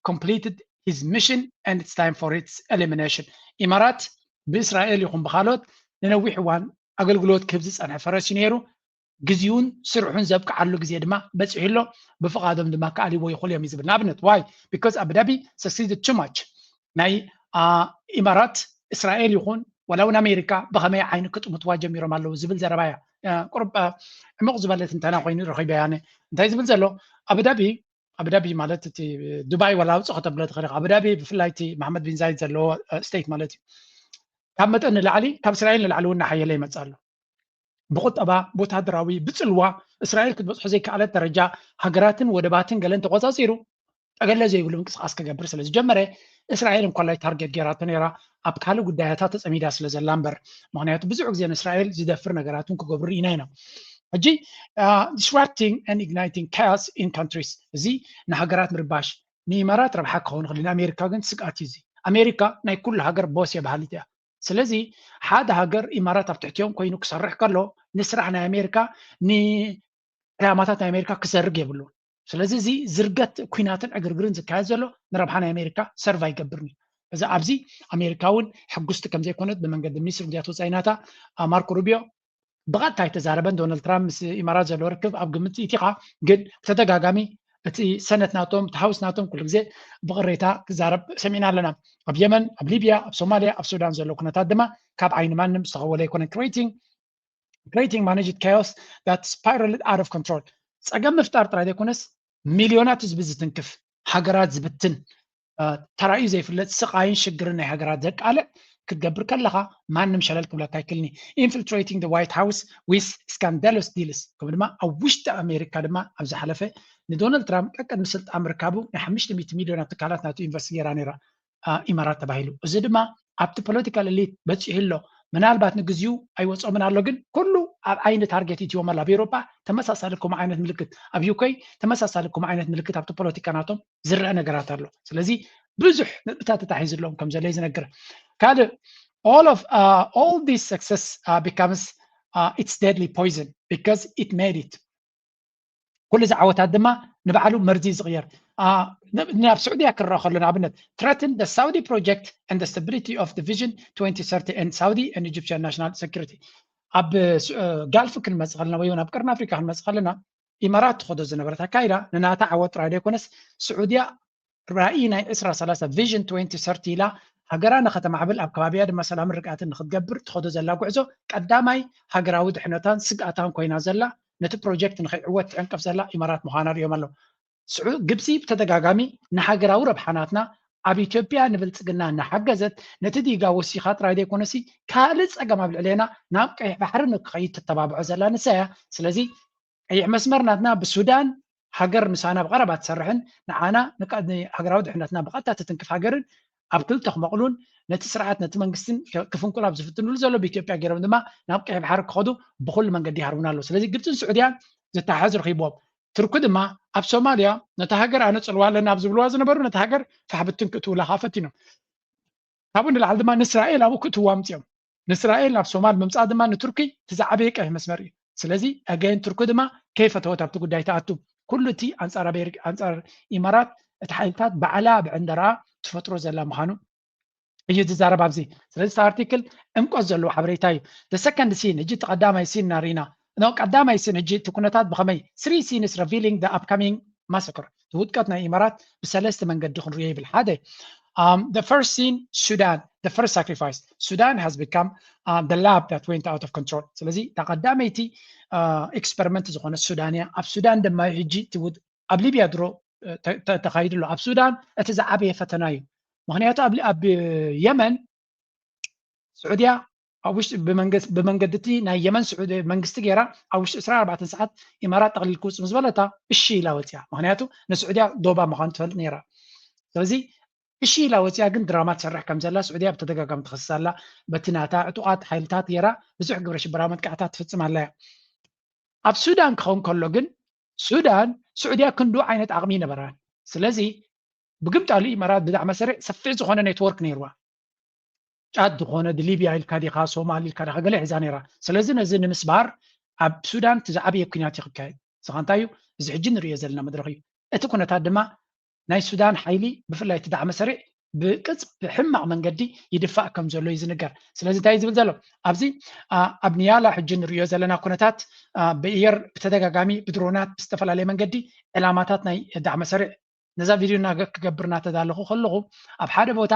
completed his mission, and it's time for its elimination. ኢማራት ብእስራኤል ይኹን ብካልኦት ንነዊሕ እዋን ኣገልግሎት ክህብ ዝጸንሐ ፈረስ እዩ ነይሩ። ግዜኡን ስርሑን ዘብቅዓሉ ግዜ ድማ በጺሑ ኣሎ። ብፍቓዶም ድማ ክኣልይዎ ይኽእሉ እዮም እዩ ዝብል። ንኣብነት ዋይ ቢካዝ ኣቡዳቢ ሰክሲድድ ቱ ማች ናይ ኢማራት እስራኤል ይኹን ዋላ እውን ኣሜሪካ ብኸመይ ዓይኒ ክጥምትዋ ጀሚሮም ኣለዉ ዝብል ዘረባ እያ። ቁርብ ዕሙቕ ዝበለ ትንተና ኮይኑ ረኺበያ ኣነ። እንታይ ዝብል ዘሎ ኣቡዳቢ ኣቡዳቢ ማለት እቲ ዱባይ ዋላ ኣውፅእ ከተብሎ ትኽእል ኢኻ። ኣቡዳቢ ብፍላይ እቲ መሓመድ ቢን ዛይድ ዘለዎ ስቴት ማለት እዩ። ካብ መጠን ንላዕሊ ካብ እስራኤል ንላዕሊ እውን እናሓየለ ይመፅእ ኣሎ። ብቁጠባ፣ ብወታደራዊ፣ ብፅልዋ እስራኤል ክትበፅሖ ዘይከኣለት ደረጃ ሃገራትን ወደባትን ገለን ተቆፃፂሩ ጠገለ ዘይብሉ ምንቅስቃስ ክገብር ስለ ዝጀመረ እስራኤል እንኳላይ ታርጌት ገይራቶ ነይራ ኣብ ካልእ ጉዳያታ ተፀሚዳ ስለ ዘላ እምበር። ምክንያቱ ብዙሕ ግዜ ንእስራኤል ዝደፍር ነገራት እውን ክገብሩ ርኢና ኢና። ሕጂ disrupting and igniting chaos in countries እዚ ንሃገራት ምርባሽ ንኢማራት ረብሓ ክኸውን ይኽእል ንኣሜሪካ ግን ስግኣት እዩ። እዚ ኣሜሪካ ናይ ኩሉ ሃገር ቦስ እየ በሃሊት እያ። ስለዚ ሓደ ሃገር ኢማራት ኣብ ትሕቲኦም ኮይኑ ክሰርሕ ከሎ ንስራሕ ናይ ኣሜሪካ ንዕላማታት ናይ ኣሜሪካ ክሰርግ የብሉን። ስለዚ እዚ ዝርገት ኩናትን ዕግርግርን ዝካየድ ዘሎ ንረብሓ ናይ ኣሜሪካ ሰርቭ ኣይገብርን እዩ። እዚ ኣብዚ ኣሜሪካ እውን ሕጉስቲ ከም ዘይኮነት ብመንገዲ ሚኒስትሪ ጉዳያት ወፃኢ ናታ ማርኮ ሩቢዮ ብቐጥታ ኣይተዛረበን። ዶናልድ ትራምፕ ምስ ኢማራት ዘለዎ ርክብ ኣብ ግምት ኢቲኻ ግን ብተደጋጋሚ እቲ ሰነት ናቶም እቲ ሃውስ ናቶም ኩሉ ግዜ ብቕሬታ ክዛረብ ሰሚዕና ኣለና። ኣብ የመን፣ ኣብ ሊብያ፣ ኣብ ሶማልያ፣ ኣብ ሱዳን ዘሎ ኩነታት ድማ ካብ ዓይኒ ማንም ዝተኸወለ ኣይኮነን። Creating creating managed chaos that spiraled out of control። ፀገም ምፍጣር ጥራይ ዘይኮነስ ሚልዮናት ህዝቢ ዝትንክፍ ሃገራት ዝብትን ተራእዩ ዘይፍለጥ ስቃይን ሽግርን ናይ ሃገራት ዘቃልዕ ክትገብር ከለካ ማንም ሸለል ክብለካ ኣይክልኒ። Infiltrating the White House with scandalous deals ከምኡ ድማ ኣብ ውሽጢ ኣሜሪካ ድማ ኣብ ዝሓለፈ ንዶናልድ ትራምፕ ቀቅድሚ ስልጣን ምርካቡ ናይ ሓሙሽተ ሚእቲ ሚልዮናት ትካላት ናቱ ኢንቨስት ገይራ ነይራ ኢማራት ተባሂሉ። እዚ ድማ ኣብቲ ፖለቲካል ኤሊት በፂሑ ኣሎ። ምናልባት ንግዚኡ ኣይወፆምን ኣሎ ግን ኩሉ ኣብ ዓይኒ ታርጌት ኢትዎም ኣሎ። ኣብ ኤውሮፓ ተመሳሳሊ ከምኡ ዓይነት ምልክት፣ ኣብ ዩኬ ተመሳሳሊ ከምኡ ዓይነት ምልክት ኣብቲ ፖለቲካ ናቶም ዝረአ ነገራት ኣሎ። ስለዚ ብዙሕ ነጥብታት ተታሒዙ ኣለዎም ከም ዘሎ እዩ ዝነግር። ካልእ all of all this success becomes its deadly poison because it made it ኩሉ እዚ ዓወታት ድማ ንባዕሉ መርዚ እዩ ዝቕየር። ናብ ስዑድያ ክረኣ ከሎ ንኣብነት threaten the Saudi project and the stability of the Vision twenty thirty and Saudi and Egyptian national security። ኣብ ጋልፍ ክንመፅእ ከለና ወይ እውን ኣብ ቀርኒ ኣፍሪካ ክንመፅእ ከለና ኢማራት ትኸዶ ዝነበረት ኣካይዳ ንናታ ዓወት ጥራይ ዘይኮነስ ስዑድያ ራእይ ናይ ዕስራ ሰላሳ ቪዥን ትወንቲ ሰርቲ ኢላ ሃገራ ንኸተማዕብል ኣብ ከባቢያ ድማ ሰላምን ርግኣትን ንክትገብር ትኸዶ ዘላ ጉዕዞ ቀዳማይ ሃገራዊ ድሕነታን ስግኣታን ኮይና ዘላ ነቲ ፕሮጀክት ንኸይዕወት ትዕንቅፍ ዘላ ኢማራት ምዃና ርእዮም ኣለዉ። ግብፂ ብተደጋጋሚ ንሃገራዊ ረብሓናትና ኣብ ኢትዮጵያ ንብልፅግና እናሓገዘት ነቲ ዲጋ ወሲኻ ጥራይ ዘይኮነሲ ካልእ ፀገም ኣብ ልዕሌና ናብ ቀይሕ ባሕሪ ንክኸይድ ትተባብዖ ዘላ ንሳ እያ። ስለዚ ቀይሕ መስመር ናትና ብሱዳን ሃገር ምሳና ብቐረባ ትሰርሕን ንዓና ንሃገራዊ ድሕነትና ብቐጥታ ትትንክፍ ሃገርን ኣብ ክልተ ክመቕሉን ነቲ ስርዓት ነቲ መንግስትን ክፍንቁል ኣብ ዝፍትንሉ ዘሎ ብኢትዮጵያ ገይሮም ድማ ናብ ቀይሕ ባሕሪ ክኸዱ ብኩሉ መንገዲ ይሃርቡና ኣለዉ። ስለዚ ግብፅን ስዑድያን ዝተሓዝ ረኺብዎም። ቱርኪ ድማ ኣብ ሶማልያ ነታ ሃገር ኣነፅልዋ ኣለና ኣብ ዝብልዋ ዝነበሩ ነታ ሃገር ፋሕብትን ክእትውላ ከዓ ፈቲኖም። ካብኡ ንላዕሊ ድማ ንእስራኤል ኣብኡ ክእትውዋ ኣምፅኦም። ንእስራኤል ናብ ሶማል ምምፃእ ድማ ንቱርኪ እቲ ዝዓበየ ቀይሕ መስመር እዩ። ስለዚ ኣገይን ቱርኪ ድማ ከይፈተወት ኣብቲ ጉዳይ ትኣቱ። ኩሉ እቲ ኣንፃር ኣሜሪካ ኣንፃር ኢማራት እቲ ሓይልታት ባዕላ ብዕንደራ ትፈጥሮ ዘላ ምዃኑ እዩ ዝዛረብ ኣብዚ። ስለዚ እቲ ኣርቲክል ዕምቆት ዘለዎ ሓበሬታ እዩ። The second scene ሕጂ እቲ ቀዳማይ ሲን እናርኢና ኖ ቀዳማይ ሲን ሕጂ እቲ ኩነታት ብኸመይ three scenes revealing the upcoming massacre እቲ ውድቀት ናይ ኢማራት ብሰለስተ መንገዲ ክንሪኦ ይብል። ሓደ the first scene Sudan the first sacrifice Sudan has become the lab that went out of control። ስለዚ እታ ቀዳመይቲ ኤክስፐሪመንት ዝኾነ ሱዳን እያ። ኣብ ሱዳን ድማ ሕጂ ኣብ ሊብያ ድሮ ተኻይዱ ኣሎ። ኣብ ሱዳን እቲ ዝዓበየ ፈተና እዩ። ምክንያቱ ኣብ የመን ስዑድያ ኣብ ውሽጢ ብመንገዲ እቲ ናይ የመን ስዑዲ መንግስቲ ገይራ ኣብ ውሽጢ ዕስራን ኣርባዕተን ሰዓት ኢማራት ጠቕሊል ክውፅ ምስ በለታ እሺ ኢላ ወፅያ። ምክንያቱ ንስዑድያ ዶባ ምኳኑ ትፈልጥ ነይራ። ስለዚ እሺ ኢላ ወፅያ ግን ድራማ ትሰርሕ ከም ዘላ ስዑድያ ብተደጋጋሚ ትኸስስ ኣላ። በቲ ናታ ዕጡቓት ሓይልታት ገይራ ብዙሕ ግብረ ሽበራዊ መጥቃዕታት ትፍፅም ኣላ እያ። ኣብ ሱዳን ክኸውን ከሎ ግን ሱዳን ስዑድያ ክንዱ ዓይነት ዓቕሚ ይነበራን። ስለዚ ብግምጣሉ ኢማራት ብዛዕባ መሰሪዕ ሰፊሕ ዝኾነ ኔትወርክ ነይርዋ። ጫድ ዝኾነ ሊብያ ኢልካ ዲኻ ሶማል ኢልካ ዲኻ ገለ ሒዛ ነይራ። ስለዚ ነዚ ንምስባር ኣብ ሱዳን እቲ ዝዓበየ ኩናት እዩ ክካየድ። እዚ እንታይ እዩ? እዚ ሕጂ ንሪኦ ዘለና መድረኽ እዩ። እቲ ኩነታት ድማ ናይ ሱዳን ሓይሊ ብፍላይ እቲ ዳዕመ ሰሪዕ ብቅጽ ብሕማቕ መንገዲ ይድፋእ ከም ዘሎ እዩ ዝንገር። ስለዚ እንታይ እዩ ዝብል ዘሎ ኣብዚ ኣብ ኒያላ ሕጂ ንሪኦ ዘለና ኩነታት ብእየር ብተደጋጋሚ ብድሮናት ብዝተፈላለየ መንገዲ ዕላማታት ናይ ዳዕመ ሰሪዕ ነዛ ቪድዮ ክገብር እናተዳለኹ ከለኹ ኣብ ሓደ ቦታ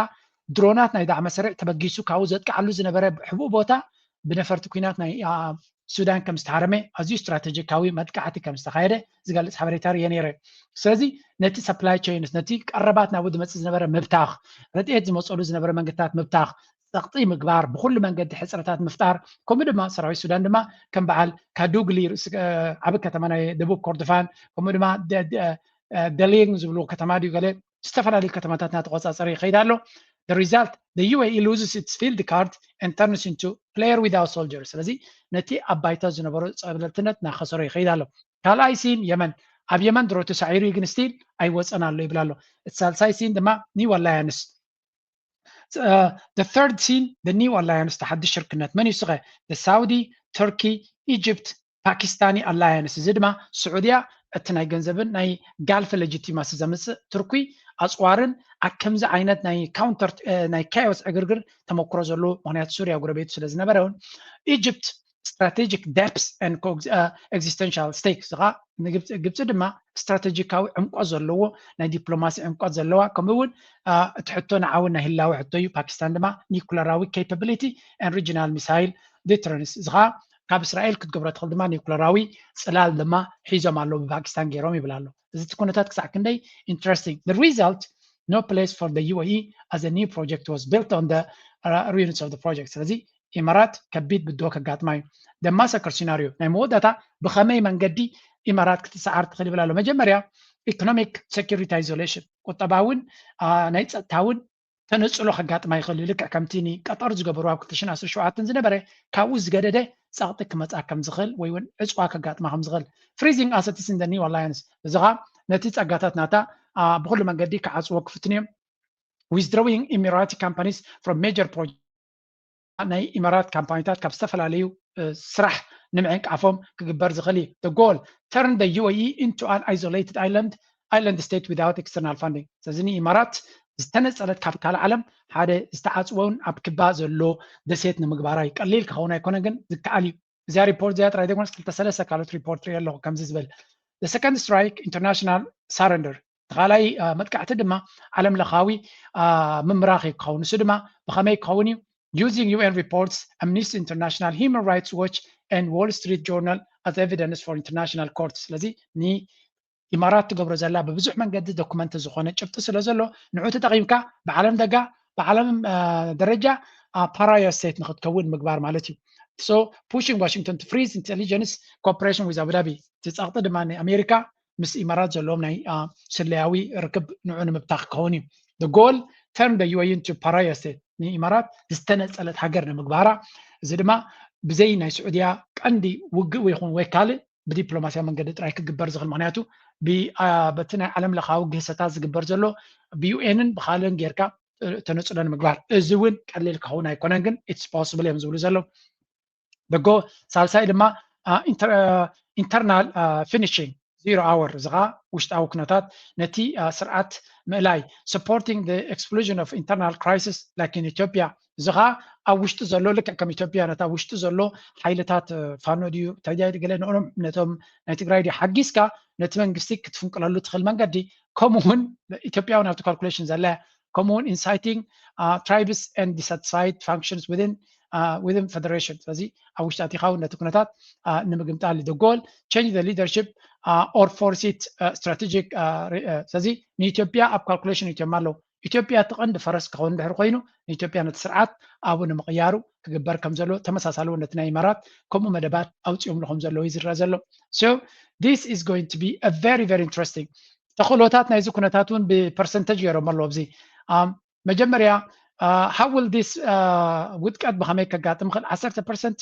ድሮናት ናይ ዳዕመ ሰሪዕ ተበጊሱ ካብኡ ዘጥቅዓሉ ዝነበረ ሕቡእ ቦታ ብነፈርቲ ኩናት ናይ ሱዳን ከም ዝተሃረመ ኣዝዩ ስትራቴጂካዊ መጥቃዕቲ ከም ዝተኻየደ ዝገልፅ ሓበሬታ ርየ ነይረ። ስለዚ ነቲ supply chains ነቲ ቀረባት ናብኡ ዝመፅእ ዝነበረ ምብታኽ፣ ረድኤት ዝመፀሉ ዝነበረ መንገድታት ምብታኽ፣ ፀቕጢ ምግባር፣ ብኩሉ መንገዲ ሕፅረታት ምፍጣር፣ ከምኡ ድማ ሰራዊት ሱዳን ድማ ከም በዓል ካዱግሊ ዓቢ ከተማ ናይ ደቡብ ኮርዶፋን ከምኡ ድማ ደሊንግ ዝብልዎ ከተማ ድዩ ገለ ዝተፈላለዩ ከተማታት እናተቆፃፀረ ይኸይድ ኣሎ። The result, the U A E loses its field card and turns into player without soldier። ስለዚ ነቲ ኣብ ባይታ ዝነበሮ ፀብለልትነት እናኸሰሮ ይኸይድ ኣሎ። ካልኣይ ሲን የመን፣ ኣብ የመን ድሮ ተሳዒሩ እዩ ግን ስቲል ኣይወፀን ኣሎ ይብል ኣሎ። እቲ ሳልሳይ ሲን ድማ ኒው ኣላያንስ። The third ሲን the new alliance፣ ተሓድሽ ሽርክነት መን እዩ ስኸ? The Saudi, Turkey, Egypt, ፓኪስታኒ ኣላያንስ። እዚ ድማ ስዑድያ እቲ ናይ ገንዘብን ናይ ጋልፍ ሌጂቲማሲ ዘምፅእ ትርኩይ ኣፅዋርን ኣብ ከምዚ ዓይነት ናይ ካውንተር ናይ ካዮስ ዕግርግር ተመክሮ ዘለዎ ምክንያቱ ሱርያ ጎረቤቱ ስለ ዝነበረ እውን ኢጅፕት strategic depth and existential stake ዝኻ ግብፂ ድማ ስትራቴጂካዊ ዕምቆት ዘለዎ ናይ ዲፕሎማሲ ዕምቆት ዘለዋ ከምኡ እውን እቲ ሕቶ ንዓውን ናይ ህላዊ ሕቶ እዩ። ፓኪስታን ድማ ኒኩለራዊ capability and regional missile deterrence ዝኻ ካብ እስራኤል ክትገብሮ ትኽእል ድማ ኒኩለራዊ ፅላል ድማ ሒዞም ኣለዉ ብፓኪስታን ገይሮም ይብል ኣሎ። እዚ እቲ ኩነታት ክሳዕ ክንደይ interesting። The result, no place for the U A E as a new project was built on the ruins of the project። ስለዚ ኢማራት ከቢድ ብድሆ ከጋጥማ እዩ። The massacre scenario ናይ መወዳእታ ብኸመይ መንገዲ ኢማራት ክትሰዓር ትኽእል ይብል ኣሎ። መጀመርያ economic security isolation፣ ቁጠባውን ናይ ፀጥታውን ተነፅሎ ከጋጥማ ይኽእል እዩ። ልክዕ ከምቲ ንቀጠር ዝገበሩ ኣብ ክልተ ሽሕን ዓሰርተ ሸውዓተን ዝነበረ ካብኡ ዝገደደ ፀቕጢ ክመፅኣ ከም ዝኽእል ወይ እውን ዕፅዋ ከጋጥማ ከም ዝኽእል። Freezing assets in the new alliance፣ እዚ ኸዓ ነቲ ፀጋታት ናታ ብኩሉ መንገዲ ክዓፅዎ ክፍትኑ እዮም። Withdrawing Emirati companies from major projects፣ ናይ ኢማራት ካምፓኒታት ካብ ዝተፈላለዩ ስራሕ ንምዕንቃፎም ክግበር ዝኽእል እዩ። The goal, turn the U A E into an isolated island island state without external funding። ስለዚ ንኢማራት ዝተነፀለት ካብ ካልእ ዓለም ሓደ ዝተዓፅወውን ኣብ ክባ ዘሎ ደሴት ንምግባራ እዩ። ቀሊል ክኸውን ኣይኮነን ግን ዝከኣል እዩ። እዚኣ ሪፖርት እዚኣ ጥራይ ዘይኮነስ ክልተ ሰለስተ ካልኦት ሪፖርት ሪኦ ኣለኹ ከምዚ ዝብል። The second strike, international surrender። ተኻላይ መጥቃዕቲ ድማ ዓለም ለኻዊ ምምራኽ እዩ ክኸውን። ንሱ ድማ ብኸመይ ክኸውን እዩ? Using U N reports, Amnesty International, Human Rights Watch and Wall Street Journal as evidence for international court። ስለዚ ንኢማራት ትገብሮ ዘላ ብብዙሕ መንገዲ ዶኩመንት ዝኾነ ጭብጢ ስለ ዘሎ ንዑ ተጠቒምካ ብዓለም ደጋ ብዓለም ደረጃ ፓራያ ስቴት ንክትከውን ምግባር ማለት እዩ። So pushing Washington to freeze intelligence cooperation with Abu Dhabi፣ እቲ ፀቕጢ ድማ ንኣሜሪካ ምስ ኢማራት ዘለዎም ናይ ስለያዊ ርክብ ንዑ ንምብታኽ ክኸውን እዩ። The goal, turn the U A E into pariah state፣ ንኢማራት ዝተነፀለት ሃገር ንምግባራ። እዚ ድማ ብዘይ ናይ ስዑድያ ቀንዲ ውግእ ይኹን ወይ ካልእ ብዲፕሎማሲያዊ መንገዲ ጥራይ ክግበር ዝኽእል፣ ምክንያቱ በቲ ናይ ዓለም ለኻዊ ግህሰታት ዝግበር ዘሎ ብዩኤንን ብካልእን ጌርካ ተነፅሎ ንምግባር፣ እዚ እውን ቀሊል ክኸውን ኣይኮነን፣ ግን it's possible እዮም ዝብሉ ዘለዉ። ደጎ ሳልሳይ ድማ internal finishing zero hour፣ እዚ ከዓ ውሽጣዊ ኩነታት ነቲ ስርዓት ምእላይ፣ supporting the explosion of internal crisis like in Ethiopia። እዚ ከዓ ኣብ ውሽጢ ዘሎ ልክዕ ከም ኢትዮጵያ ነታ ውሽጢ ዘሎ ሓይልታት ፋኖ ድዩ እንታይ ገለ ንኦም ነቶም ናይ ትግራይ ድዩ ሓጊዝካ ነቲ መንግስቲ ክትፍንቅለሉ ትኽእል መንገዲ፣ ከምኡ እውን ኢትዮጵያ እውን ኣብቲ ካልኩሌሽን ዘላ፣ ከምኡ እውን inciting tribes and dissatisfied functions within within federation። ስለዚ ኣብ ውሽጢ ኣቲኻ እውን ነቲ ኩነታት ንምግምጣል the goal, change the leadership or force it strategic። ስለዚ ንኢትዮጵያ ኣብ ካልኩሌሽን እትዮም ኣለዉ። ኢትዮጵያ እቲ ቀንዲ ፈረስ ክኸውን ድሕሪ ኮይኑ ንኢትዮጵያ ነቲ ስርዓት ኣብኡ ንምቕያሩ ክግበር ከም ዘሎ ተመሳሳሊ እውን ነቲ ናይ ኢማራት ከምኡ መደባት ኣውፅኦምሉ ከም ዘለዉ እዩ ዝረአ ዘሎ። So this is going to be a very very interesting። ተኽእሎታት ናይዚ ኩነታት እውን ብፐርሰንተጅ ገይሮም ኣለዉ ኣብዚ። መጀመርያ how will this ውድቀት ብኸመይ ከጋጥም ይኽእል? ዓሰርተ ፐርሰንት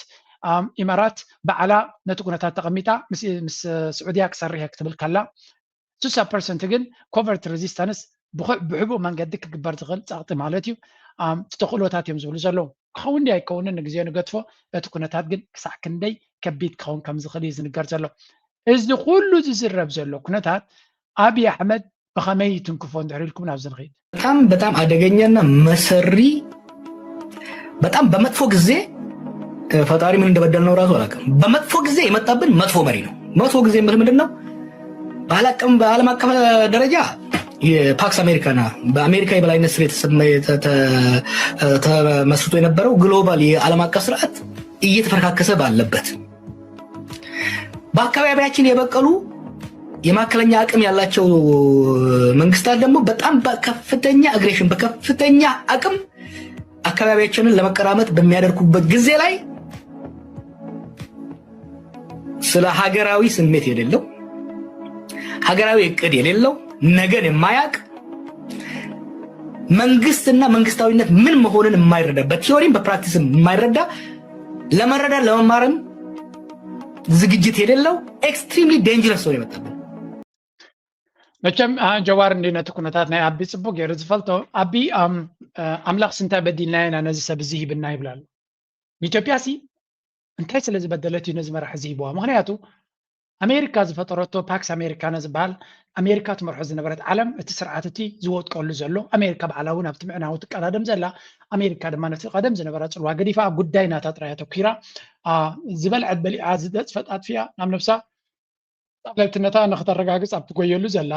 ኢማራት ባዕላ ነቲ ኩነታት ተቐሚጣ ምስ ስዑድያ ክሰርሕ እየ ክትብል ከላ፣ ስሳ ፐርሰንት ግን covert resistance ብሕቡእ መንገዲ ክግበር ዝኽእል ጸቕጢ ማለት እዩ። ተኽእሎታት እዮም ዝብሉ ዘለዉ። ክኸውን ድዩ ኣይከውንን ንግዜኡ ንገድፎ። እቲ ኩነታት ግን ክሳዕ ክንደይ ከቢድ ክኸውን ከም ዝኽእል እዩ ዝንገር ዘሎ። እዚ ኩሉ ዝዝረብ ዘሎ ኩነታት ኣብይ ኣሕመድ ብኸመይ ይትንክፎ እንድሕር ኢልኩም ናብዚ ንኽይድ። በጣም በጣም አደገኛና መሰሪ በጣም በመጥፎ ጊዜ ፈጣሪ ምን እንደበደልነው ራሱ አላውቅም። በመጥፎ ጊዜ የመጣብን መጥፎ መሪ ነው። መጥፎ ጊዜ የምልህ ምንድን ነው? በዓለም አቀፍ ደረጃ የፓክስ አሜሪካና በአሜሪካ የበላይነት ስር ተመስርቶ የነበረው ግሎባል የዓለም አቀፍ ስርዓት እየተፈረካከሰ ባለበት፣ በአካባቢያችን የበቀሉ የማዕከለኛ አቅም ያላቸው መንግስታት ደግሞ በጣም በከፍተኛ አግሬሽን በከፍተኛ አቅም አካባቢያችንን ለመቀራመት በሚያደርጉበት ጊዜ ላይ ስለ ሀገራዊ ስሜት የሌለው፣ ሀገራዊ እቅድ የሌለው፣ ነገን የማያውቅ፣ መንግስትና መንግስታዊነት ምን መሆንን የማይረዳ፣ በቲዮሪም በፕራክቲስም የማይረዳ፣ ለመረዳት ለመማርም ዝግጅት የሌለው extremely dangerous ሰው የመጣብን። መቸም ጀዋር እንዲ ነቲ ኩነታት ናይ ኣቢ ፅቡቅ ገይሩ ዝፈልጦ። ኣቢ ኣምላኽ ስንታይ በዲልና ኢና ነዚ ሰብ እዚ ሂብና ይብላሉ። ኢትዮጵያ ሲ እንታይ ስለ ዝበደለት እዩ ነዚ መራሕ እዚ ሂብዋ? ምክንያቱ ኣሜሪካ ዝፈጠረቶ ፓክስ ኣሜሪካና ዝበሃል ኣሜሪካ ትመርሖ ዝነበረት ዓለም እቲ ስርዓት እቲ ዝወጥቀሉ ዘሎ ኣሜሪካ ባዕላ እውን ኣብቲ ምዕናው ትቀዳደም ዘላ ኣሜሪካ ድማ ነቲ ቀደም ዝነበራ ፅልዋ ገዲፋ ኣብ ጉዳይ ናታ ጥራይ ኣተኩራ ዝበልዐት በሊዓ ዝደፅፈት ኣጥፊኣ ናብ ነብሳ ጣብለብትነታ ንክተረጋግፅ ኣብ ትጎየሉ ዘላ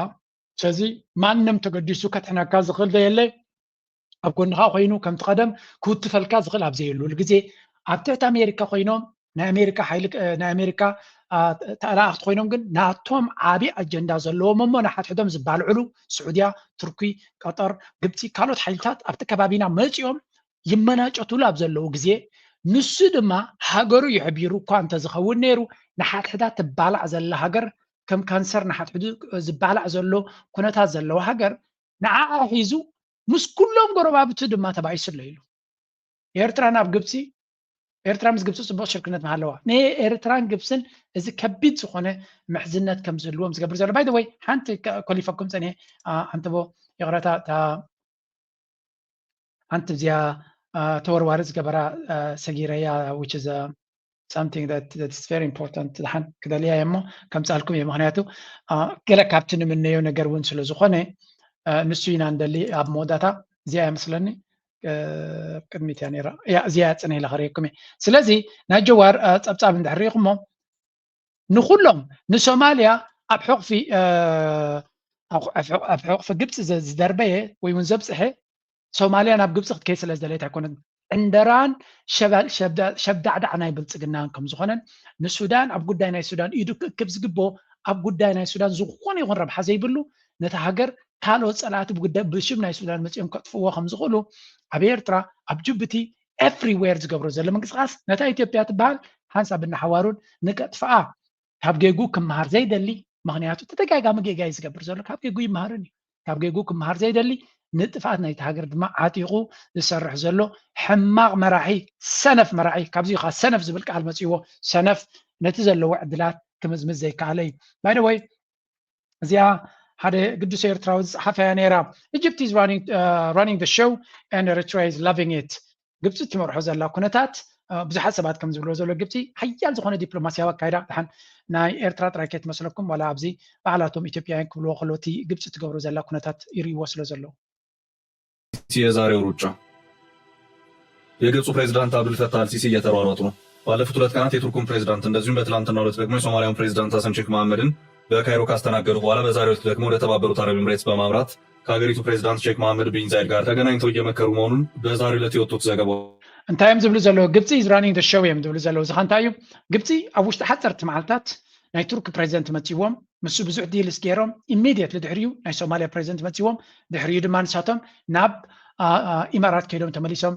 ስለዚ ማንም ተገዲሱ ከድሕነካ ዝኽእል ዘየለ ኣብ ጎንኻ ኮይኑ ከምቲ ቀደም ክውትፈልካ ዝኽእል ኣብ ዘየሉሉ ግዜ ኣብ ትሕቲ ኣሜሪካ ኮይኖም ናይ ኣሜሪካ ሓይሊ ናይ ኣሜሪካ ተላእኽቲ ኮይኖም ግን ናቶም ዓብዪ ኣጀንዳ ዘለዎም እሞ ንሓድሕዶም ዝባልዕሉ ስዑድያ፣ ቱርኪ፣ ቀጠር፣ ግብፂ ካልኦት ሓይልታት ኣብቲ ከባቢና መፂኦም ይመናጨቱሉ ኣብ ዘለዉ ግዜ ንሱ ድማ ሃገሩ ይሕቢሩ እኳ እንተዝኸውን ነይሩ ንሓድሕዳ ትባላዕ ዘላ ሃገር ከም ካንሰር ንሓድሕዱ ዝባላዕ ዘሎ ኩነታት ዘለዋ ሃገር ንዓኣ ሒዙ ምስ ኩሎም ጎረባብቱ ድማ ተባኢሱ ኣሎ ኢሉ። ኤርትራ ናብ ግብፂ ኤርትራ ምስ ግብፂ ፅቡቅ ሽርክነት ምሃለዋ ንኤርትራን ግብፅን እዚ ከቢድ ዝኾነ ምሕዝነት ከም ዝህልዎም ዝገብር ዘሎ ባይ ወይ ሓንቲ ኮሊፈኩም ፀኒሐ ኣንተቦ ይቕረታ ሓንቲ እዚኣ ተወርዋሪ ዝገበራ ሰጊረያ which is something that that's very important ድሓን ክደልያ እየ እሞ ከምፃልኩም እየ ምክንያቱ ገለ ካብቲ ንምነዮ ነገር እውን ስለ ዝኾነ ንሱ ኢና ንደሊ ኣብ መወዳታ እዚኣ እያ መስለኒ ቅድሚት እያ ነራ እዚኣ እያ ፅነ ኢለ ከርእየኩም እየ ስለዚ ናይ ጀዋር ፀብፃብ እንድሕር ሪኢኹሞ ንኩሎም ንሶማልያ ኣብ ሕቕፊ ኣብ ሕቕፊ ግብፂ ዝደርበየ ወይ እውን ዘብፅሐ ሶማልያ ናብ ግብፂ ክትከይ ስለ ዝደለየት ኣይኮነትን ዕንደራን ሸብዳዕዳዕ ናይ ብልፅግናን ከም ዝኾነን ንሱዳን ኣብ ጉዳይ ናይ ሱዳን ኢዱ ክእክብ ዝግብኦ ኣብ ጉዳይ ናይ ሱዳን ዝኾነ ይኹን ረብሓ ዘይብሉ ነታ ሃገር ካልኦት ፀላእቲ ብጉዳይ ብሽም ናይ ሱዳን መፂኦም ከጥፍዎ ከም ዝኽእሉ ኣብ ኤርትራ ኣብ ጅቡቲ everywhere ዝገብሮ ዘሎ ምንቅስቃስ ነታ ኢትዮጵያ ትበሃል ሓንሳብ እናሓዋሩን ንቀጥፍኣ ካብ ጌጉ ክመሃር ዘይደሊ ምክንያቱ ተደጋጋሚ ጌጋ እዩ ዝገብር ዘሎ ካብ ጌጉ ይመሃርን እዩ ካብ ጌጉ ክመሃር ዘይደሊ ንጥፍኣት ናይቲ ሃገር ድማ ዓጢቑ ዝሰርሕ ዘሎ ሕማቕ መራሒ ሰነፍ መራሒ ካብዚ ካ ሰነፍ ዝብል ቃል መፅዎ ሰነፍ ነቲ ዘለዎ ዕድላት ክምዝምዝ ዘይከኣለ እዩ by the way እዚኣ ሓደ ግዱስ ኤርትራዊ ዝፀሓፈያ ነይራ Egypt is running, uh, running the show and Eritrea is loving it ግብፂ ትመርሖ ዘላ ኩነታት ብዙሓት ሰባት ከም ዝብልዎ ዘሎ ግብፂ ሓያል ዝኾነ ዲፕሎማሲያዊ ኣካይዳ ድሓን ናይ ኤርትራ ጥራይ ከይትመስለኩም ዋላ ኣብዚ ባዕላቶም ኢትዮጵያውያን ክብልዎ ከለቲ ግብፂ ትገብሮ ዘላ ኩነታት ይርእይዎ ስለ ዘለዉ የዛሬው ሩጫ የግብፁ ፕሬዝዳንት አብዱል ፈታህ አልሲሲ እየተሯሯጡ ነው። ባለፉት ሁለት ቀናት የቱርኩን ፕሬዝዳንት እንደዚሁም በትላንትናው ዕለት ደግሞ የሶማሊያውን ፕሬዝዳንት ሐሰን ሼክ መሐመድን በካይሮ ካስተናገዱ በኋላ በዛሬው ዕለት ደግሞ ወደ ተባበሩት አረብ ኤምሬትስ በማምራት ከሀገሪቱ ፕሬዝዳንት ሼክ መሐመድ ቢን ዛይድ ጋር ተገናኝተው እየመከሩ መሆኑን በዛሬው ዕለት የወጡት ዘገባዎች እንታይ እዮም ዝብሉ ዘለዉ ግብፂ is running the show እዮም ዝብሉ ዘለዉ እዚ እንታይ እዩ ግብፂ ኣብ ውሽጢ ሓፀርቲ መዓልታት ናይ ቱርክ ፕሬዚደንት መፂዎም ምስ ብዙሕ ዲልስ ገይሮም immediately ድሕሪኡ ናይ ሶማሊያ ፕሬዚደንት መፂዎም ድሕሪኡ ድማ ንሳቶም ናብ ኢማራት ከይዶም ተመሊሶም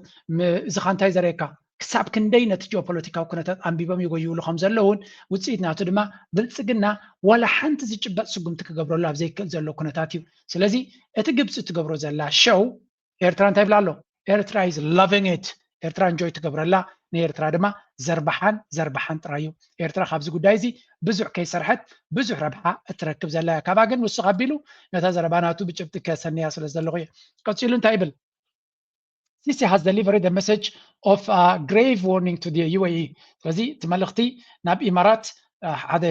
እዚ ካ እንታይ ዘርእየካ ክሳብ ክንደይ ነቲ ጂኦፖለቲካዊ ኩነታት ኣንቢቦም ይጎይብሉ ከም ዘለውን ውፅኢት ናቱ ድማ ብልፅግና ዋላ ሓንቲ ዝጭበጥ ስጉምቲ ክገብረሉ ኣብ ዘይክእል ዘሎ ኩነታት እዩ ስለዚ እቲ ግብፂ ትገብሮ ዘላ ሸው ኤርትራ እንታይ ይብላ ኣሎ ኤርትራ is loving it ኤርትራ enjoy ትገብረላ ንኤርትራ ድማ ዘርባሓን ዘርባሓን ጥራይ እዩ ኤርትራ ካብዚ ጉዳይ እዚ ብዙሕ ከይሰርሐት ብዙሕ ረብሓ እትረክብ ዘላ እያ ካብኣ ግን ውስኽ ኣቢሉ ነታ ዘረባ ናቱ ብጭብጢ ከሰንያ ስለ ዘለኹ እየ ቀፂሉ እንታይ ይብል Sisi has delivered a message of a grave warning to the U A E. ስለዚ እቲ መልእኽቲ ናብ ኢማራት ሓደ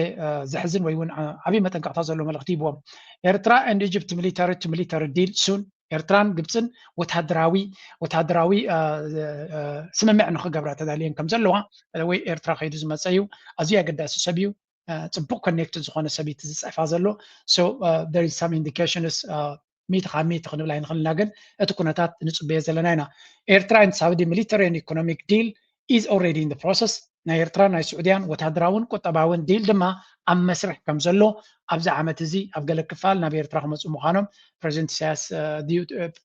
ዘሕዝን ወይ እውን ዓብዪ መጠንቀቕታ ዘሎ መልእኽቲ ሂብዎም። ኤርትራ and Egypt military to military deal soon. ኤርትራን ግብፅን ወታደራዊ ወታደራዊ ስምምዕ ንክገብራ ተዳልየን ከም ዘለዋ ወይ ኤርትራ ከይዱ ዝመፀ እዩ። ኣዝዩ ኣገዳሲ ሰብ እዩ። ፅቡቅ ኮኔክትድ ዝኾነ ሰብ እቲ ዝፅሕፋ ዘሎ። So there is some indications ሚእቲ ካብ ሚእቲ ክንብል ኣይንኽእልና፣ ግን እቲ ኩነታት ንፅበዮ ዘለና ኢና። ኤርትራ and Saudi military and economic deal is already in the process። ናይ ኤርትራ ናይ ስዑድያን ወታደራውን ቁጠባውን ዲል ድማ ኣብ መስርሕ ከም ዘሎ ኣብዚ ዓመት እዚ ኣብ ገለ ክፋል ናብ ኤርትራ ክመፁ ምዃኖም ፕሬዚደንት ኢሳያስ ድዩ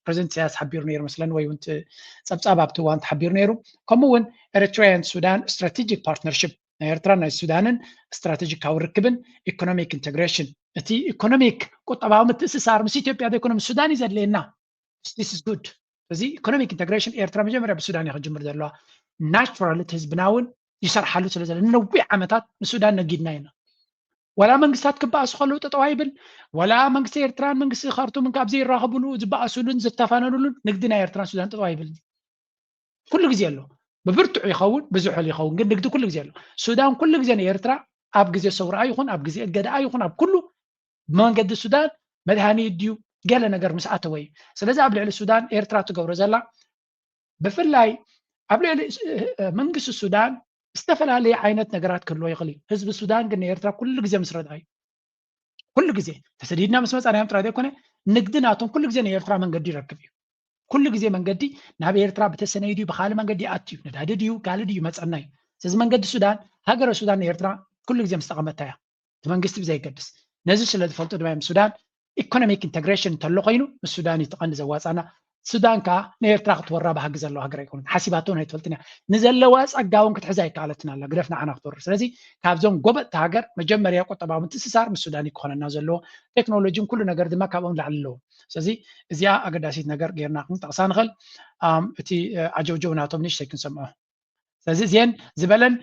ፕሬዚደንት ኢሳያስ ሓቢሩ ነይሩ መስለን፣ ወይ እውን ጸብጻብ ኣብቲ እዋን ተሓቢሩ ነይሩ። ከምኡ እውን ኤርትራያን ሱዳን ስትራቴጂክ ፓርትነርሽፕ፣ ናይ ኤርትራን ናይ ሱዳንን ስትራቴጂካዊ ርክብን ኢኮኖሚክ ኢንተግሬሽን፣ እቲ ኢኮኖሚክ ቁጠባዊ ምትእስሳር ምስ ኢትዮጵያ ዘይኮነ ምስ ሱዳን እዩ ዘድልየና። This is good። እዚ ኢኮኖሚክ ኢንተግሬሽን ኤርትራ መጀመርያ ብሱዳን እያ ክጅምር ዘለዋ። ናቹራል እቲ ህዝብና እውን ይሰርሓሉ ስለ ዘሎ ንነዊሕ ዓመታት ንሱዳን ነጊድና ኢና። ወላ መንግስታት ክበኣሱ ከለዉ ጠጠው ኣይብል፣ ወላ መንግስቲ ኤርትራን መንግስቲ ካርቱምን ካብ ዘይራኸብሉ ዝበኣሱሉን ዝተፋነኑሉን ንግዲ ናይ ኤርትራን ሱዳን ጠጠው ኣይብል። ኩሉ ግዜ ኣሎ። ብብርትዑ ይኸውን ብዝሑል ይኸውን፣ ግን ንግዲ ኩሉ ግዜ ኣሎ። ሱዳን ኩሉ ግዜ ንኤርትራ ኣብ ግዜ ሰውራኣ ይኹን ኣብ ግዜ እገዳኣ ይኹን ኣብ ኩሉ ብመንገዲ ሱዳን መድሃኒት ድዩ ገለ ነገር ምስ ኣተወ እዩ። ስለዚ ኣብ ልዕሊ ሱዳን ኤርትራ ትገብሮ ዘላ ብፍላይ ኣብ ልዕሊ መንግስቲ ሱዳን ዝተፈላለየ ዓይነት ነገራት ክህልዎ ይኽእል እዩ። ህዝቢ ሱዳን ግን ንኤርትራ ኩሉ ግዜ ምስ ረድኣ እዩ። ኩሉ ግዜ ተሰዲድና ምስ መፃናዮም ጥራይ ዘይኮነ ንግዲ ናቶም ኩሉ ግዜ ንኤርትራ መንገዲ ይረክብ እዩ። ኩሉ ግዜ መንገዲ ናብ ኤርትራ ብተሰነይ ድዩ ብካልእ መንገዲ ይኣቱ እዩ። ነዳዲ ድዩ ካልእ ድዩ ይመፀና እዩ። ስለዚ መንገዲ ሱዳን ሃገረ ሱዳን ንኤርትራ ኩሉ ግዜ ምስ ጠቐመታ እያ። እቲ መንግስቲ ብዘይገድስ ነዚ ስለ ዝፈልጡ ድማ እዮም ሱዳን ኢኮኖሚክ ኢንተግሬሽን እንተሎ ኮይኑ ምስ ሱዳን እዩ እቲ ቀንዲ ዘዋፃና። ሱዳን ከዓ ንኤርትራ ክትወራ ባህጊ ዘለዋ ሃገር ኣይኮነት። ሓሲባቶ እውን ኣይትፈልጥን እያ። ንዘለዋ ፀጋ እውን ክትሕዛ ኣይከኣለትን ኣላ ግደፍ ንዓና ክትወርር። ስለዚ ካብዞም ጎበጥቲ ሃገር መጀመርያ ቁጠባዊ ምትእስሳር ምስ ሱዳን እዩ ክኾነና ዘለዎ። ቴክኖሎጂን ኩሉ ነገር ድማ ካብኦም ላዕሊ ኣለዎ። ስለዚ እዚኣ ኣገዳሲት ነገር ጌርና ክንጠቕሳ ንኽእል። እቲ ዓጀውጀው ናቶም ንእሽተይ ክንሰምዖ። ስለዚ እዚአን ዝበለን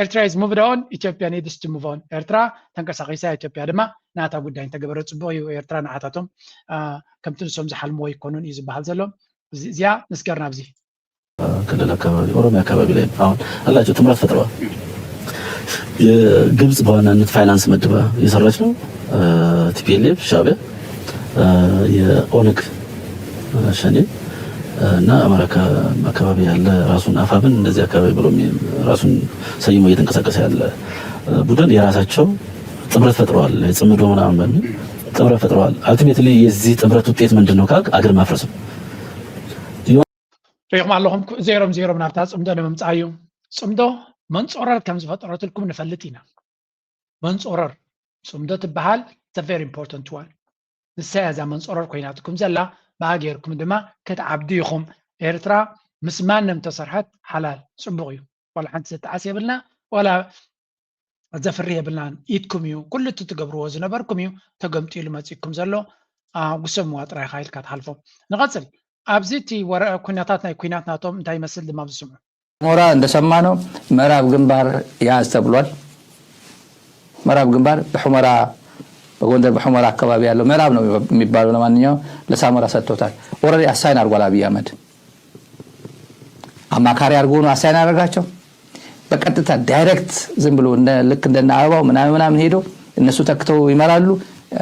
ኤርትራ is moved on, ኢትዮጵያ needs to move on። ኤርትራ ተንቀሳቒሳ ኢትዮጵያ ድማ ናታ ጉዳይ እንተገበረ ፅቡቕ እዩ። ኤርትራ ንዓታቶም ከምቲ ንሶም ዝሓልምዎ ይኮኑን እዩ ዝበሃል ዘሎ። እዚኣ ንስገር ናብዚ። ክልል አካባቢ ኦሮሚያ አካባቢ ላይ አሁን አላቸው ጥምረት ፈጥረዋል። የግብጽ በዋናነት ፋይናንስ መድባ እየሰራች ነው። ቲፒኤልኤፍ ሻዕቢያ የኦነግ ሸኔ እና አማራ አካባቢ ያለ ራሱን አፋብን እንደዚህ አካባቢ ብሎ ራሱን ሰይሞ እየተንቀሳቀሰ ያለ ቡድን የራሳቸው ጥምረት ፈጥረዋል። ጽምዶ ምናምን በሚል ጥምረት ፈጥረዋል። አልቲሜትሊ የዚህ ጥምረት ውጤት ምንድን ነው ካልክ አገር ማፍረስ ነው። ሪኢኹም ኣለኹም። ዜሮም ዜሮም ናብታ ጽምዶ ንምምጻእ እዩ። ጽምዶ መንጾረር ከም ዝፈጠረትልኩም ንፈልጥ ኢና። መንጾረር ጽምዶ ትበሃል very important one። ንሳ እያ እዛ መንጾረር ኮይናትኩም ዘላ። ብኣ ጌርኩም ድማ ክትዓብዱ ኢኹም። ኤርትራ ምስ ማንም ተሰርሐት ሓላል ጽቡቕ እዩ። ዋላ ሓንቲ ዘተዓስ የብልና፣ ዋላ ዘፍሪ የብልናን። ኢድኩም እዩ፣ ኩሉ እቲ ትገብርዎ ዝነበርኩም እዩ ተገምጢሉ መጺእኩም ዘሎ። ጉሰምዋ ጥራይ ኢኻ ኢልካ ትሓልፎ። ንቐጽል። ኣብዚ እቲ ኩነታት ናይ ኲናት ናቶም እንታይ ይመስል ድማ ኣብዚ ስምዑ። ሞራ እንደሰማነው ምዕራብ ግንባር ያዝ ተብሏል። ምዕራብ ግንባር በሑመራ በጎንደር በሑመራ አካባቢ ያለው ምዕራብ ነው የሚባለው። ለማንኛውም ለሳሞራ ሰጥቶታል። ኦልሬዲ አሳይን አድርጓል አብይ አህመድ። አማካሪ አድርጎ ነው አሳይን ያደረጋቸው። በቀጥታ ዳይሬክት ዝም ብሎ ልክ እንደነ አበባው ምናምን ምናምን ሄዶ እነሱ ተክተው ይመራሉ።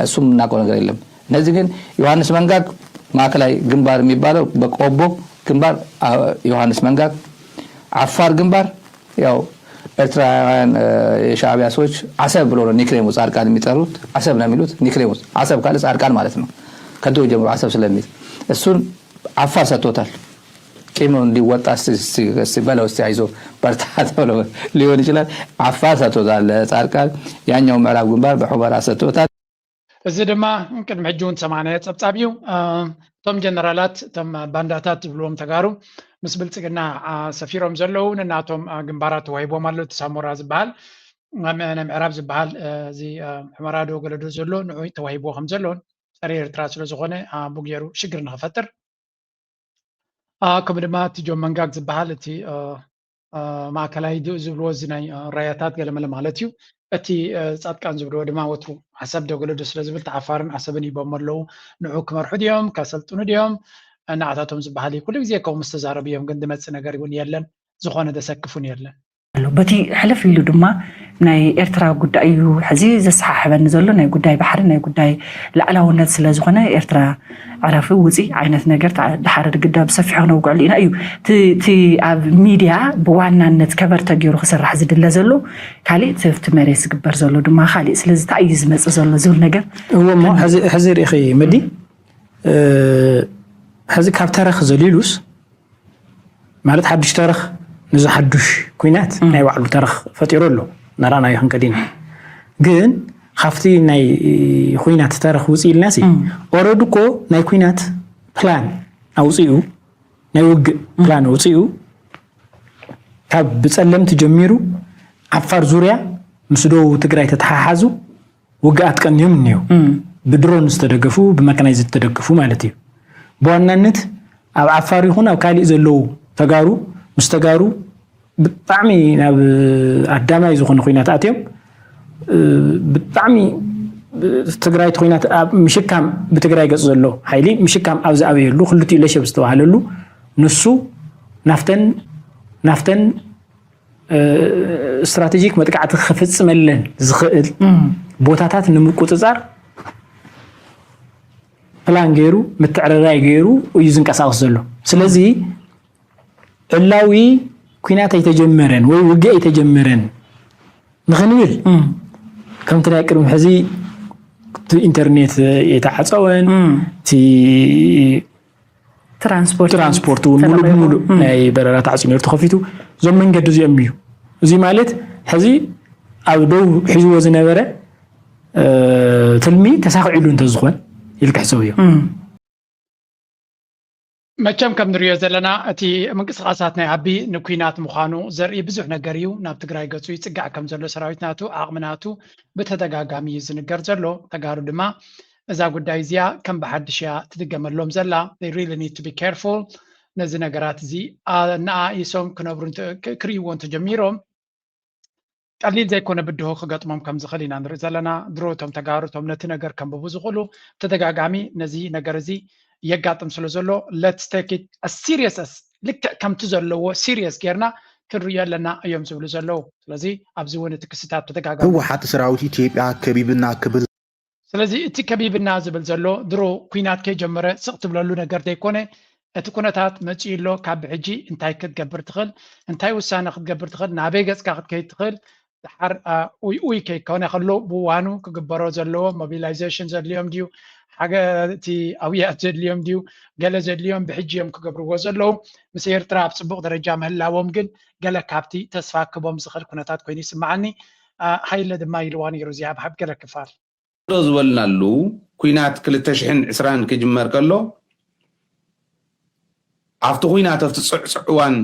እሱም የምናውቀው ነገር የለም። እነዚህ ግን ዮሐንስ መንጋግ ማዕከላዊ ግንባር የሚባለው በቆቦ ግንባር ዮሐንስ መንጋግ፣ አፋር ግንባር ያው ኤርትራውያን የሻዕቢያ ሰዎች አሰብ ብሎ ነው ኒክኔሙ ጻድቃን የሚጠሩት። አሰብ ነው የሚሉት ኒክኔሙ። አሰብ ካለ ጻድቃን ማለት ነው። ከድሮ ጀምሮ አሰብ ስለሚል እሱን አፋር ሰጥቶታል። ቂም እንዲወጣ በለው እስቲ አይዞ በርታ ተብሎ ሊሆን ይችላል። አፋር ሰጥቶታል ለጻድቃን። ያኛው ምዕራብ ግንባር በሑመራ ሰጥቶታል። እዚ ድማ ቅድሚ ሕጂ እውን ሰማናዮ ጸብጻብ እዩ። እቶም ጀነራላት እቶም ባንዳታት ዝብልዎም ተጋሩ ምስ ብልጽግና ሰፊሮም ዘለዉ ነናቶም ግንባራት ተዋሂቦም ኣሎ። እቲ ሳሞራ ዝበሃል ናይ ምዕራብ ዝበሃል እዚ ሑመራዶ ገለዶ ዘሎ ንዑ ተዋሂብዎ ከም ዘሎን ጸረ ኤርትራ ስለ ዝኾነ ብኡ ገይሩ ሽግር ንኽፈጥር ከምኡ ድማ እቲ ጆን መንጋግ ዝበሃል እቲ ማእከላይ ዝብልዎ እዚ ናይ ራያታት ገለመለ ማለት እዩ። እቲ ጻድቃን ዝብልዎ ድማ ወትሩ ዓሰብ ዶ ገለዶ ስለ ዝብል ተዓፋርን ዓሰብን ሂቦም ኣለዉ። ንዑ ክመርሑ ድዮም ከሰልጥኑ ድዮም ንዓታቶም ዝበሃል እዩ። ኩሉ ግዜ ከምኡ ምስ ተዛረቡ እዮም፣ ግን ዝመፅእ ነገር እውን የለን፣ ዝኾነ ዘሰክፍ እውን የለን። ኣሎ። በቲ ሕልፍ ኢሉ ድማ ናይ ኤርትራ ጉዳይ እዩ ሕዚ ዘሰሓሕበኒ ዘሎ፣ ናይ ጉዳይ ባሕሪ፣ ናይ ጉዳይ ላዕላውነት ስለ ዝኾነ ኤርትራ ዕረፊ ውፂ ዓይነት ነገር፣ ደሓር ግዳ ብሰፊሑ ክነውግዐሉ ኢና እዩ። እቲ ኣብ ሚድያ ብዋናነት ከቨር ተገይሩ ክስራሕ ዝድለ ዘሎ ካሊእ፣ እቲ ኣብቲ መሬት ዝግበር ዘሎ ድማ ካሊእ። ስለዚ እንታይ እዩ ዝመፅእ ዘሎ ዝብል ነገር እዎ እሞ ሕዚ ርኢኺ መዲ፣ ሕዚ ካብ ተረኽ ዘሊሉስ ማለት ሓዱሽ ተረኽ፣ ነዚ ሓዱሽ ኩናት ናይ ባዕሉ ተረኽ ፈጢሩ ኣሎ። እናረኣናዮ ክንከድ ኢና። ግን ካብቲ ናይ ኩናት ተረኽ ውፅእ ኢልና ሲ ኦረዱ እኮ ናይ ኩናት ፕላን ኣውፅኡ፣ ናይ ውግእ ፕላን ኣውፅኡ፣ ካብ ብፀለምቲ ጀሚሩ ዓፋር ዙርያ ምስ ደቡብ ትግራይ ተተሓሓዙ ውግኣት ቀንዮም እኒው። ብድሮን ዝተደገፉ፣ ብመካናይዝ ዝተደገፉ ማለት እዩ። ብዋናነት ኣብ ዓፋር ይኹን ኣብ ካሊእ ዘለዉ ተጋሩ ምስ ተጋሩ ብጣዕሚ ናብ ኣዳማይ ዝኾነ ኩናት ኣትዮም፣ ብጣዕሚ ትግራይ ኩናት ኣብ ምሽካም፣ ብትግራይ ገፅ ዘሎ ሓይሊ ምሽካም ኣብ ዝኣበየሉ፣ ክልቲኡ ለሸብ ዝተባሃለሉ፣ ንሱ ናፍተን ናፍተን ስትራቴጂክ መጥቃዕቲ ክፍፅመለን ዝኽእል ቦታታት ንምቁፅፃር ፕላን ገይሩ፣ ምትዕርራይ ገይሩ እዩ ዝንቀሳቀስ ዘሎ። ስለዚ ዕላዊ ኩናት ኣይተጀመረን ወይ ውግእ ኣይተጀመረን ንኽንብል፣ ከምቲ ናይ ቅድሚ ሕዚ እቲ ኢንተርኔት የተዓፀወን፣ እቲ ትራንስፖርት ትራንስፖርት እውን ሙሉእ ብሙሉእ ናይ በረራ ተዓፅዩ ነይሩ፣ ተኸፊቱ። እዞም መንገዲ እዚኦም እዩ። እዚ ማለት ሕዚ ኣብ ደቡብ ሒዝዎ ዝነበረ ትልሚ ተሳኺዕሉ እንተዝኾን ኢልካ ሕሰብ እዮ። መቸም ከም ንሪኦ ዘለና፣ እቲ ምንቅስቃሳት ናይ ኣቢ ንኩናት ምዃኑ ዘርኢ ብዙሕ ነገር እዩ። ናብ ትግራይ ገፁ ይፅጋዕ ከም ዘሎ ሰራዊት ናቱ ዓቕሚ ናቱ ብተደጋጋሚ እዩ ዝንገር ዘሎ። ተጋሩ ድማ እዛ ጉዳይ እዚኣ ከም ብሓድሽ እያ ትድገመሎም ዘላ። They really need to be careful። ነዚ ነገራት እዚ ኣነኣኢሶም ክነብሩ ክርእይዎ እንተጀሚሮም ቀሊል ዘይኮነ ብድሆ ክገጥሞም ከም ዝኽእል ኢና ንርኢ ዘለና። ድሮ እቶም ተጋሩ እቶም ነቲ ነገር ከንብቡ ዝኽእሉ ተደጋጋሚ ነዚ ነገር እዚ የጋጥም ስለ ዘሎ let's take it serious፣ ልክዕ ከምቲ ዘለዎ ሲሪየስ ጌርና ክንርእዮ ኣለና እዮም ዝብሉ ዘለዉ። ስለዚ ኣብዚ እውን እቲ ክስታት ተደጋጋሚ ህወሓት ሰራዊት ኢትዮጵያ ከቢብና ክብል ስለዚ እቲ ከቢብና ዝብል ዘሎ ድሮ ኩናት ከይጀመረ ስቕ ትብለሉ ነገር ዘይኮነ፣ እቲ ኩነታት መፂኡ ኣሎ፣ ካብ ብሕጂ እንታይ ክትገብር ትኽእል፣ እንታይ ውሳነ ክትገብር ትኽእል፣ ናበይ ገፅካ ክትከይድ ትኽእል፣ ድሓር ኡይ ኡይ ከይኮነ ከሎ ብዋኑ ክግበሮ ዘለዎ ሞቢላይዜሽን ዘድልዮም ድዩ፣ ሓገ እቲ ኣውያት ዘድልዮም ድዩ፣ ገለ ዘድልዮም ብሕጂ እዮም ክገብርዎ ዘለዉ። ምስ ኤርትራ ኣብ ፅቡቕ ደረጃ ምህላዎም ግን ገለ ካብቲ ተስፋ ክቦም ዝኽእል ኩነታት ኮይኑ ይስምዓኒ። ሃይለ ድማ ኢልዋ ነይሩ እዚኣ ብሓብ ገለ ክፋል። ዶ ዝበልናሉ ኩናት ክልተ ሽሕን ዕስራን ክጅመር ከሎ ኣብቲ ኩናት ኣብቲ ጽዕጽዕ እዋን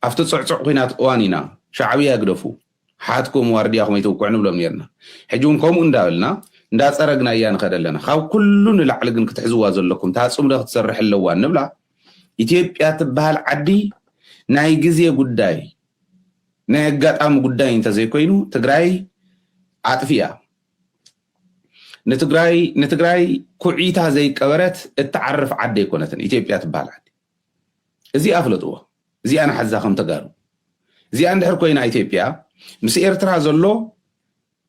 ኣብቲ ጽዕጽዕ ኩናት እዋን ኢና ሻዕብያ ግደፉ ሓትኩም ዋርድያኹም ኣይትውቅዑ ንብሎም ነርና። ሕጂ እውን ከምኡ እንዳበልና እንዳጸረግናያ ንኸደ ኣለና። ካብ ኩሉ ንላዕሊ ግን ክትሕዝዋ ዘለኩም እታ ጽምዶ ክትሰርሕ ኣለዋ ንብላ። ኢትዮጵያ ትበሃል ዓዲ ናይ ግዜ ጉዳይ ናይ ኣጋጣሚ ጉዳይ እንተዘይኮይኑ ትግራይ ኣጥፊያ ንትግራይ ንትግራይ ኩዒታ ዘይቀበረት እትዓርፍ ዓዲ ኣይኮነትን ኢትዮጵያ ትበሃል ዓዲ። እዚኣ ፍለጥዎ። እዚኣ ንሓዛ ከም ተጋሩ። እዚኣ እንድሕር ኮይና ኢትዮጵያ ምስ ኤርትራ ዘሎ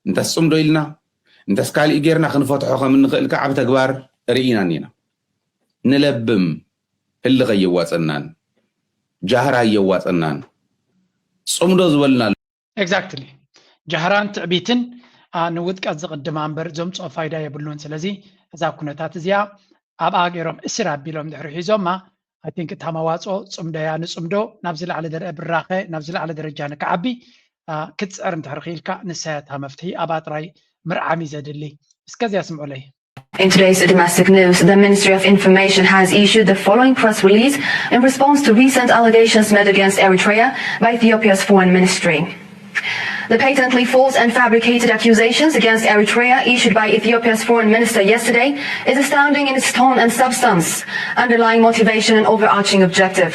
እንተስ ጽምዶ ኢልና እንተስ ካሊእ ጌርና ክንፈትሖ ከም እንኽእል ከዓ ብተግባር ርኢና እኒና። ንለብም ህልኽ ኣየዋፀናን ጃህራ ኣየዋፀናን። ጽምዶ ዝበልና ኣሎ። Exactly። ጃህራን ትዕቢትን ንውድቀት ዝቕድማ እምበር ዘምፅኦ ፋይዳ የብሉን። ስለዚ እዛ ኩነታት እዚኣ ኣብኣ ገይሮም እስር ኣቢሎም ድሕሪ ሒዞማ I think እታ መዋፅኦ ጽምዶ እያ። ንጽምዶ ናብ ዝለዓለ ደረ ብራኸ ናብ ዝለዓለ ደረጃ ንክዓቢ ክትፅዕር እንድሕር ክኢልካ ንሳ እያ እታ መፍትሒ። ኣብኣ ጥራይ ምርዓም እዩ ዘድሊ። እስከዚኣ ስምዑለይ። In today's domestic news, the Ministry of Information has issued the following press release in response to recent allegations made against Eritrea by Ethiopia's foreign ministry. The patently false and fabricated accusations against Eritrea issued by Ethiopia's foreign minister yesterday is astounding in its tone and substance, underlying motivation and overarching objective.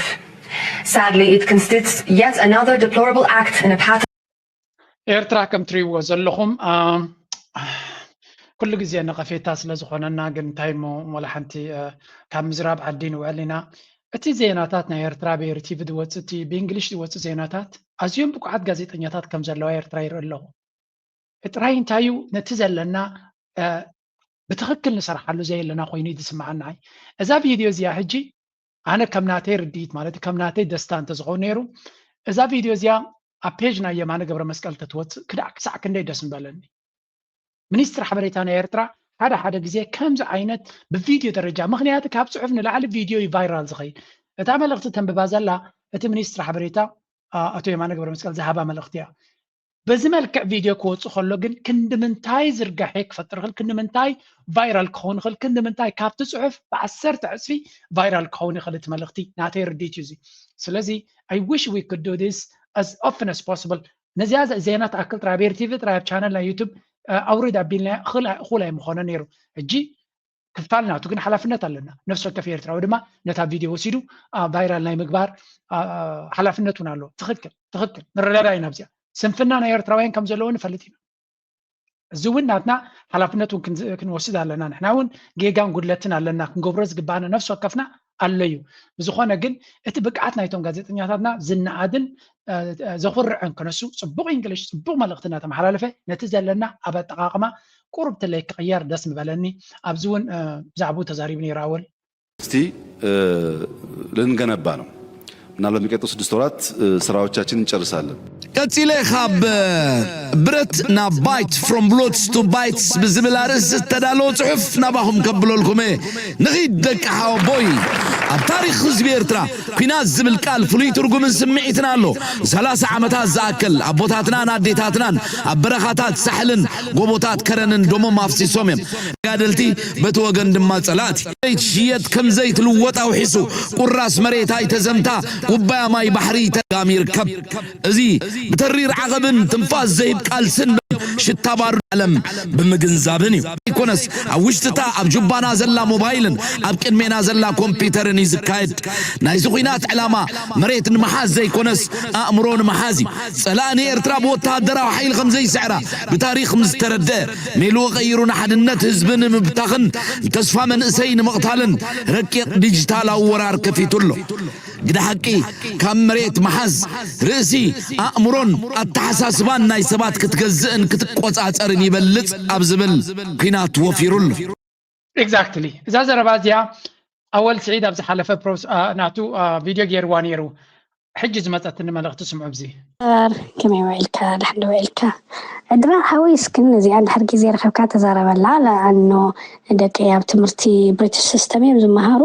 Sadly, it constitutes yet another deplorable act in a pattern. ኤርትራ ከም ትሪእዎ ዘለኹም ኩሉ ግዜ ነቐፌታ ስለ ዝኾነና፣ ግን እንታይ እሞ፣ ወላ ሓንቲ፣ እ፣ ካብ ምዝራብ ዓዲ ንውዕል ኢና። እቲ ዜናታት ናይ ኤርትራ ብኤሪ ቲቪ ዝወጽእ፣ እቲ ብእንግሊሽ ዝወጽእ ዜናታት ኣዝዮም ብቁዓት ጋዜጠኛታት ከም ዘለዋ ኤርትራ ይርኢ ኣለኹ። ጥራይ እንታይ እዩ፣ ነቲ ዘለና፣ እ፣ ብትኽክል ንሰርሓሉ ዘየለና ኮይኑ እዩ ዝስምዓና። እዛ ቪድዮ እዚኣ ሕጂ ኣነ ከም ናተይ ርድኢት፣ ማለት ከም ናተይ ደስታ እንተዝኸውን ነይሩ፣ እዛ ቪድዮ እዚኣ ኣብ ፔጅ ናይ የማነ ገብረ መስቀል ተትወጽእ ክዳዕ ክሳዕ ክንደይ ደስ ምበለኒ። ሚኒስትሪ ሓበሬታ ናይ ኤርትራ ሓደ ሓደ ግዜ ከምዚ ዓይነት ብቪድዮ ደረጃ፣ ምኽንያቱ ካብ ጽሑፍ ንላዕሊ ቪድዮ እዩ ቫይራል ዝኸይድ። እታ መልእኽቲ ተንብባ ዘላ እቲ ሚኒስትሪ ሓበሬታ፣ አ፣ ኣቶ የማነ ገብረ መስቀል ዝሃባ መልእኽቲ እያ። በዚ መልክዕ ቪድዮ ክወጽእ ከሎ ግን ክንዲ ምንታይ ዝርጋሐ ክፈጥር ይኽእል፣ ክንዲ ምንታይ ቫይራል ክኸውን ይኽእል፣ ክንዲ ምንታይ ካብቲ ጽሑፍ ብዓሰርተ ዕጽፊ ቫይራል ክኸውን ይኽእል እቲ መልእኽቲ። ናተይ ርድኢት እዩ እዚ። ስለዚ I wish we could do this as often as possible። ነዚኣ ዘ-፣ ዜና ትኣክል ጥራይ ኣብ ኤሪ ቲቪ ጥራይ ኣብ ቻነል ናይ ዩቱብ፣ እ፣ ኣውርድ ኣቢልና እኹል ኣይ-፣ እኹል ኣይምኾነ ነይሩ። ሕጂ ክፋል ናቱ ግን ሓላፍነት ኣለና። ነፍሲ ወከፍ ኤርትራዊ ድማ ነታ ቪድዮ ወሲዱ፣ አ፣ ቫይራል ናይ ምግባር፣ አ፣ አ፣ ሓላፍነት እውን ኣለዎ። ትኽክል፣ ትኽክል። ንረዳዳእ ኢና ኣብዚኣ። ስንፍና ናይ ኤርትራውያን ከም ዘለዎ ንፈልጥ ኢና። እዚ እውን ናትና ሓላፍነት እውን ክንዝ-፣ ክንወስድ ኣለና። ንሕና እውን ጌጋን ጉድለትን ኣለና፣ ክንገብሮ ዝግባኣና ነፍሲ ወከፍና ኣሎ እዩ። ብዝኾነ ግን እቲ ብቅዓት ናይቶም ጋዜጠኛታትና ዝነኣድን፣ እ፣ እ፣ ዘኹርዕን ክነሱ፣ ጽቡቕ እንግሊሽ፣ ጽቡቕ መልእኽቲ እናተመሓላለፈ፣ ነቲ ዘለና ኣብ ኣጠቓቕማ ቁሩብ ትለይ ክቕየር ደስ ምበለኒ። ኣብዚ እውን፣ እ፣ ብዛዕባኡ ተዛሪቡ ነይሩ ኣወል። እስቲ፣ እ፣ ልንገነባ ነው። ምናልባት የሚቀጥሉ ስድስት ወራት፣ እ፣ ስራዎቻችን እንጨርሳለን። ቀጺለ ካብ ብረት ናብ ባይት፣ from bullets to bytes ብዝብል ኣርእስቲ ዝተዳለወ ጽሑፍ ናባኹም ከብለልኩም እየ። ንኺድ ደቂ ሓወቦይ። ኣብ ታሪኽ ህዝቢ ኤርትራ ኲናት ዝብል ቃል ፍሉይ ትርጉምን ስምዒትን ኣሎ። ሰላሳ ዓመታት ዝኣክል ኣቦታትናን ኣዴታትናን ኣብ በረኻታት ሳሕልን ጎቦታት ከረንን ደሞም ኣፍሲሶም እዮም። ተጋደልቲ በቲ ወገን ድማ ጸላእቲ። ዘይትሽየጥ ከም ዘይትልወጥ ኣውሒሱ፣ ቁራስ መሬት ኣይተዘምታ፣ ኩባያ ማይ ባሕሪ ተጋሚ ይርከብ። እዚ ብተሪር ዓቐብን ትንፋስ ዘይብ ቃልስን ሽታ ባሩ ዓለም ብምግንዛብን እዩ። ኣይኮነስ ኣብ ውሽጥታ ኣብ ጁባና ዘላ ሞባይልን ኣብ ቅድሜና ዘላ ኮምፒውተርን እዩ ዝካየድ። ናይዚ ኲናት ዕላማ መሬት ንምሓዝ ዘይኮነስ ኣእምሮ ንምሓዝ እዩ። ጸላኢ ንኤርትራ ብወተሃደራዊ ሓይሊ ከም ዘይስዕራ ብታሪኽ ምስ ተረድአ፣ ሜልኡ ቀይሩ ንሓድነት ህዝቢ ንምብታኽን ንተስፋ መንእሰይ ንምቕታልን ረቂቕ ዲጂታላዊ ወራር ከፊቱ ኣሎ። ግደ ሓቂ፣ ካብ መሬት ምሓዝ፣ ርእሲ፣ ኣእምሮን ኣተሓሳስባን ናይ ሰባት ክትገዝእን ክትቆጻጸርን ይበልጽ ኣብ ዝብል ኲናት ወፊሩ ኣሎ። ኤግዛክትሊ። እዛ ዘረባ እዚኣ ኣወል ስዒድ ኣብ ዝሓለፈ ፕሮስ-፣ አ፣ ናቱ፣ አ፣ ቪድዮ ገይርዋ ነይሩ። ሕጂ ዝመጸትኒ መልእኽቲ ስምዑ። ኣብዚ ከመይ ውዒልካ? ድሓን ዶ ውዒልካ? ዕድና ሓወይ፣ እስኪ ነዚኣ እንድሕር ግዜ ረኺብካ ተዛረበላ። ለኣኖ ደቀይ ኣብ ትምህርቲ ብሪቲሽ ሲስተም እዮም ዝመሃሩ።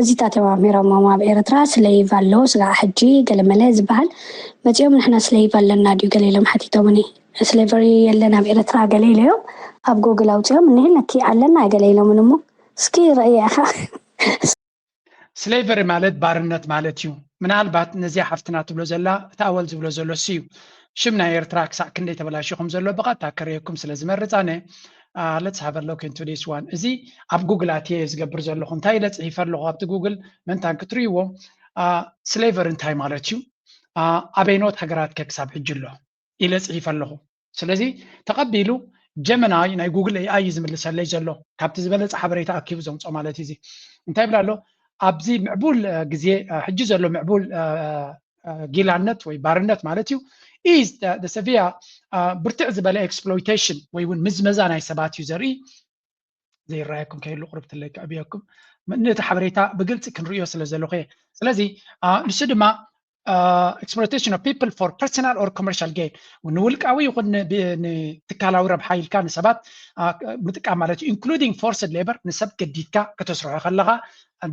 እዚታት እዮም ኣምሂሮሞም ኣብ ኤርትራ። ስሌይቭ ኣሎ፣ ስጋዕ ሕጂ ገለመለ ዝበሃል መጺኦም፣ ንሕና ስሌይቭ ኣለና ድዩ ገለ ኢሎም ሓቲቶምኒ። ስሌቨሪ የለን ኣብ ኤርትራ ገለ ኢለዮም። ኣብ ጉግል ኣውጺኦም፣ እኒሀለኪ ኣለና ገለ ኢሎምን እሞ፣ እስኪ ርእያ ኢኻ። ስሌቨሪ ማለት ባርነት ማለት እዩ። ምናልባት ነዚኣ ሓፍትና ትብሎ ዘላ፣ እቲ ኣወል ዝብሎ ዘሎ እሱ እዩ። ሽም ናይ ኤርትራ ክሳዕ ክንደይ ተበላሽዩ ከም ዘሎ ብቐጥታ ከርእየኩም ስለ ዝመርጽ ኣነ፣ አ፣ let's have a look into this one። እዚ ኣብ ጉግል ኣትየ እየ ዝገብር ዘለኹ። እንታይ ኢለ ጽሒፈ ኣለኹ ኣብቲ ጉግል፣ ምእንታን ክትርእይዎ፣ አ፣ ስሌቨሪ እንታይ ማለት እዩ? አ፣ ኣበይኖት ሃገራት ከ ክሳብ ሕጂ ኣሎ ኢለ ጽሒፈ ኣለኹ። ስለዚ ተቐቢሉ ጀመናይ ናይ ጉግል ኤኣይ እዩ ዝምልሰለይ ዘሎ። ካብቲ ዝበለጸ ሓበሬታ ኣኪቡ ዘምጾ ማለት እዩ። እዚ እንታይ ይብል ኣሎ? ኣብዚ ምዕቡል፣ እ፣ ግዜ፣ እ፣ ሕጂ ዘሎ ምዕቡል፣ እ፣ እ፣ ጊላነት ወይ ባርነት ማለት እዩ፣ is the, the severe፣ እ፣ ብርትዕ ዝበለ ኤክስፕሎይቴሽን ወይ እውን ምዝመዛ ናይ ሰባት እዩ ዘርኢ። ዘይረኣየኩም ከይህሉ ቁሩብ ትለይ ከዕብየኩም፣ ም-፣ ነቲ ሓበሬታ ብግልጺ ክንርእዮ ስለ ዘለኹ እየ። ስለዚ፣ አ፣ ንሱ ድማ፣ አ፣ exploitation of people for personal or commercial gain፣ ንውልቃዊ ይኹን ን-፣ ብ-፣ ንትካላዊ ረብሓ ኢልካ ንሰባት፣ አ፣ ምጥቃም ማለት እዩ። Including forced labor፣ ንሰብ ገዲድካ ከተስርሖ ከለኻ፣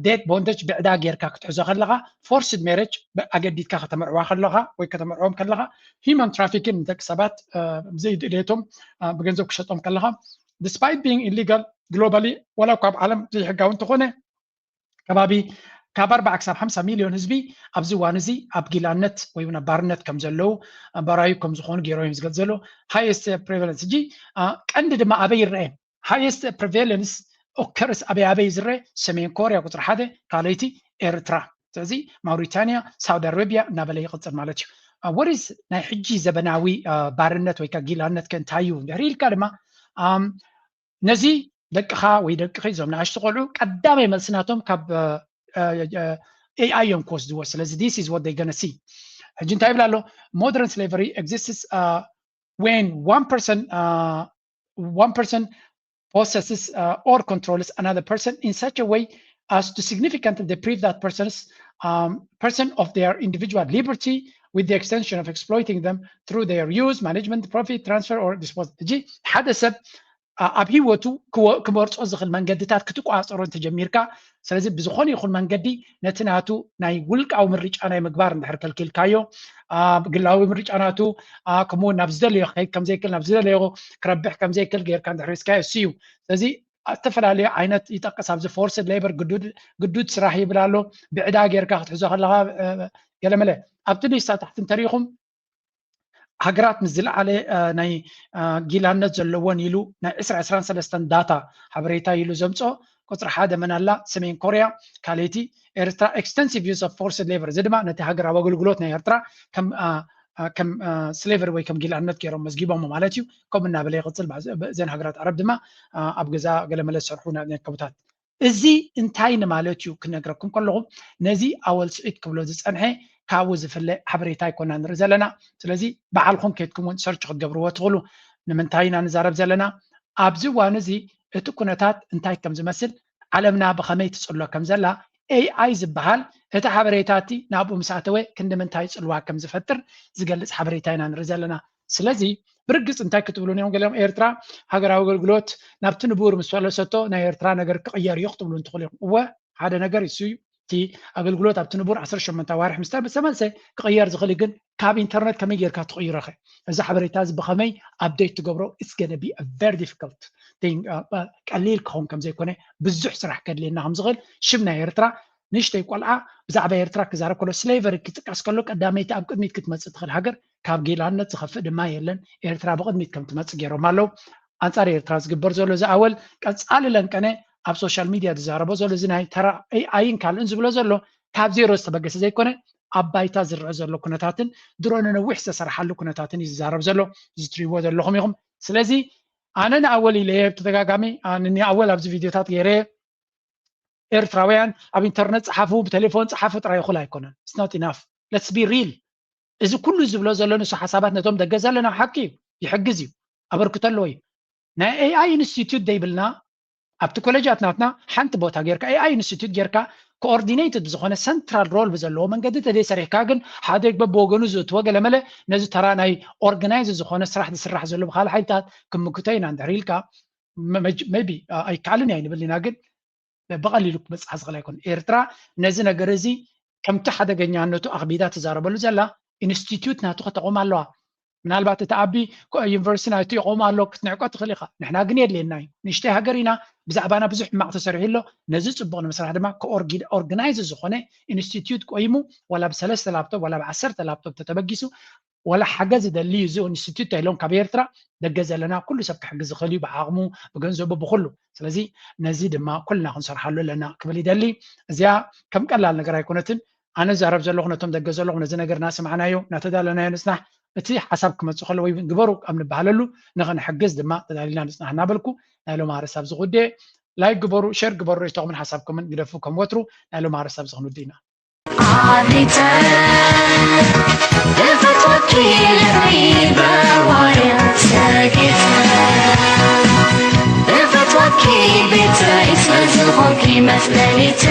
debt፣ ቦንደጅ፣ ብዕዳ ጌርካ ክትሕዞ ከለኻ፣ ፎርስድ ሜሬጅ፣ ብ-፣ ኣገዲድካ ከተመርዕዋ ከለኻ ወይ ከተመርዕዎም ከለኻ፣ ሂማን ትራፊኪን፣ ንደቂ ሰባት፣ አ፣ ብዘይድሌቶም፣ አ፣ ብገንዘብ ክሸጦም ከለኻ፣ despite being illegal globally፣ ዋላ እኳ ኣብ ዓለም ዘይሕጋዊ እንተኾነ፣ ከባቢ ካብ ኣርባዓ ክሳብ ሓምሳ ሚልዮን ህዝቢ ኣብዚ እዋን እዚ ኣብ ጊላነት ወይ እውን ኣብ ባርነት ከም ዘለዉ፣ ባራዩ ከም ዝኾኑ ገይሮም እዮም ዝገልጽ ዘለዉ። ሃየስት ፕሪቫለንስ፣ ሕጂ፣ አ፣ ቀንዲ ድማ ኣበይ ይረአ? ሃየስት ፕሪቫለንስ ኦከርስ ኣበይ ኣበይ ዝረአ? ሰሜን ኮርያ ቁጽሪ ሓደ፣ ካልኣይቲ ኤርትራ። ስለዚ ማውሪታንያ፣ ሳውዲ ኣረቢያ እናበለ ይቕጽል ማለት እዩ። አ፣ what is ናይ ሕጂ ዘበናዊ፣ አ፣ ባርነት ወይ ከኣ ጊላነት ከ እንታይ እዩ? እንድሕሪ ኢልካ ድማ፣ ኣም፣ ነዚ ደቅኻ ወይ ደቅኺ እዞም ንኣሽቱ ቆልዑ ቀዳማይ መልሲ ናቶም ካብ AI እዮም ክወስድዎ። ስለዚ this is what they gonna see። ሕጂ እንታይ ይብል ኣሎ? Modern slavery exists when one person one person possesses or controls another person in such a way as to significantly deprive that person's um, person of their individual liberty with the extension of exploiting them through their use, management, profit, transfer, or disposal. ሕጂ ሓደ ሰብ ኣብ ህይወቱ ክመርፆ ዝኽእል መንገድታት ክትቋፀሮ እንተጀሚርካ፣ ስለዚ ብዝኾነ ይኹን መንገዲ ነቲ ናቱ ናይ ውልቃዊ ምርጫ ናይ ምግባር እንድሕር ከልኪልካዮ፣ ግላዊ ምርጫ ናቱ ከምኡ ናብ ዝደለዮ ክኸይድ ከምዘይክእል፣ ናብ ዝደለዮ ክረብሕ ከምዘይክእል ጌርካ እንድሕር ሒዝካዮ እሱ እዩ። ስለዚ ዝተፈላለዩ ዓይነት ይጠቅስ ኣብዚ forced labor፣ ግዱድ ስራሕ ይብል ኣሎ። ብዕዳ ጌርካ ክትሕዞ ከለካ ገለመለ ኣብቲ ሊስታ ታሕቲ እንተሪኢኹም ሃገራት ምስ ዝለዓለ ናይ ጊላነት ዘለዎን ኢሉ ናይ ዕስራ ዕስራን ሰለስተን ዳታ ሓበሬታ ኢሉ ዘምፅኦ ቁፅሪ ሓደ መን ኣላ? ሰሜን ኮርያ፣ ካልኣይቲ ኤርትራ። Extensive use of forced labor፣ እዚ ድማ ነቲ ሃገራዊ ኣገልግሎት ናይ ኤርትራ ከም ስሌቨሪ ወይ ከም ጊላነት ገይሮም መዝጊቦሞ ማለት እዩ። ከምኡ እናበለ ይቕፅል። እዘን ሃገራት ዓረብ ድማ ኣብ ገዛ ገለመለ ዝሰርሑ ነከቡታት። እዚ እንታይ ንማለት እዩ ክነግረኩም ከለኹ፣ ነዚ ኣወል ስዒድ ክብሎ ዝፀንሐ ካብኡ ዝፍለ ሓበሬታ ኣይኮና ንርኢ ዘለና። ስለዚ ባዕልኹም ከድኩም እውን ሰርች ክትገብርዎ ትኽእሉ። ንምንታይ ኢና ንዛረብ ዘለና? ኣብዚ እዋን እዚ እቲ ኩነታት እንታይ ከም ዝመስል፣ ዓለምና ብኸመይ ትፅሎ ከም ዘላ፣ AI ዝበሃል እቲ ሓበሬታ እቲ ናብኡ ምስ ኣተወ ክንዲ ምንታይ ፅልዋ ከም ዝፈጥር ዝገልፅ ሓበሬታ ኢና ንርኢ ዘለና። ስለዚ ብርግፅ እንታይ ክትብሉን እዮም ገሊኦም? ኤርትራ ሃገራዊ ኣገልግሎት ናብቲ ንቡር ምስ ፈለሰቶ ናይ ኤርትራ ነገር ክቕየር እዩ ክትብሉ እንትኽእሉ እዮም። እወ፣ ሓደ ነገር እሱ እዩ። እቲ ኣገልግሎት ኣብቲ ንቡር ዓሰርተ ሸሞንተ ኣዋርሕ ምስ ተመልሰ ክቕየር ዝኽእል እዩ። ግን ካብ ኢንተርነት ከመይ ጌርካ ትቕይሮ ኸ? እዚ ሓበሬታ እዚ ብኸመይ ኣፕዴት ትገብሮ? It's gonna be a very difficult thing። ቀሊል ክኸውን ከም ዘይኮነ፣ ብዙሕ ስራሕ ከድልየና ከም ዝኽእል። ሽም ናይ ኤርትራ፣ ንእሽተይ ቆልዓ ብዛዕባ ኤርትራ ክዛረብ ከሎ፣ ስሌቨሪ ክጥቀስ ከሎ ቀዳመይቲ ኣብ ቅድሚት ክትመጽእ ትኽእል ሃገር ካብ ጊላነት ዝኸፍእ ድማ የለን። ኤርትራ ብቕድሚት ከም ትመጽእ ገይሮም ኣለዉ። ኣንጻር ኤርትራ ዝግበር ዘሎ ዝኣወል ቀጻሊ ለንቀነ ኣብ ሶሻል ሚድያ ዝዛረቦ ዘሎ እዚ ናይ ተራ AI ን ካልእን ዝብሎ ዘሎ ካብ ዜሮ ዝተበገሰ ዘይኮነ ኣብ ባይታ ዝረአ ዘሎ ኩነታትን ድሮ ንነዊሕ ዝተሰርሓሉ ኩነታትን እዩ ዝዛረብ ዘሎ። እዚ ትሪእዎ ዘለኹም ኢኹም። ስለዚ ኣነ ንኣወል ኢለ ብተደጋጋሚ ንኣወል ኣብዚ ቪድዮታት ገይረ ኤርትራውያን ኣብ ኢንተርነት ጸሓፉ፣ ብቴሌፎን ጸሓፉ ጥራይ ይኹል ኣይኮነን። It's not enough። Let's be real። እዚ ኩሉ ዝብሎ ዘሎ ንሱ ሓሳባት ነቶም ደገ ዘለና ሓቂ እዩ፣ ይሕግዝ እዩ፣ ኣበርክቶ ኣለዎ እዩ። ናይ AI ኢንስቲትዩት ዘይብልና ኣብቲ ኮሌጃት ናትና ሓንቲ ቦታ ጌርካ AI ኢንስቲትዩት ጌርካ ኮኦርዲኔትድ ዝኾነ ሰንትራል ሮል ብዘለዎ መንገዲ ተዘይሰሪሕካ ግን ሓደ በብወገኑ ዝእትዎ ገለመለ ነዚ ተራ ናይ ኦርጋናይዝ ዝኾነ ስራሕ ዝስራሕ ዘሎ ብካልእ ሓይልታት ክምክቶ ኢና እንድሕር ኢልካ maybe ኣይከኣልን እያ ይንብል ኢና ግን ብቐሊሉ ክበፅሓ ዝኽእል ኣይኮን። ኤርትራ ነዚ ነገር እዚ ከምቲ ሓደገኛነቱ ኣኽቢዳ ትዛረበሉ ዘላ ኢንስቲትዩት ናቱ ከተቆም ኣለዋ። ምናልባት እቲ ኣቢ ዩኒቨርሲቲ ናቱ ይቆም ኣሎ ክትንዕቆ ትኽእል ኢኻ። ንሕና ግን የድልየና እዩ። ንእሽተይ ሃገር ኢና። ብዛዕባና ብዙሕ ሕማቕ ተሰሪሑ ኣሎ። ነዚ ፅቡቕ ንምስራሕ ድማ ኦርጋናይዝ ዝኾነ ኢንስቲትዩት ቆይሙ ዋላ ብሰለስተ ላፕቶፕ ዋላ ብዓሰርተ ላፕቶፕ ተተበጊሱ ዋላ ሓገዝ ይደሊ እዩ እዚ ኢንስቲትዩት ኢሎም ካብ ኤርትራ ደገ ዘለና ኩሉ ሰብ ክሕግዝ ዝኽእል እዩ ብዓቕሙ ብገንዘቡ ብኩሉ። ስለዚ ነዚ ድማ ኩልና ክንሰርሓሉ ኣለና ክብል ይደሊ። እዚኣ ከም ቀላል ነገር ኣይኮነትን። ኣነ ዛረብ ዘለኹ ነቶም ደገ ዘለኹም ነዚ ነገር እናሰማዕናዮ እናተዳለናዮ ንፅናሕ። እቲ ሓሳብ ክመፅእ ከሎ ወይ ግበሩ ኣብ ንበሃለሉ ንኽንሕግዝ ድማ ተዳሊና ንፅናሕ እናበልኩ ናይ ሎም ኣርእስቲ ኣብዚ ጉዳየ ላይክ ግበሩ፣ ሸር ግበሩ፣ ርእይቶኹምን ሓሳብኩምን ግደፉ። ከም ወትሩ ናይ ሎም ኣርእስቲ ኣብዚ ክንውድእ ኢና። ኣዲተ ብፍትወትኪ ልዕሊ በዋየ ሰጊተ ብፍትወትኪ ቤተይ ስለዝኾንኪ መጽለሊተ